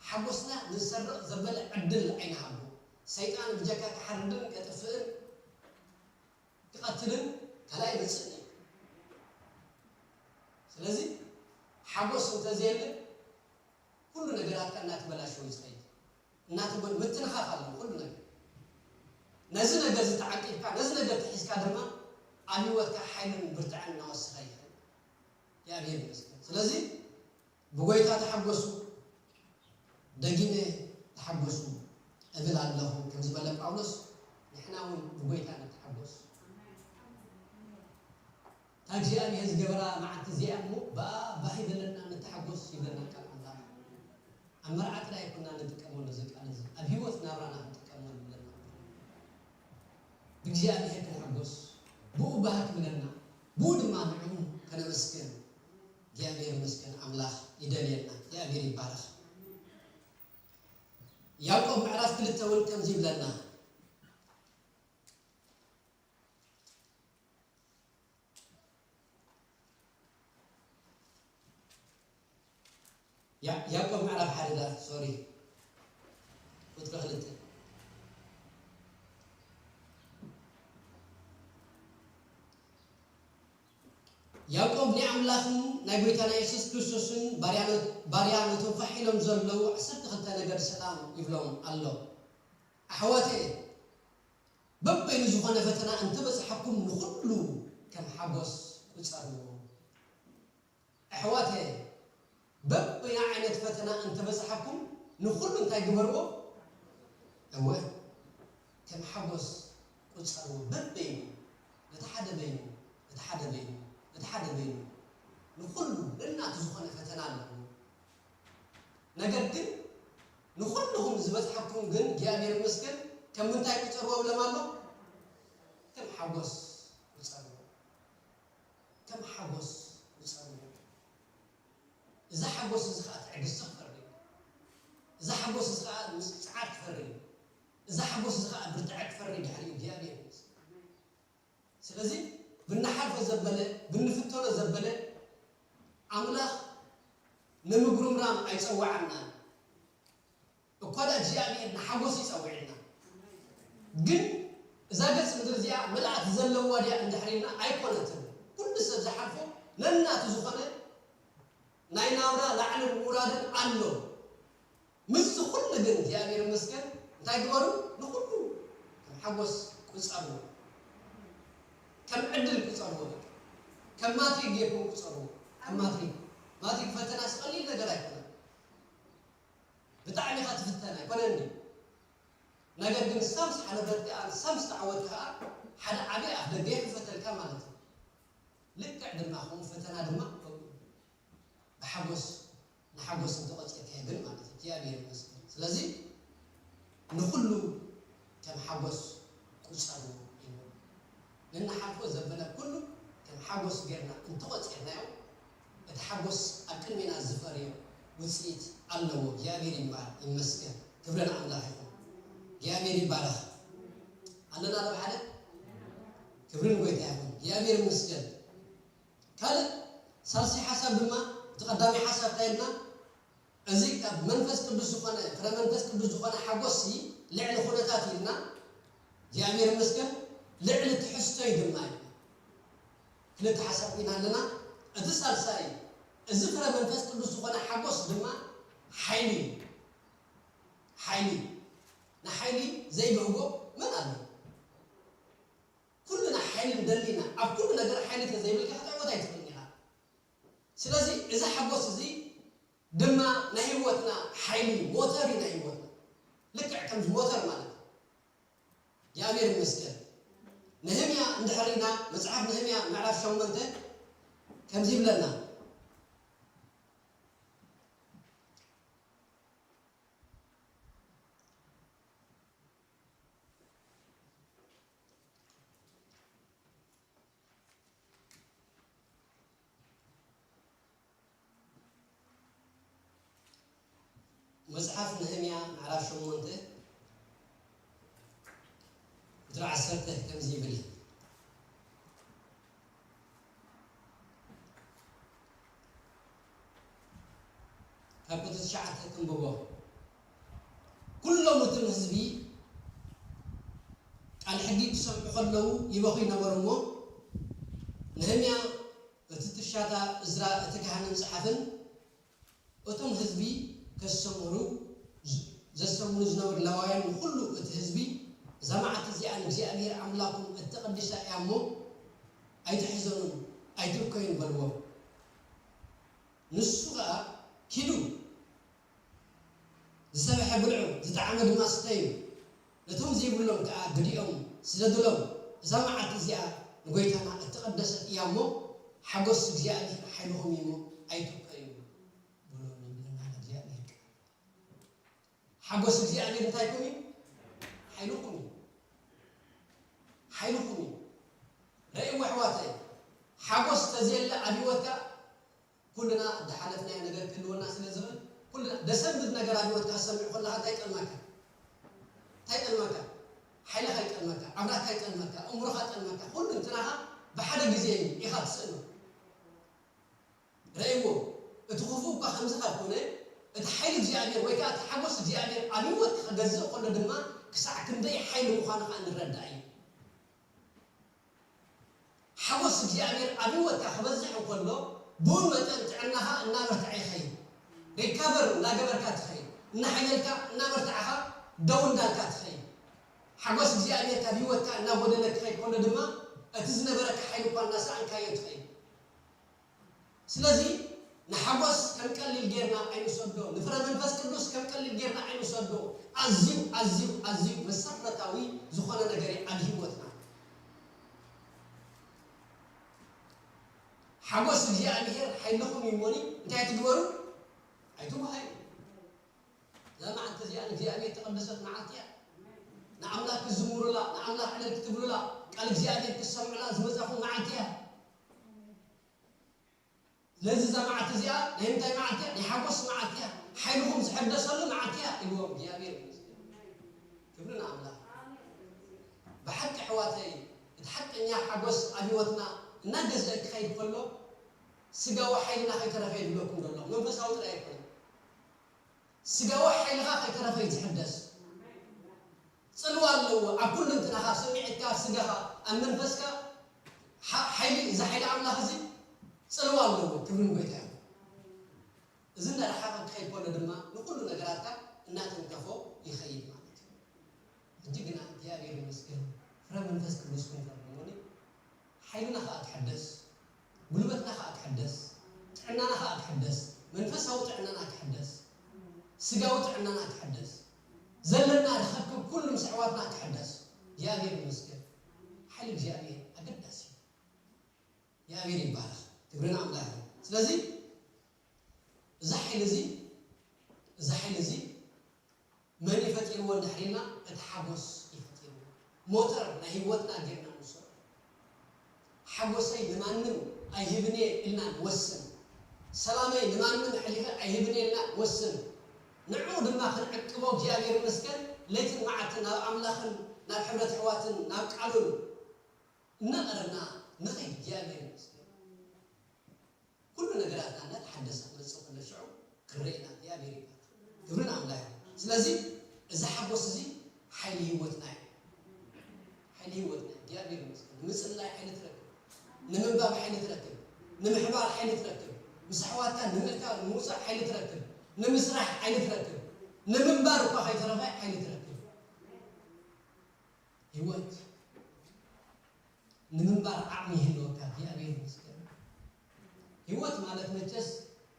ሓጎስና ንዝሰርቕ ዘበለ ዕድል ኣይንሃቦ። ሰይጣን ብጀካ ክሓርድን ከጥፍእን ክቐትልን ካልኣይ መጽእን እዩ። ስለዚ ሓጎስ እንተዘየለ ኩሉ ነገራትካ እናተበላሸወ እዩ ዝኸይድ። እናተበል-፣ ምትንኻፍ ኣለዎ ኩሉ ነገር። ነዚ ነገር እዚ ተዓቂብካ፣ ነዚ ነገር ተሒዝካ ድማ ኣብ ህይወትካ ሓይልን ብርትዐን እናወሰኸ ይኸይድ። እግዚኣብሔር ይመስገን። ስለዚ ብጎይታ ተሓጎሱ፣ ደጊመ ተሓጎሱ እብል ኣለኹ ከም ዝበለ ጳውሎስ፣ ንሕና እውን ብጎይታ ንተሓጎስ። እታ እግዚኣብሔር ዝገበራ መዓልቲ እዚኣ እሞ ብኣ ባህ ይበለና፣ ንተሓጎስ ይብለና ቃል ኣምላኽ። ኣብ መርዓ ጥራይ ኣይኮና ንጥቀመሉ እዚ ቃል እዚ፣ ኣብ ህይወት ናብራና ክንጥቀመሉ ኣለና። ብእግዚኣብሔር ክንሕጎስ፣ ብኡ ባህ ክብለና፣ ብኡ ድማ ንዕኡ ከነመስግን እግዚኣብሔር ይመስገን ኣምላኽ ይደልየና። እግዚኣብሔር ይባረኽ። ያዕቆብ ምዕራፍ ክልተ እውን ከምዚ ይብለና። ያ-፣ ያዕቆብ ምዕራፍ ሓደ ዳ፣ ሶሪ፣ ቁጽሪ ክልተ። ያዕቆብ ናይ ኣምላኽን ናይ ጎይታና የሱስ ክርስቶስን ባርያ ነ-፣ ባርያ ነቶም ፋሕ ኢሎም ዘለዉ ዓሰርተ ክልተ ነገድ ሰላም ይብሎም ኣሎ። ኣሕዋተየ፣ በበይኑ ዝኾነ ፈተና እንተበጽሓኩም ንኹሉ ከም ሓጎስ ቁጸርዎ። ኣሕዋተየ፣ በበይኑ ዓይነት ፈተና እንተበጽሓኩም ንኹሉ እንታይ ግበርዎ? እወ፣ ከም ሓጎስ ቁጸርዎ። በበይኑ፣ እቲ ሓደ በይኑ፣ እቲ ሓደ በይኑ፣ እቲ ሓደ በይኑ፣ ንኹሉ ነናቱ ዝኾነ ፈተና ኣለዎ። ነገር ግን ንኹልኹም ዝበጽሓኩም ግን እግዚኣብሔር ይመስገን ከም ምንታይ ቁጸርዎ ብሎም ኣሎ? ከም ሓጎስ ቁጸርዎ። ከም ሓጎስ ቁጸርዎ። እዚ ሓጎስ እዚ ኸኣ ትዕግስቲ ክፈሪ፣ እዚ ሓጎስ እዚ ኸኣ ምጽዓር ክፈሪ፣ እዚ ሓጎስ እዚ ኸኣ ብርትዐ ክፈሪ ድሕሪኡ እግዚኣብሔር ይመስገን። ስለዚ ብንሓልፎ ዘበለ፣ ብንፍተኖ ዘበለ ኣምላኽ ንምጉርምራም ኣይጸዋዓናን። እኳ ደኣ እግዚኣብሔር ንሓጎስ እዩ ጸዊዕና፣ ግን እዛ ገጽ ምድሪ እዚኣ ምልኣት ዘለዋ ድያ እንድሕር ኢልና ኣይኮነትን። ኩሉ ሰብ ዝሓልፎ ነናቱ ዝኾነ ናይ ናብራ ላዕልን ምውራድን ኣሎ። ምስዚ ኩሉ ግን እግዚኣብሔር ይመስገን እንታይ ግበሩ? ንኹሉ ከም ሓጎስ ቁጸርዎ፣ ከም ዕድል ቁጸርዎ፣ በቃ ከም ማትሪክ ጌርኩም ቁጸርዎ። ከም ማትሪክ፣ ማትሪክ ፈተናስ ቀሊል ነገር ኣይኮነን። ብጣዕሚ ኢኻ ትፍተን ኣይኮነን ድዩ? ነገር ግን ሳምስ ሓለፈት ከኣ ሳምስ ተዓወት ከኣ ሓደ ዓቢ ኣፍ ደገ ይኽፈተልካ ማለት እዩ። ልክዕ ድማ ከምኡ ፈተና ድማ ከምኡ ብሓጎስ ንሓጎስ እንተቖጺርካዮ ግን ማለት እዩ እግዚኣብሔር ይመስገን። ስለዚ ንኹሉ ከም ሓጎስ ቁጸርዎ ኢሉ። ንንሓልፎ ዘበለ ኩሉ ከም ሓጎስ ጌርና እንተቖጺርናዮ፣ እቲ ሓጎስ ኣብ ቅድሜና ዝፈርዮ ውጽኢት ኣለዎ። እግዚኣብሔር ይባር ይመስገን። ክብሪ ንኣምላኽ ይኹን። እግዚኣብሔር ይባረኽ። ኣለና ዶ ሓደ? ክብሪ ንጎይታ ይኹን። እግዚኣብሔር ይመስገን። ካልእ ሳልሳይ ሓሳብ ድማ፣ እቲ ቀዳማይ ሓሳብ እንታይ ኢልና? እዚ ካብ መንፈስ ቅዱስ ዝኾነ፣ ፍረ መንፈስ ቅዱስ ዝኾነ ሓጎስ ልዕሊ ኩነታት ኢልና፣ እግዚኣብሔር ይመስገን፣ ልዕሊ ትሕዝቶ እዩ ድማ ኢልና። ክልተ ሓሳብ ኢና ኣለና። እቲ ሳልሳይ፣ እዚ ፍረ መንፈስ ቅዱስ ዝኾነ ሓጎስ ድማ ሓይሊ እዩ። ሓይሊ። ንሓይሊ ዘይብህጎ መን ኣሎ? ኩልና ሓይሊ ንደሊ ኢና። ኣብ ኩሉ ነገር ሓይሊ እንተዘይብልካ ክትዕወት ኣይትኽእልን ኢኻ። ስለዚ እዚ ሓጎስ እዚ ድማ ናይ ህይወትና ሓይሊ፣ ሞተር እዩ ናይ ህይወትና። ልክዕ ከምዚ ሞተር ማለት እዩ። እግዚኣብሔር ይመስገን። ነህምያ እንድሕር ኢና፣ መጽሓፍ ነህምያ ምዕራፍ ሸሞንተ ከምዚ ይብለና። መጽሓፍ ነህምያ ምዕራፍ ሸሞንተ ቁጽሪ ዓሰርተ ከምዚ ይብል። ካብ ቁጽሪ ትሽዓተ ክንብቦ። ኩሎም እቶም ህዝቢ ቃል ሕጊ ክሰምዑ ከለዉ ይበኽዩ ነበሩ እሞ፣ ነህምያ እቲ ትሻታ፣ እዝራ እቲ ካህንን ጸሓፍን እቶም ህዝቢ ከሰምሩ፣ ዘሰምሩ ዝነበሩ ሌዋውያን ንኹሉ እቲ ህዝቢ፣ እዛ መዓልቲ እዚኣ ንእግዚኣብሔር ኣምላኽኩም እተቐድሳ እያ እሞ፣ ኣይትሕዘኑን ኣይትብከዩን በልዎም። ንሱ ኸኣ፣ ኪዱ፣ ዝሰብሐ ብልዑ፣ ዝጠዓመ ድማ ስተዩ፣ ነቶም ዘይብሎም ከኣ ግዲኦም ስደዱሎም። እዛ መዓልቲ እዚኣ ንጎይታና እተቐደሰት እያ እሞ፣ ሓጎስ እግዚኣብሔር ሓይልኹም እዩ እሞ፣ ኣይትብከዩ በሎም ይብለና እግዚኣብሔር ቃል። ሓጎስ እግዚኣብሔር እንታይ ኢልኩም እዩ? ሓይልኹም እዩ። ሓይልኹም እዩ። ረእይዎ ኣሕዋተይ፣ ሓጎስ ተዘየለ ኣብ ህይወትካ ኩልና ዝሓለፍናዮ ነገር ክህልወና ስለ ዝኽእል፣ ኩልና ደሰምት ነገር ኣብ ህይወትካ ክትሰምዕ ከለኻ እንታይ ይጠልመካ? እንታይ ይጠልመካ? ሓይልኻ ይጠልመካ፣ ኣብራካ ይጠልመካ፣ ኣእምሮኻ ይጠልመካ፣ ኩሉ እንትናኻ ብሓደ ግዜ እዩ ኢኻ ትስእኖ። ረእይዎ፣ እቲ ክፉእ እኳ ከምዚ ካብ ኮነ፣ እቲ ሓይሊ እግዚኣብሔር ወይ ከኣ እቲ ሓጎስ እግዚኣብሔር ኣብ ህይወትካ ክገዝእ ከሎ ድማ ክሳዕ ክንደይ ሓይሊ ምዃኑ ከኣ ንረዳእ እዩ። ሓጎስ እግዚኣብሔር ኣብ ህይወትካ ክበዝሕ እንከሎ፣ ብኡ መጠን ጥዕናኻ እናበርትዐ ይኸይድ። ሪካቨር እናገበርካ ትኸይድ። እናሓየልካ፣ እናበርትዓኻ ደው እንዳልካ ትኸይድ። ሓጎስ እግዚኣብሔር ካብ ህይወትካ እናጎደለ ክኸይድ ከሎ ድማ፣ እቲ ዝነበረካ ሓይሊ እኳ እናሰኣንካዮ ትኸይድ። ስለዚ ንሓጎስ ከም ቀሊል ጌርና ኣይንውሰዶ፣ ንፍረ መንፈስ ቅዱስ ከም ቀሊል ጌርና ኣይንውሰዶ። ኣዝዩ፣ ኣዝዩ፣ ኣዝዩ መሰረታዊ ዝኾነ ነገር እዩ ኣብ ህይወትና። ሓጎስ እግዚኣብሔር ሓይልኹም እዩ እሞኒ፣ እንታይ ትግበሩ? ኣይትጉሃዩ። እዛ መዓልቲ እዚኣ ንእግዚኣብሔር እተቐደሰት መዓልቲ እያ። ንኣምላኽ ክትዝምሩላ፣ ንኣምላኽ ዕልል ክትብሉላ፣ ቃል እግዚኣብሔር ክትሰምዑላ ዝመጻኹም መዓልቲ እያ። ስለዚ እዛ መዓልቲ እዚኣ ናይ ምንታይ መዓልቲ እያ? ናይ ሓጎስ መዓልቲ እያ። ሓይልኹም ዝሕደሰሉ መዓልቲ እያ ኢልዎም እግዚኣብሔር ይመስገን። ክብሪ ንኣምላኽ። ብሓቂ ኣሕዋተይ፣ እቲ ሓቀኛ ሓጎስ ኣብ ህይወትና እናገዝአ ክኸይድ ከሎ፣ ስጋዊ ሓይልና ከይተረፈ ይብለኩም ዘሎ፣ መንፈሳዊ ጥራይ ኣይኮነን። ስጋዊ ሓይልኻ ከይተረፈ እዩ ዝሕደስ። ጽልዋ ኣለዎ ኣብ ኩሉ እንትናኻ፣ ኣብ ስምዒትካ፣ ኣብ ስጋኻ፣ ኣብ መንፈስካ። ሓ-፣ ሓይሊ፣ እዚ ሓይሊ ኣምላኽ እዚ ጽልዋ ኣለዎ። ክብሪ ንጎይታ ይኹን። እዚ እናረሓቐ ክኸይድ ከሎ ድማ ንኹሉ ነገራትካ እናተንከፎ ይኸይድ ማለት እዩ። ሕጂ ግና እግዚኣብሔር ይመስገን፣ ፍረ መንፈስ ቅዱስ ክንፈሪ እሞኒ፣ ሓይልና ኸኣ ክሕደስ፣ ጉልበትና ኸኣ ክሕደስ፣ ጥዕናና ኸኣ ክሕደስ፣ መንፈሳዊ ጥዕናና ክሕደስ፣ ስጋዊ ጥዕናና ክሕደስ፣ ዘለና ርኸክብ ኩሉ ምስ ኣሕዋትና ክሕደስ። እግዚኣብሔር ይመስገን። ሓይሊ እግዚኣብሔር ኣገዳሲ እዩ። እግዚኣብሔር ይባረኽ። ክብሪ ንኣምላኽ እዩ። ስለዚ እዚ ሓይሊ እዚ፣ እዚ ሓይሊ እዚ መን እዩ ፈጢርዎ እንድሕር ኢልና፣ እቲ ሓጎስ እዩ ፈጢርዎ። ሞተር ናይ ህይወትና ጌርና ንውሰዶ። ሓጎሰይ ንማንም ኣይህብን እየ ኢልና ንወስን። ሰላመይ ንማንም ኣሕሊፈ ኣይህብን እየ ኢልና ንወስን። ንዕኡ ድማ ክንዕቅቦ እግዚኣብሔር ይመስገን፣ ለይትን መዓልትን ናብ ኣምላኽን ናብ ሕብረት ኣሕዋትን ናብ ቃሉን እናቐረብና ንኸይድ እግዚኣብሔር ይመስገን። ኩሉ ነገራትና እናተሓደሰ ክመጽእ ከሎ ሽዑ ክረኤና እግዚኣብሔር ይባረኽ። ክብሪ ንኣምላኽ ይኹን። ስለዚ እዚ ሓጎስ እዚ ሓይሊ ህይወትና እዩ። ሓይሊ ህይወትና እዩ። እግዚኣብሔር ይመስገን። ንምጽላይ ሓይሊ ትረክብ፣ ንምንባብ ሓይሊ ትረክብ፣ ንምሕባር ሓይሊ ትረክብ፣ ምስ ኣሕዋትካ ንምእታው ንምውጻእ ሓይሊ ትረክብ፣ ንምስራሕ ሓይሊ ትረክብ፣ ንምንባር እኳ ከይተረፈ ሓይሊ ትረክብ። ህይወት ንምንባር ዓቕሚ ይህልወካ። እግዚኣብሔር ይመስገን። ህይወት ማለት መቸስ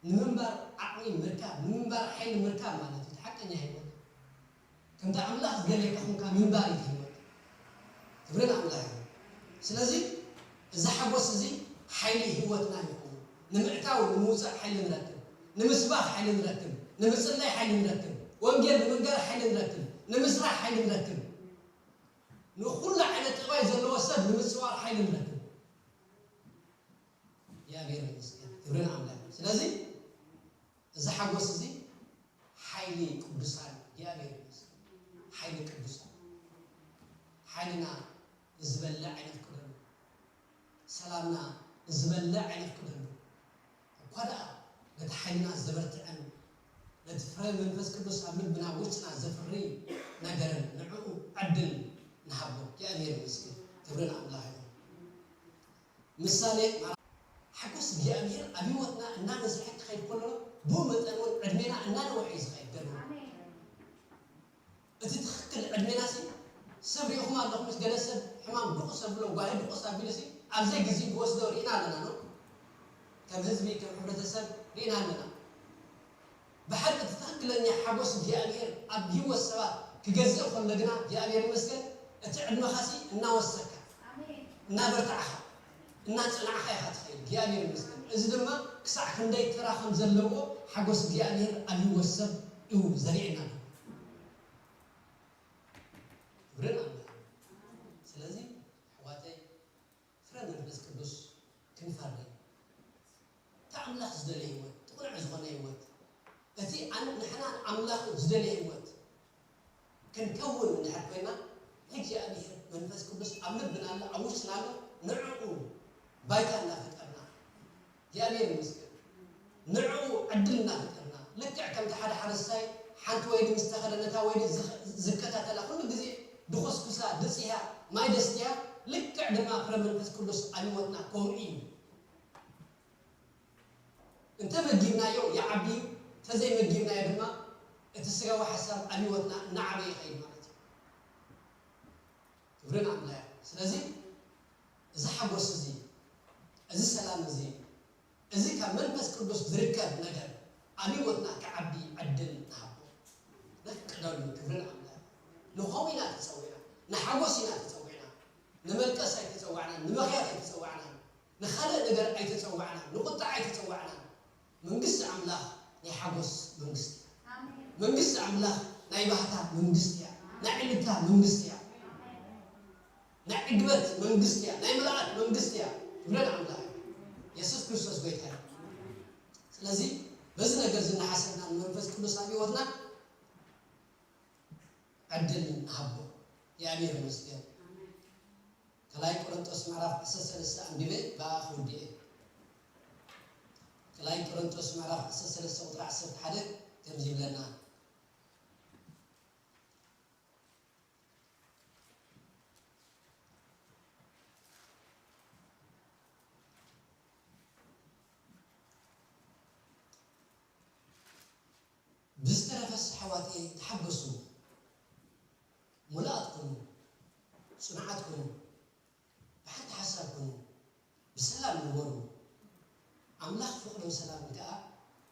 ንምንባር ዓቕሚ ምርካብ፣ ንምንባር ሓይሊ ምርካብ ማለት እዩ። እቲ ሓቀኛ ህይወት ከምቲ ኣምላኽ ዝደልየካ ኹንካ ምንባር እዩ ህይወት። ክብሪ ንኣምላኽ እዩ። ስለዚ እዚ ሓጎስ እዚ ሓይሊ ህይወትና ይኸውን። ንምእታው ንምውፃእ ሓይሊ ንረክብ፣ ንምስባኽ ሓይሊ ንረክብ፣ ንምፅላይ ሓይሊ ንረክብ፣ ወንጌል ንምንጋር ሓይሊ ንረክብ፣ ንምስራሕ ሓይሊ ንረክብ። ንኹሉ ዓይነት ጠባይ ዘለዎ ሰብ ንምጽዋር ሓይሊ ንረክብ። እግዚኣብሔር ይመስገን። ክብሪ ንኣምላኽ። ስለዚ እዚ ሓጎስ እዚ ሓይሊ ቅዱሳን እዩ። እግዚኣብሔር ይመስገን። ሓይሊ ቅዱሳን። ሓይልና ዝበልዕ ኣይነፍቅደሉ። ሰላምና ዝበልዕ ኣይነፍቅደሉ። እኳ ደኣ ነቲ ሓይልና ዘበርትዐን ነቲ ፍረ መንፈስ ቅዱስ ኣብ ልብና ውሽጥና ዘፍሪ ነገርን ንዕኡ ዕድል ንሃቦ። እግዚኣብሔር ይመስገን። ክብሪ ንኣምላኽ ይኹን። ምሳሌ ሓጎስ እግዚኣብሔር ኣብ ህይወትና እናበዝሐ ክኸይድ ከሎ፣ ብኡ መጠን እውን ዕድሜና እናነውሐ እዩ ዝኸይድ። ገርም። ኣሜን። እቲ ትኽክል ዕድሜናሲ ሰብ ሪኢኹም ኣለኹም ምስ ገለ ሰብ ሕማም ድቑስ ኣብሎ፣ ጓሂ ድቑስ ኣቢሉሲ ኣብ ዘይግዜኡ ክወስዶ ርኢና ኣለና፣ ኖ? ከም ህዝቢ፣ ከም ሕብረተሰብ ርኢና ኣለና። ብሓቂ እቲ ትኽክለኛ ሓጎስ እግዚኣብሔር ኣብ ህይወት ሰባት ክገዝእ ከሎ ግና፣ እግዚኣብሔር ይመስገን፣ እቲ ዕድመኻሲ እናወሰካ፣ ኣሜን። እናበርታዕኻ፣ እናጸናዕኻ ኢኻ ትኸይድ። እግዚኣብሔር ይመስገን። እዚ ድማ ክሳዕ ክንደይ ተራ ከም ዘለዎ ሓጎስ እግዚኣብሔር ኣብ ህይወት ሰብ እዩ ዘሪኤና። ክብሪ ንኣምላኽ። ስለዚ ኣሕዋተይ፣ ፍረ መንፈስ ቅዱስ ክንፈሪ፣ እቲ ኣምላኽ ዝደልዮ ህይወት፣ እቲ ቅኑዕ ዝኾነ ህይወት፣ እቲ ኣን-፣ ንሕና ንኣምላኽ ዝደልዮ ህይወት ክንከውን እንድሕር ኮይና፣ እግዚኣብሔር መንፈስ ቅዱስ ኣብ ልብና ኣሎ፣ ኣብ ውሽጥና ኣሎ። ንዕኡ ባይታ እናፈጠርና፣ እግዚኣብሔር ይመስገን፣ ንዕኡ ዕድል እናፈጠርና፣ ልክዕ ከምቲ ሓደ ሓረስታይ ሓንቲ ወይኒ ምስ ተኸለ፣ ነታ ወይኒ ዝኸ-፣ ዝከታተላ፣ ኩሉ ግዜ ድኹስኩሳ፣ ድጽያ፣ ማይ ደስትያ፣ ልክዕ ድማ ፍረ መንፈስ ቅዱስ ኣብ ህይወትና ከምኡ እዩ። እንተመጊብናዮ ይዓቢ እዩ፣ እንተዘይመጊብናዮ ድማ እቲ ስጋዊ ሓሳብ ኣብ ህይወትና እናዓበየ ይኸይድ ማለት እዩ። ክብርን ኣምላኽ። ስለዚ እዚ ሓጎስ እዚ፣ እዚ ሰላም እዚ፣ እዚ ካብ መንፈስ ቅዱስ ዝርከብ ነገር ኣብ ህይወትና ክዓቢ ዕድል ንሃቦ። ነፍቅደሉ። ክብርን ኣምላኽ። ንኸምኡ ኢና ተጸዊዕና። ንሓጎስ ኢና ተጸዊዕና። ንመልቀስ ኣይተጸዋዕናን፣ ንመኽያት ኣይተጸዋዕናን፣ ንኻልእ ነገር ኣይተጸዋዕናን፣ ንቁጣዕ ኣይተጸዋዕናን። መንግስቲ ኣምላኽ ናይ ሓጎስ መንግስቲ እያ። መንግስቲ ኣምላኽ ናይ ባህታ መንግስቲ እያ። ናይ ዕልልታ መንግስቲ እያ። ናይ ዕግበት መንግስቲ እያ። ናይ ምልኣት መንግስቲ እያ። ክብረን ኣምላኽ እዩ። የሱስ ክርስቶስ ጎይታ እዩ። ስለዚ በዚ ነገር እዚ እናሓሰብና ንመንፈስ ቅዱስ ኣብ ህይወትና ዕድል ንሃቦ። እግዚኣብሔር ይመስገን። ካልኣይ ቆሮንቶስ ምዕራፍ ዓሰርተ ሰለስተ ኣንቢበ ብኣ ክውድእ እየ። ካልኣይ ቆሮንቶስ ምዕራፍ ዓሰርተ ሰለስተ ቁጽሪ ዓሰርተ ሓደ ከምዚ ይብለና። ብዝተረፈስ ኣሕዋተይ ተሓገሱ፣ ሙሉኣት ኩኑ፣ ጽኑዓት ኩኑ፣ ብሓንቲ ሓሳብ ኩኑ፣ ብሰላም ንበሩ። ኣምላኽ ፍቕርን ሰላምን ከኣ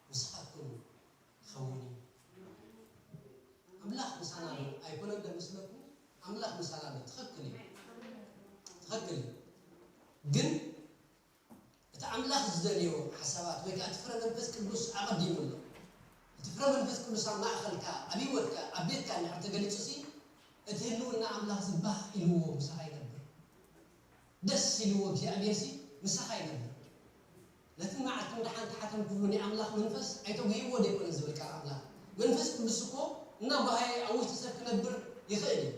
ምሳኻትኩም ክኸውን እዩ። ኣምላኽ ምሳና ኣሎ ኣይኮነን ዶ መስለኩም? ኣምላኽ ምሳና ኣሎ። ትኽክል እዩ። ትኽክል እዩ። ግን እቲ ኣምላኽ ዝደልዮ ሓሳባት ወይ ከኣ እቲ ፍረ መንፈስ ቅዱስ ኣቐዲሙ ኣሎ። እቲ ፍረ መንፈስ ቅዱስ ኣብ ማእኸልካ፣ ኣብ ህይወትካ፣ ኣብ ቤትካ እንድሕር ተገሊጹሲ፣ እቲ ህልውና ኣምላኽ እዚ ባህ ኢልዎ ምሳኻ ይነብር። ደስ ኢልዎ እግዚኣብሔር ሲ ምሳኻ ይነብር። ነቲ መዓልቲ ምድሓን ተሓተምኩሉ ናይ ኣምላኽ መንፈስ ኣይተጉህይዎ ዶ ኣይኮነን ዝብል ቃል ኣምላኽ። መንፈስ ቅዱስ እኮ እናጓሃየ ኣብ ውሽጢ ሰብ ክነብር ይኽእል እዩ።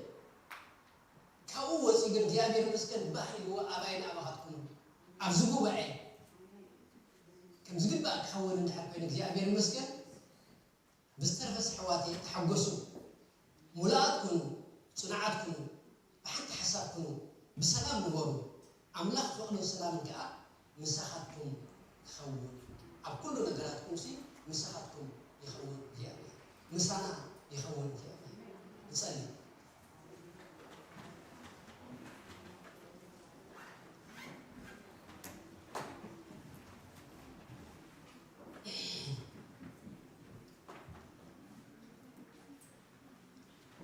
ካብኡ ወፂኡ ግን እግዚኣብሔር ይመስገን ባህ ኢልዎ ኣባይን ኣባኻትኩም ኣብዚ ጉባኤ ከም ዝግባእ ክኸውን እንድሕር ኮይኑ እግዚኣብሔር ይመስገን። ብዝተረፈስ ኣሕዋተይ ተሓጎሱ፣ ሙሉኣት ኩኑ፣ ጽኑዓት ኩኑ፣ ብሓንቲ ሓሳብ ኩኑ፣ ብሰላም ንበሩ። ኣምላኽ ፍቕርን ሰላምን ከኣ ምሳኻትኩም ክኸውን። ኣብ ኩሉ ነገራትኩምሲ ምሳኻትኩም ይኸውን እግዚኣብሔር። ምሳና ይኸውን እግዚኣብሔር። ንጸሊ።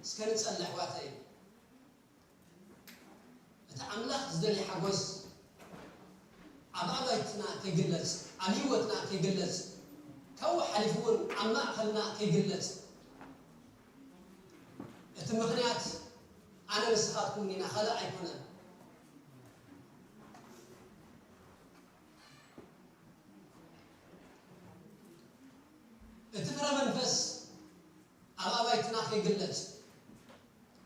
እስከ ንጸሊ ኣሕዋተይ። እቲ ኣምላኽ ዝደልዮ ሓጎስ ኣብ ኣባይትና ከይግለጽ፣ ኣብ ህይወትና ከይግለጽ፣ ካብኡ ሓሊፉ እውን ኣብ ማእከልና ከይግለጽ፣ እቲ ምኽንያት ኣነ ንስኻትኩም ኢና፣ ካልእ ኣይኮነን። እቲ ፍረ መንፈስ ኣብ ኣባይትና ከይግለጽ፣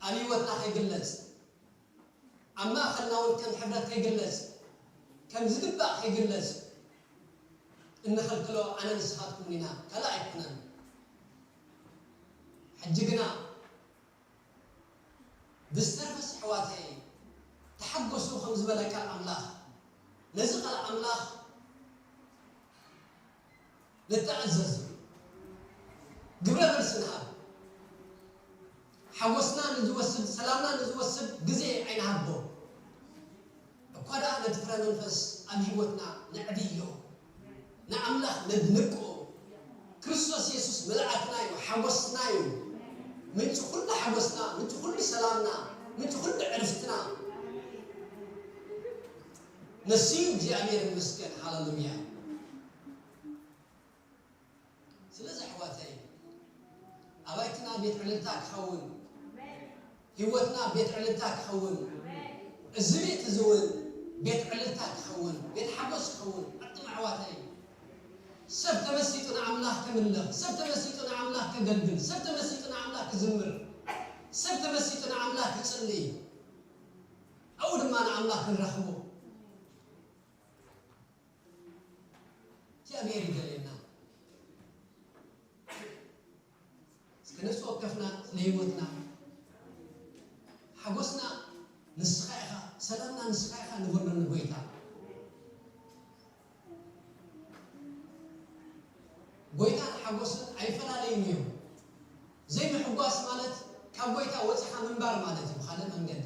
ኣብ ህይወትና ከይግለጽ፣ ኣብ ማእኸልና እውን ከም ሕብረት ከይግለጽ፣ ከም ዝግባእ ከይግለጽ እንኸልክሎ ኣነ ንስኻትኩም ኢና፣ ካልእ ኣይኮነን። ሕጂ ግና ብዝተረፈስ ኣሕዋተይ ተሓጎሱ ከም ዝበለ ቃል ኣምላኽ፣ ነዚ ቃል ኣምላኽ ንተኣዘዝ፣ ግብረ መልሲ ንሃብ። ሓጎስና ንዝወስድ፣ ሰላምና ንዝወስድ ግዜ ኣይንሃቦ። እኳ ደኣ ነቲ ፍረ መንፈስ ኣብ ህይወትና ነዕብዮ፣ ንኣምላኽ ነድንቆ። ክርስቶስ የሱስ ምልኣትና እዩ፣ ሓጎስና እዩ። ምንጪ ኩሉ ሓጎስና፣ ምንጪ ኩሉ ሰላምና፣ ምንጪ ኩሉ ዕርፍትና ንሱ እዩ። እግዚኣብሔር ይመስገን። ሃሌሉያ። ስለዚ ኣሕዋተይ፣ ኣባይትና ቤት ዕልልታ ክኸውን፣ ህይወትና ቤት ዕልልታ ክኸውን፣ እዚ ቤት እዚ እውን ቤት ዕልልታ ክኸውን፣ ቤት ሓጎስ ክኸውን። ኣቱም ኣሕዋተይ፣ ሰብ ተመሲጡ ንኣምላኽ ከምልኽ፣ ሰብ ተመሲጡ ንኣምላኽ ከገልግል፣ ሰብ ተመሲጡ ንኣምላኽ ክዝምር፣ ሰብ ተመሲጡ ንኣምላኽ ክጽልይ፣ ኣብኡ ድማ ንኣምላኽ ክንረኽቦ እግዚኣብሔር ይደልየና። እስከ ነፍሲ ወከፍና ስለ ህይወትና፣ ሓጎስና ንስኻ ኢኻ፣ ሰላምና ንስኻ ኢኻ ንበሎ ንጎይታ። ጎይታን ሓጎስን ኣይፈላለዩን እዮም። ዘይምሕጓስ ማለት ካብ ጎይታ ወጺኻ ምንባር ማለት እዩ። ብኻልእ መንገዲ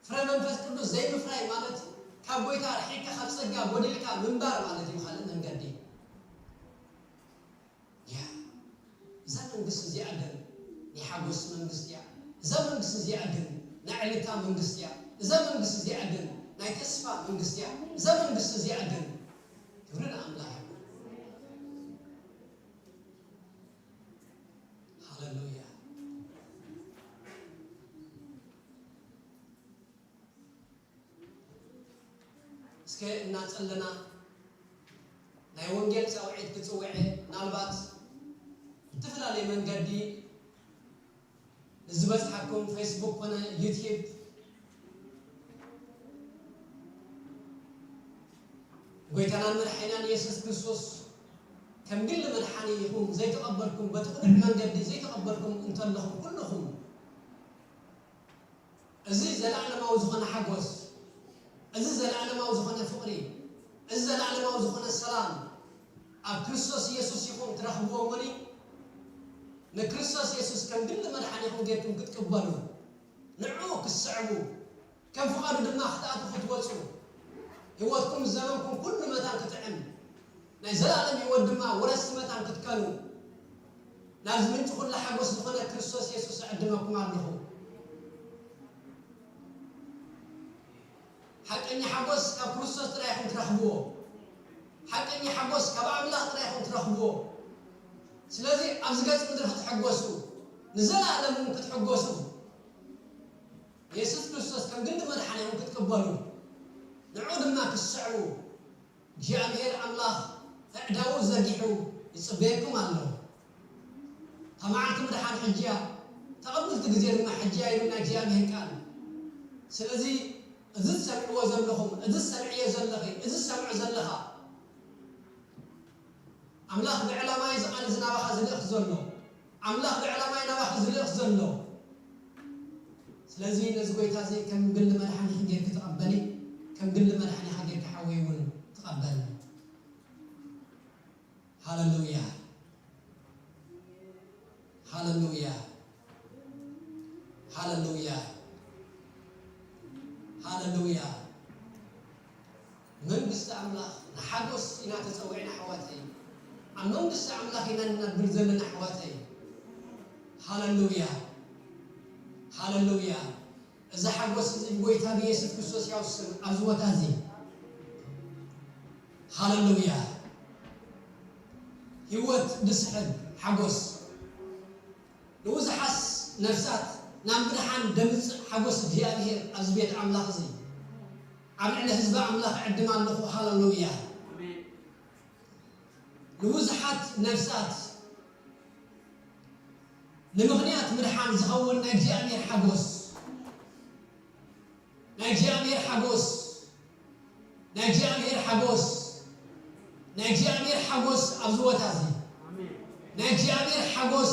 ፍረ መንፈስ ቅዱስ ዘይምፍራይ ማለት ካብ ጎይታ ርሒቅካ ካብ ጸጋ ጎዲልካ ምንባር ማለት እዩ። ካልእ መንገዲ ያ እዛ መንግስቲ እዚኣ ግን ናይ ሓጎስ መንግስቲ እያ። እዛ መንግስቲ እዚኣ ግን ናይ ዕልታ መንግስቲ እያ። እዛ መንግስቲ እዚኣ ግን ናይ ተስፋ መንግስቲ እያ። እዛ መንግስቲ እዚኣ ግን ክብሪ ንኣምላኽ ይኹን። ሃሌሉያ። እስከ እናጸለና ናይ ወንጌል ጻውዒት ክጽውዐ ምናልባት ብዝተፈላለየ መንገዲ ንዝበጽሓኩም ፌስቡክ ኮነ ዩቲዩብ ጎይታናን መድሓኒናን ኢየሱስ ክርስቶስ ከም ግሊ መድሓኒ ኢኹም ዘይተቐበልኩም በቲ ቅኑዕ መንገዲ ዘይተቐበልኩም እንተለኹም ኩልኹም እዚ ዘለኣለማዊ ዝኾነ ሓጎስ፣ እዚ ዘለኣለማዊ ዝኾነ ፍቕሪ፣ እዚ ዘለኣለማዊ ዝኾነ ሰላም ኣብ ክርስቶስ ኢየሱስ ኢኹም ትረኽብዎ እሞኒ ንክርስቶስ ኢየሱስ ከም ግሊ መድሓኒኹም ጌርኩም ክትቅበሉ ንዕኡ ክትስዕቡ ከም ፍቓዱ ድማ ክትኣትዉ ክትወጹ ህይወትኩም ዘመንኩም ኩሉ መታን ክትዕም ናይ ዘለኣለም ህይወት ድማ ወረስቲ መታን ክትከኑ ናብዚ ምንጪ ኩሉ ሓጎስ ዝኾነ ክርስቶስ የሱስ እዕድመኩም ኣለኹ። ሓቀኛ ሓጎስ ካብ ክርስቶስ ጥራይ ኢኹም ትረኽብዎ። ሓቀኛ ሓጎስ ካብ ኣምላኽ ጥራይ ኢኹም ትረኽብዎ። ስለዚ ኣብዚ ገጽ ምድሪ ክትሕጎሱ ንዘለኣለም እውን ክትሕጎሱ የሱስ ክርስቶስ ከም ግንዲ መድሓኒኹም ክትቅበሉ ንዕኡ ድማ ክትስዕቡ እግዚኣብሔር ኣምላኽ ኣዕዳዉ ዘርጊሑ ይጽበየኩም ኣሎ። እታ መዓልቲ ምድሓን ሕጂ እያ፣ እታ ቅብልቲ ግዜ ድማ ሕጂ እያ ይብል ናይ እግዚኣብሔር ቃል። ስለዚ እዚ ትሰምዕዎ ዘለኹም፣ እዚ ትሰምዕዮ ዘለኺ፣ እዚ ትሰምዖ ዘለኻ ኣምላኽ ብዕላማ እዩ እዚ ቃል እዚ ናባኻ ዝልእኽ ዘሎ። ኣምላኽ ብዕላማ እዩ ናባኻ ዝልእኽ ዘሎ። ስለዚ ነዚ ጎይታ እዚ ከም ግሊ መድሓኒኺ ጌርኪ ተቐበሊ፣ ከም ግሊ መድሓኒኻ ጌርኪ ሓወይ እውን ተቐበል። ሃለሉያ፣ ሃለሉያ፣ ሃለሉያ፣ ሃለሉያ። መንግስቲ ኣምላኽ ንሓጎስ ኢና ተጸዊዕና ኣሕዋተይ። ኣብ መንግስቲ ኣምላኽ ኢና ንነብር ዘለና ኣሕዋተይ። ሃለሉያ፣ ሃለሉያ። እዚ ሓጎስ እዚ ብጎይታ ብኢየሱስ ክርስቶስ ያውስን ኣብዚ ቦታ እዚ። ሃለሉያ። ህይወት ዝስሕብ ሓጎስ ንብዙሓት ነፍሳት ናብ ምድሓን ደምጽእ ሓጎስ እግዚኣብሔር ኣብዚ ቤት ኣምላኽ እዚ ኣብ ልዕሊ ህዝቢ ኣምላኽ እዕድም ኣለኹ። ሃለሉያ። ኣሜን። ንብዙሓት ነፍሳት ንምኽንያት ምድሓን ዝኸውን ናይ እግዚኣብሔር ሓጎስ፣ ናይ እግዚኣብሔር ሓጎስ፣ ናይ እግዚኣብሔር ሓጎስ፣ ናይ እግዚኣብሔር ሓጎስ ኣብዚ ቦታ እዚ፣ ኣሜን። ናይ እግዚኣብሔር ሓጎስ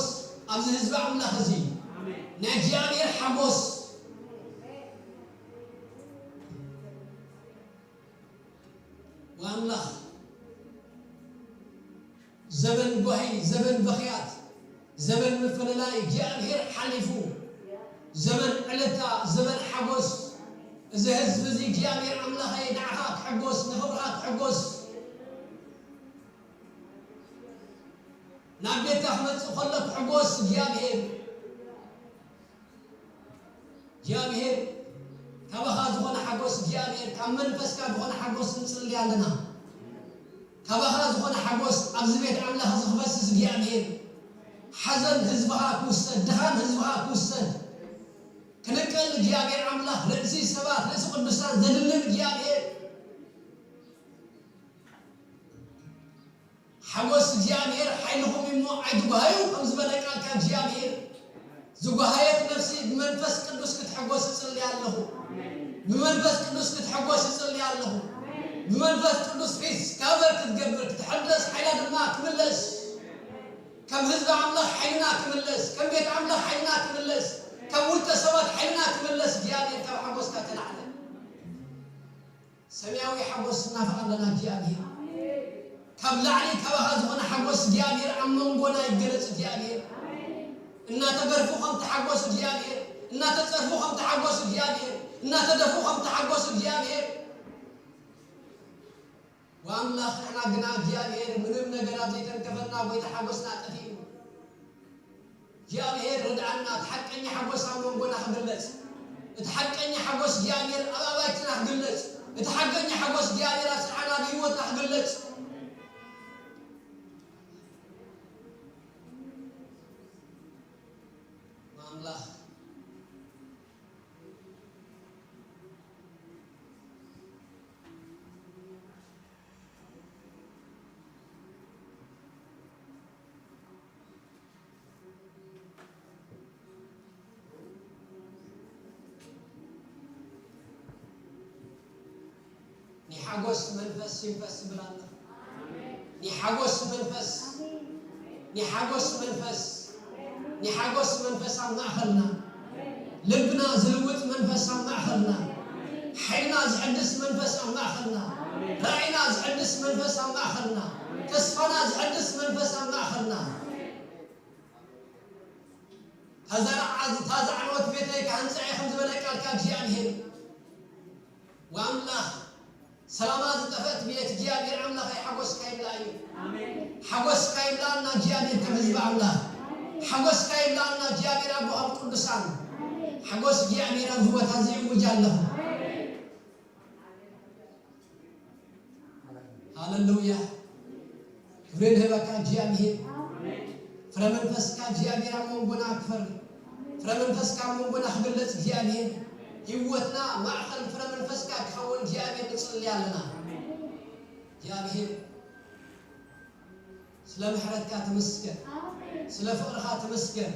ኣብዚ ህዝቢ ኣምላኽ እዚ፣ ኣሜን። ናይ እግዚኣብሔር ሓጎስ ወኣምላኽ ዘበን ጓሂ፣ ዘበን በኽያት፣ ዘበን ምፍልላይ እግዚኣብሔር ሓሊፉ፣ ዘበን ዕልታ፣ ዘበን ሓጎስ፣ እዚ ህዝቢ እዚ እግዚኣብሔር ኣምላኸይ ንዓኻ ክሕጎስ፣ ንኽብርኻ ክሕጎስ፣ ናብ ቤትካ ክመጽእ ከሎ ክሕጎስ እግዚኣብሔር። እግዚኣብሔር ካባኻ ዝኾነ ሓጎስ እግዚኣብሔር ካብ መንፈስካ ዝኾነ ሓጎስ ንጽሊ ኣለና። ካባኻ ዝኾነ ሓጎስ ኣብዚ ቤት ኣምላኽ እዚ ክፈስስ እግዚኣብሔር ሓዘን ህዝብኻ ክውሰድ፣ ድኻም ህዝብኻ ክውሰድ፣ ክንቀል እግዚኣብሔር ኣምላኽ ርእሲ ሰባት ርእሲ ቅዱሳን ዘድንን እግዚኣብሔር ሓጎስ እግዚኣብሔር ሓይልኹም እዩ እሞ ኣይትጓሃዩ ከም ዝበለ ቃልካ እግዚኣብሔር ዝጓሃየት ነፍሲ ብመንፈስ ቅዱስ ክትሕጎስ እጽሊ ኣለኹ። ብመንፈስ ቅዱስ ክትሕጎስ እጽሊ ኣለኹ። ብመንፈስ ቅዱስ ሪስካቨር ክትገብር ክትሕደስ ሓይላ ድማ ክምለስ ከም ህዝቢ ኣምላኽ ሓይልና ክምለስ ከም ቤት ኣምላኽ ሓይልና ክምለስ ከም ውልቀ ሰባት ሓይልና ክምለስ እግዚኣብሔር ካብ ሓጎስካ ተላዕለ። ሰማያዊ ሓጎስ እናፈቐደና እግዚኣብሔር ካብ ላዕሊ ካባኻ ዝኾነ ሓጎስ እግዚኣብሔር ኣብ መንጎና ይገለጽ እግዚኣብሔር እናተገርፉ ከም ተሓጎስ እግዚኣብሔር እናተጸርፉ ከም ተሓጎስ እግዚኣብሔር እናተደፍኡ ከም ተሓጎሱ እግዚኣብሔር። ወኣምላኽ ንሕና ግና እግዚኣብሔር ምንም ነገር ኣብ ዘይተንከፈና ጎይታ ሓጎስና ጠፊኡ። እግዚኣብሔር ርድኣና፣ እቲ ሓቀኛ ሓጎስ ኣብ መንጎና ክግለጽ፣ እቲ ሓቀኛ ሓጎስ እግዚኣብሔር ኣብ ኣባይትና ክግለጽ፣ እቲ ሓቀኛ ሓጎስ እግዚኣብሔር ኣብ ስራሕና፣ ኣብ ህይወትና ክግለጽ። ኣምላኽ ናይ ሓጎስ መንፈስ ይንፈስ ይብል ኣሎ። ናይ ሓጎስ መንፈስ፣ ናይ ሓጎስ መንፈስ፣ ናይ ሓጎስ መንፈስ ኣብ ማእኸልና፣ ልብና ዝልውጥ መንፈስ ኣብ ማእኸልና፣ ሓይልና ዝሕድስ መንፈስ ኣብ ማእኸልና፣ ራእይና ዝሕድስ መንፈስ ኣብ ማእኸልና፣ ተስፋና ዝሕድስ መንፈስ ኣብ ማእኸልና። ታዛ ዓዝ-፣ ታዛ ዓንወት ቤተይ ክሃንጻ እየ ከም ዝበለ ቃልካ እግዚኣብሔር። ወኣምላኽ ሰላማ ዝጠፍአት ቤት እግዚኣብሔር ኣምላኸይ ሓጎስካ ይምላእ እዩ። ሓጎስካ ይምላእና እግዚኣብሔር ከም ህዝቢ ኣምላኽ። ሓጎስካ ይምላእና እግዚኣብሔር ኣቦ ካብ ቅዱሳን። ሓጎስ እግዚኣብሔር ኣብዚ ቦታ እዚ ይእውጅ ኣለኹ። ሃሌሉያ። ክብሪ ንህበካ እግዚኣብሔር። ፍረ መንፈስካ እግዚኣብሔር ኣብ መንጎና ክፈሪ። ፍረ መንፈስካ ኣብ መንጎና ክግለጽ እግዚኣብሔር። ህይወትና ማእኸል ፍረ መንፈስካ ክኸውን እግዚኣብሔር ንጽሊ ኣለና። እግዚኣብሔር ስለ ምሕረትካ ተመስገን። ስለ ፍቕርኻ ተመስገን።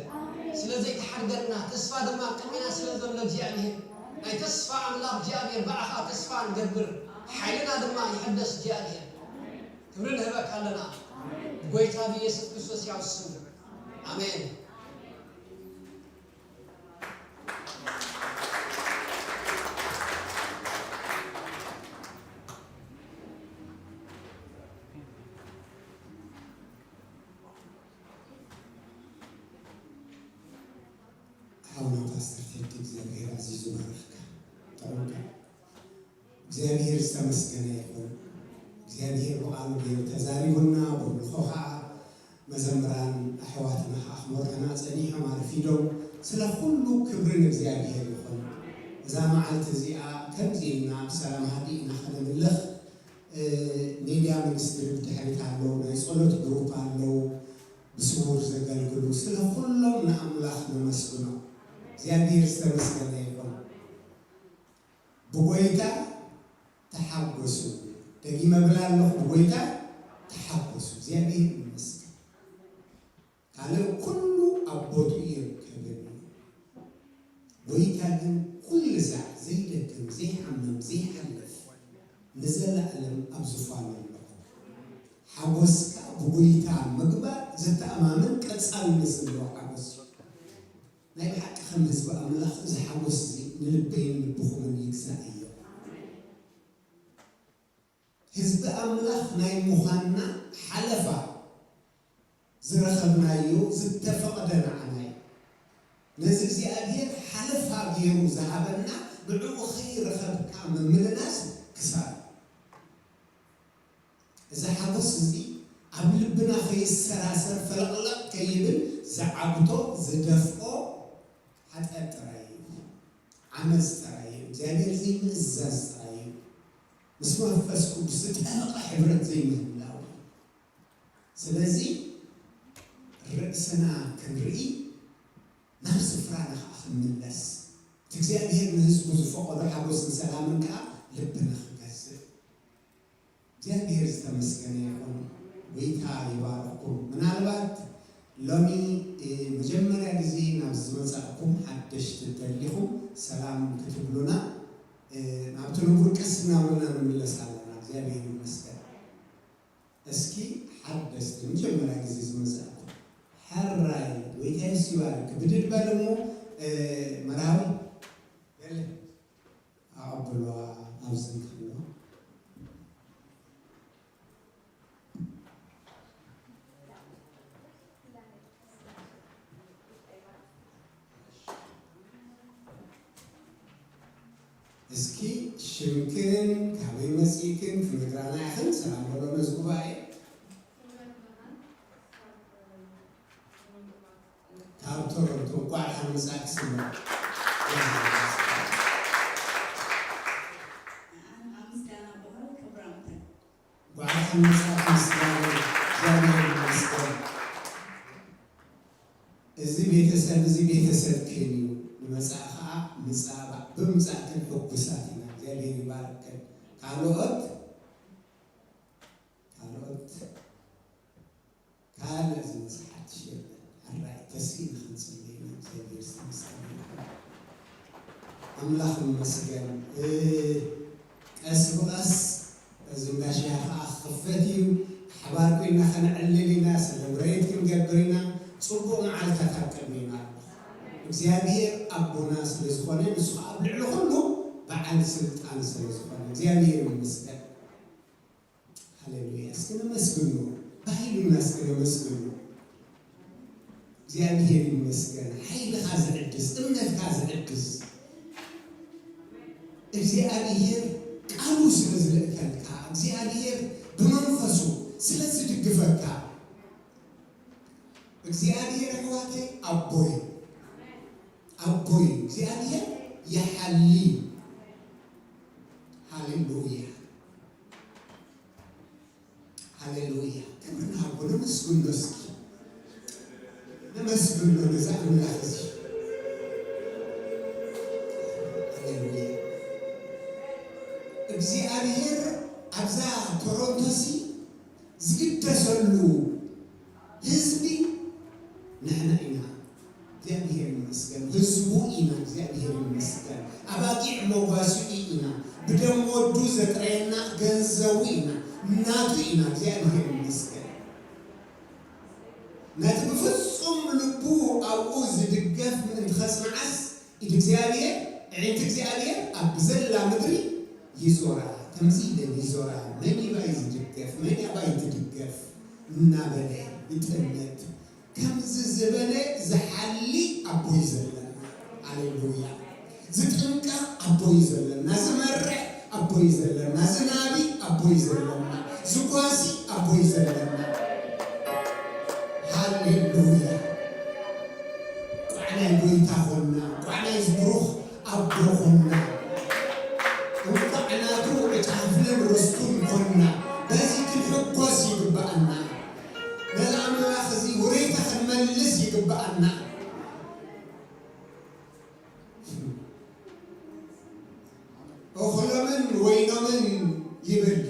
ስለ ዘይትሓርገና ተስፋ ድማ ቅድሜና ስለ ዘሎ እግዚኣብሔር ናይ ተስፋ ኣምላኽ እግዚኣብሔር ብኣኻ ተስፋ ንገብር ሓይልና ድማ ይሕደስ እግዚኣብሔር። ክብሪ ንህበካ ኣለና ብጎይታ ብኢየሱስ ክርስቶስ ያው ስም ኣሜን። ሓውና ፓስተር ቴዲ እግዚኣብሔር ኣዚዙ ባረኽካ። ጥዑም ቃል። እግዚኣብሔር ዝተመስገነ ይኹን። እግዚኣብሔር ብቓሉ ገይሩ ተዛሪቡና፣ ብልኾ ኸዓ መዘምራን ኣሕዋትና ኸዓ ክመርሑና ጸኒሖም ኣርፊዶም። ስለ ኩሉ ክብሪ ንእግዚኣብሔር ይኹን። እዛ መዓልቲ እዚኣ ከምዚ ኢልና ብሰላም ሃዲእና ከነምልኽ፣ እ፣ ሜድያ ሚኒስትሪ ብድሕሪት ኣለዉ፣ ናይ ጸሎት ግሩፕ ኣለዉ፣ ብስውር ዘገልግሉ። ስለ ኩሎም ንኣምላኽ ነመስግኖ። እግዚኣብሔር ዝተመስገነ ይኹን። ብጎይታ ተሓጎሱ። ደጊመ እብል ኣለኹ፣ ብጎይታ ተሓጎሱ። እግዚኣብሔር ይመስገን። ካልእ ኩሉ ኣብ ቦትኡ ይርከብን እዩ። ጎይታ ግን ኩሉ ሳዕ ዘይደክም፣ ዘይሓምም፣ ዘይሓልፍ ንዘለኣለም ኣብ ዙፋኑ ኣሎ። ሓጎስካ ብጎይታ ምግባር ዘተኣማምን ቀጻልነት ዘለዎ ሓጎስ እዩ። ናይ ብሓቂ ከም ህዝቢ ኣምላኽ እዚ ሓጎስ እዚ ንልበይን ልብኹምን ይግዛእ እዮ። ህዝቢ ኣምላኽ ናይ ምዃንና ሓለፋ ዝረኸብናዮ ዝተፈቕደ ንዓና እዩ። ነዚ እግዚኣብሔር ሓለፋ ገይሩ ዝሃበና ንዕኡ ከይረኸብካ ምምልላስ ክሳራ። እዚ ሓጎስ እዚ ኣብ ልብና ከይሰራሰር ፈለቕለቕ ከይብል ዝዓግቶ ዝደፍኦ ሓጢኣት ጥራይ እዩ። ዓመፅ ጥራይ እዩ። እግዚኣብሔር ዘይምእዛዝ ጥራይ እዩ። ምስ መንፈስ ቅዱስ ዝጠበቐ ሕብረት ዘይምህላው እዩ። ስለዚ ርእስና ክንርኢ ናብ ስፍራና ከዓ ክንምለስ እቲ እግዚኣብሔር ንህዝቡ ዝፈቐዶ ሓጎስን ሰላምን ከዓ ልብና ክገዝእ እግዚኣብሔር ዝተመስገነ ይኹን። ጎይታ ይባርኽኩም። ምናልባት ሎሚ እ፣ መጀመርያ ግዜ ናብ ዝመጻእኩም ሓደሽቲ እንተሊኹም ሰላም ክትብሉና እ፣ ናብቲ ንቡር ቀስ እናበልና ንምለስ ኣለና። እግዚኣብሔር ይመስገን። እስኪ ሓደስቲ መጀመርያ ግዜ ዝመጻእኩም ሕራይ ጎይታ የሱስ ይባርክ ብድድ በል እሞ እ፣ መርሃዊ ገለ ኣቐብልዋ ኣብዚ እንከሎ እስኪ ሽምክን ካበይ መጺእክን ትነግራና ኢኽን? ሰላም በሎ ነዚ ጉባኤ። ካብ ቶሮንቶ። እንቋዕ ደሓን መጻእኪ ስምረት። ኣነ ምስጋና በሃል ክብራምተ። እንቋዕ ደሓን መጻእኪ ምስጋና። እግዚኣብሔር ይመስገን። እዚ ቤተሰብ እዚ ቤተሰብክን እዩ። ንመጻኢ ኸኣ ምጻእ፣ ብምጻእክን ሕጉሳት ኢና። እግዚኣብሔር ይባርክን። ካልኦት፣ ካልኦት፣ ካልእ ዝመጽእ ሓድሽ የለን። ሕራይ ተስኢና ክንጽሊ ኢና። እግዚኣብሔር ዝተመስገነ ይኹን። ኣምላኽ ይመስገን። እ፣ ቀስ ብቐስ እዚ እንዳ ሻሂ ኸኣ ክኽፈት እዩ። ሓባር ኮይና ከነዕልል ኢና፣ ሰለብሬት ክንገብር ኢና። ጽቡቕ መዓልታት ኣብ ቅድሜና ኣሎ። እግዚኣብሔር ኣቦና ስለ ዝኾነ፣ ንሱ ኸኣ ኣብ ልዕሊ ኹሉ በዓል ስልጣን ስለ ዝኾነ፣ እግዚኣብሔር ይመስገን። ሃሌሉያ። እስኪ ነመስግኖ። ባሂሉና እስኪ ነመስግኖ። እግዚኣብሔር ይመስገን። ሓይልኻ ዝዕድስ፣ እምነትካ ዝዕድስ፣ እግዚኣብሔር ቃሉ ስለ ዝልእከልካ፣ እግዚኣብሔር ብመንፈሱ ስለ ዝድግፈካ፣ እግዚኣብሔር ኣሕዋተይ ኣቦይ፣ ኣቦይ እግዚኣብሔር ይሓሊ። ሃሌሉያ። ሃሌሉያ። ክብሪ ንሃቦ፣ ነመስግኖ እስኪ። ነመስግኖ ነዛ ኣምላኽ እዚ። ሃሌሉያ። እግዚኣብሔር ኣብዛ ቶሮንቶሲ ዝግደሰሉ ህዝቢ ንሕና ኢና። እግዚኣብሔር ይመስገን። ህዝቡ ኢና። እግዚኣብሔር ይመስገን። ኣባጊዕ መጓስኡ ኢና። ብደም ወዱ ዘጥረየና ገንዘቡ ኢና። ናቱ ኢና። እግዚኣብሔር ይመስገን። ነቲ ብፍጹም ልቡ ኣብኡ ዝድገፍ ምእንቲ ኸጽንዓስ፣ ኢድ እግዚኣብሔር፣ ኣዒንቲ እግዚኣብሔር ኣብ ዘላ ምድሪ ይዞራ። ከምዚ ኢለን ይዞራ። መን ይባይ ዝድገፍ፣ መን ያባይ ትድገፍ እናበለ ይጥምት። ከምዚ ዝበለ ዝሓሊ ኣቦይ ዘለና። ሃሌሉያ። ዝጥንቀቕ ኣቦይ ዘለና። ዝመርሕ ኣቦይ ዘለና። ዝናቢ ኣቦይ ዘለና። ዝጓሲ ኣቦይ ዘለና። ሃሌሉያ። ቋዕናይ ጎይታ ኾና። ቋዕናይ ዝብሩኽ ኣቦ ኾና። እንቋዕ ናቱ ዕጫ ክፍልን ርስቱን ኾና። በዚ ክንሕጎስ ይግብኣና። ነዚ ኣምላኽ እዚ ውሬታ ክንመልስ ይግብኣና። እኽሎምን ወይኖምን ይብል።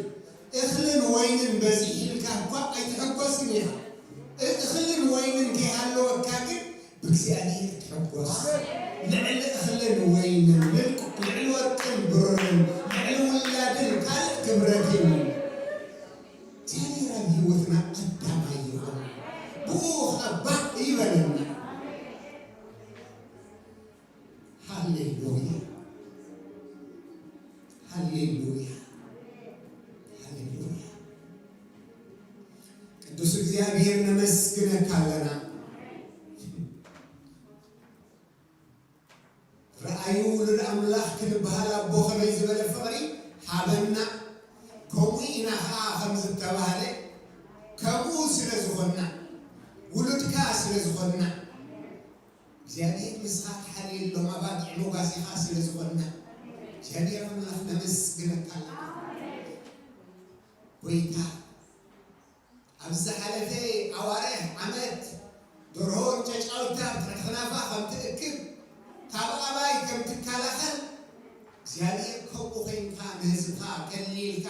እኽልን ወይንን በዚሕልካ እኳ ኣይትሕጎስን ኢኻ። እ-፣ እኽልን ወይንን ከይሃለወካ ግን ብእግዚኣብሔር ትሕጎስ። ልዕሊ እኽልን ወይንን፣ ልዕሊ ወርቅን ብሩርን፣ ልዕሊ ውላድን ካልእ ክብረትን እግዚኣብሔር ኣብ ህይወትና ቀዳማይ ይኹን። ብኡ ኸኣ ባህ ይበለና። ሃሌሉያ። ሃሌሉያ። ሃሌሉያ። ቅዱስ እግዚኣብሔር ነመስግነካ ኣለና። ረኣዩ ውሉድ ኣምላኽ ክንበሃል ኣቦ ኸመይ ዝበለ ፍቕሪ ሃበና። ከምኡ ኢና ኸኣ ከም ዝተባህለ ከምኡ ስለ ዝኾንና፣ ውሉድካ ስለ ዝኾንና፣ እግዚኣብሔር ንስኻ ትሓልየሎም ኣባጊዕ መጓሲኻ ስለ ዝኾንና፣ እግዚኣብሔር ኣምላኽ ነመስግነካ ኣለና። ጐይታ፣ ኣብ ዝሓለፈ ኣዋርሕ ዓመት ደርሆን ጨጫውታ ኣብ ትሕቲ ኽናፋ ከም ትእክብ፣ ካብ ኣባይ ከም ትከላኸል፣ እግዚኣብሔር ከምኡ ኾይንካ ንህዝብኻ ከሊልካ፣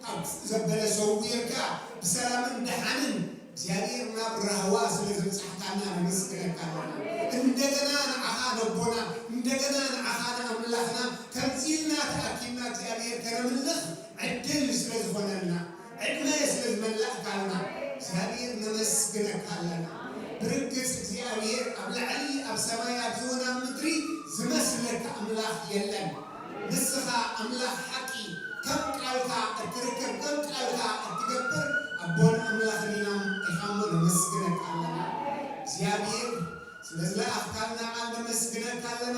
ካብ ክፉእ ዘበለ ሰዊርካ፣ ብሰላምን ደሓንን እግዚኣብሔር ናብ ራህዋ ስለ ዘብጻሕካና ነመስግነካ ኣለና። እንደገና ንዓኻ ነቦና፣ እንደገና ንዓኻ ንኣምላኽና ከምዚ ኢልና ተኣኪብና እግዚኣብሔር ከነምልኽ ዕድል ስለ ዝኾነልና፣ ዕድመ ስለ ዝመላእካልና እግዚኣብሔር ነመስግነካ ኣለና። ብርግጽ እግዚኣብሔር ኣብ ላዕሊ ኣብ ሰማይ ኣብዚ እውን ኣብ ምድሪ ዝመስለካ ኣምላኽ የለን። ንስኻ ኣምላኽ ሓቂ፣ ከም ቃልካ እትርከብ፣ ከም ቃልካ እትገብር ኣቦን ኣምላኽን ኢና ኢኻ እሞ ነመስግነካ ኣለና። እግዚኣብሔር ስለ ዝለኣኽካልና ቃል ነመስግነካ ኣለና።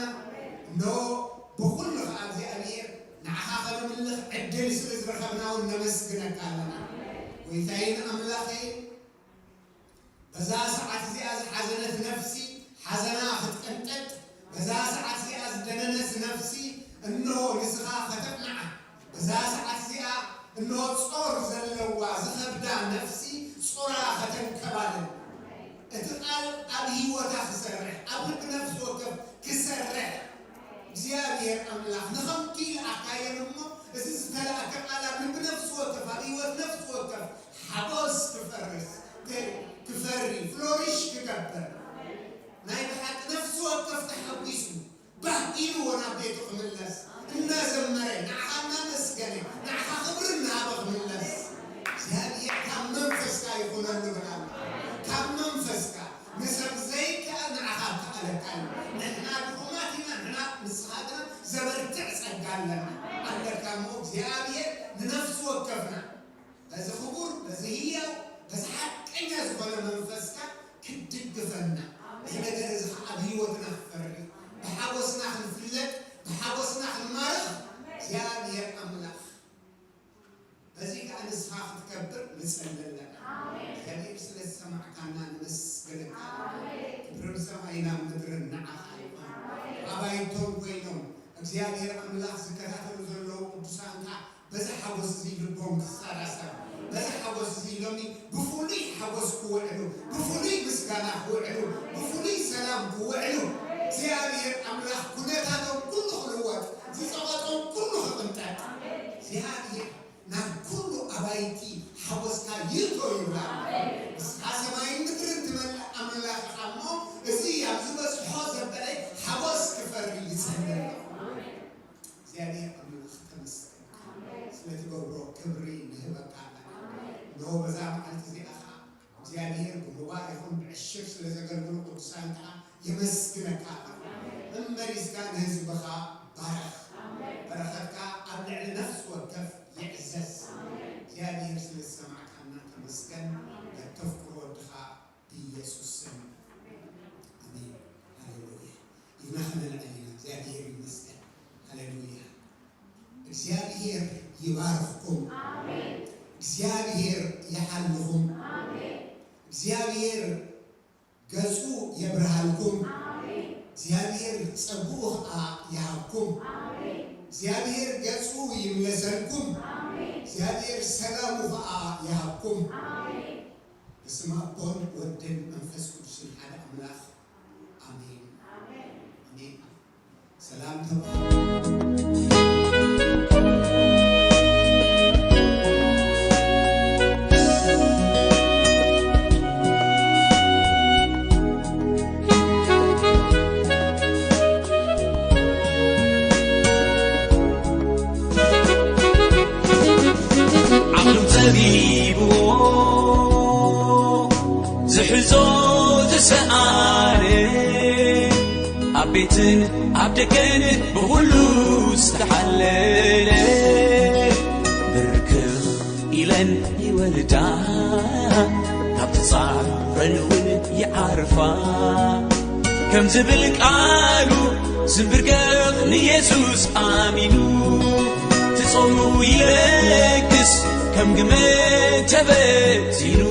እንሆ ብኹሉ ኸዓ እግዚኣብሔር ረኸብና እውን ነመስግነካ ኣለና። ጎይታዬን ኣምላኸይ፣ በዛ ሰዓት እዚኣ ዝሓዘነት ነፍሲ ሓዘና ክትቀንጠጥ፣ በዛ ሰዓት እዚኣ ዝደነነት ነፍሲ እንሆ ንስኻ ከተቕንዓ፣ በዛ ሰዓት እዚኣ እንሆ ጾር ዘለዋ ዝኸብዳ ነፍሲ ጾራ ከተንከባልል፣ እቲ ቃል ኣብ ህይወታ ክሰርሕ፣ ኣብ ልቢ ነፍሲ ወከፍ ክሰርሕ፣ እግዚኣብሔር ኣምላኽ ንኸምቲ ለኣኻየን እሞ፣ እዚ ዝተላእከ ቃል ኣብ ልቢ ነፍሲ ወከፍ፣ ኣብ ህይወት ነፍሲ ወከፍ ሓጎስ ክፈርስ፣ ክ-፣ ክፈሪ፣ ፍሎሪሽ ክገብር፣ ናይ ብሓቂ ነፍሲ ወከፍ ተሓጒሱ፣ ባህ ኢልዎ ናብ ቤቱ ክምለስ፣ እናዘመረ፣ ንዓኻ እናመስገነ፣ ንዓኻ ክብሪ እናሃበ ክምለስ፣ እግዚኣብሔር ካብ መንፈስካ ይኹነሉ ብላና። ካብ መንፈስካ ንሰብ ዘይከኣል ንዓኻ ከኣለካ እዩ። ንሕና ድኹማት ኢና፣ ንሕና ንስኻ ግና ዘበርትዕ ጸጋ ኣለና። ኣለካ እሞ እግዚኣብሔር ንነፍሲ ወከፍና በዚ ክቡር፣ በዚ ህያው፣ በዚ ሓቀኛ ዝኾነ መንፈስካ ክትድግፈና፣ እዚ ነገር እዚ ኸዓ ኣብ ህይወትና ክፈሪ፣ ብሓጎስና ክንፍለጥ፣ ብሓጎስና ክንማርኽ እግዚኣብሔር ኣምላኽ በዚ ከኣ ንስኻ ክትከብር ንጸሊ ኣለና። ኣሜን። እግዚኣብሔር ስለ ዝሰማዕካና ነመስግነካ። ኣሜን። ክብርን ሰማይን ኣብ ምድርን ንዓኻ ይኹን። ኣሜን። ኣባይቶም ኮይኖም እግዚኣብሔር ኣምላኽ ዝከታተሉ ዘለዉ ቅዱሳን ከኣ በዚ ሓጎስ እዚ ልቦም ክሰራሰር፣ በዚ ሓጎስ እዚ ሎሚ ብፍሉይ ሓጎስ ክውዕሉ፣ ብፍሉይ ምስጋና ክውዕሉ፣ ብፍሉይ ሰላም ክውዕሉ እግዚኣብሔር ኣምላኽ ኩነታቶም ኩሉ ክልወጥ፣ ዝጸቐጦም ኩሉ ክቕንጠጥ እግዚኣብሔር ናብ ኩሉ ኣባይቲ ሓጎስካ ይእቶ ይብላ። ንስኻ ሰማይን ምድርን ትመልእ ኣምላኽ ኢኻ እሞ፣ እዚ ኣብ ዝበዝሖ ዘበለ ሓጎስ ክፈሪ ይጸሊ ኣለኹ። እግዚኣብሔር ኣምላኽ ተመስገን። ስለ ትገብሮ ክብሪ ንህበካ ኣለና። እንሆ በዛ መዓልቲ እዚኣ ኸዓ እግዚኣብሔር ብጉባኤ ይኹን ብዕሽር ስለ ዘገልግሉ ቅዱሳን ከኣ የመስግነካ ኣለና። መመሊስካ ንህዝብኻ ባረኽ። በረኸትካ ኣብ ልዕሊ ነፍሲ ወከፍ ይዕዘዝ። እግዚኣብሔር ስለ ዝሰማዕካና ተመስገን። ነተፍቅሮ ወድኻ ብኢየሱስ ስም። ኣሜን። ሃሌሉያ። ኢድና ከነልዕል ኢና። እግዚኣብሔር ይመስገን። ሃሌሉያ። እግዚኣብሔር ይባርኽኩም። ኣሜን። እግዚኣብሔር ይሓልኹም። ኣሜን። እግዚኣብሔር ገጹ የብርሃልኩም። ኣሜን። እግዚኣብሔር ጸግኡ ኸኣ ይሃብኩም። ኣሜን። እግዚኣብሔር ገጹ ይምለሰልኩም። ኣሜን። እግዚኣብሔር ሰላሙ ኸኣ ይሃብኩም። ኣሜን። በስመ አብ ወወልድ ወመንፈስ ቅዱስን ሓደ ኣምላኽ ኣሜን። ኣሜን። ሰላም ተባረኩ። ዓቕሉ ጸቢብዎ ዝሕዞ ዝሰኣነ፣ ኣብ ቤትን ኣብ ደገን ብኹሉ ዝተሓለለ፣ ብርክኽ ኢለን ይወልዳ፣ ካብ ተጻረን እውን ይዓርፋ። ከም ዝብል ቃሉ ዝንብርከኽ ንየሱስ ኣሚኑ፣ ትጾሙ ይለግስ ከም ግመ ተበቲኑ።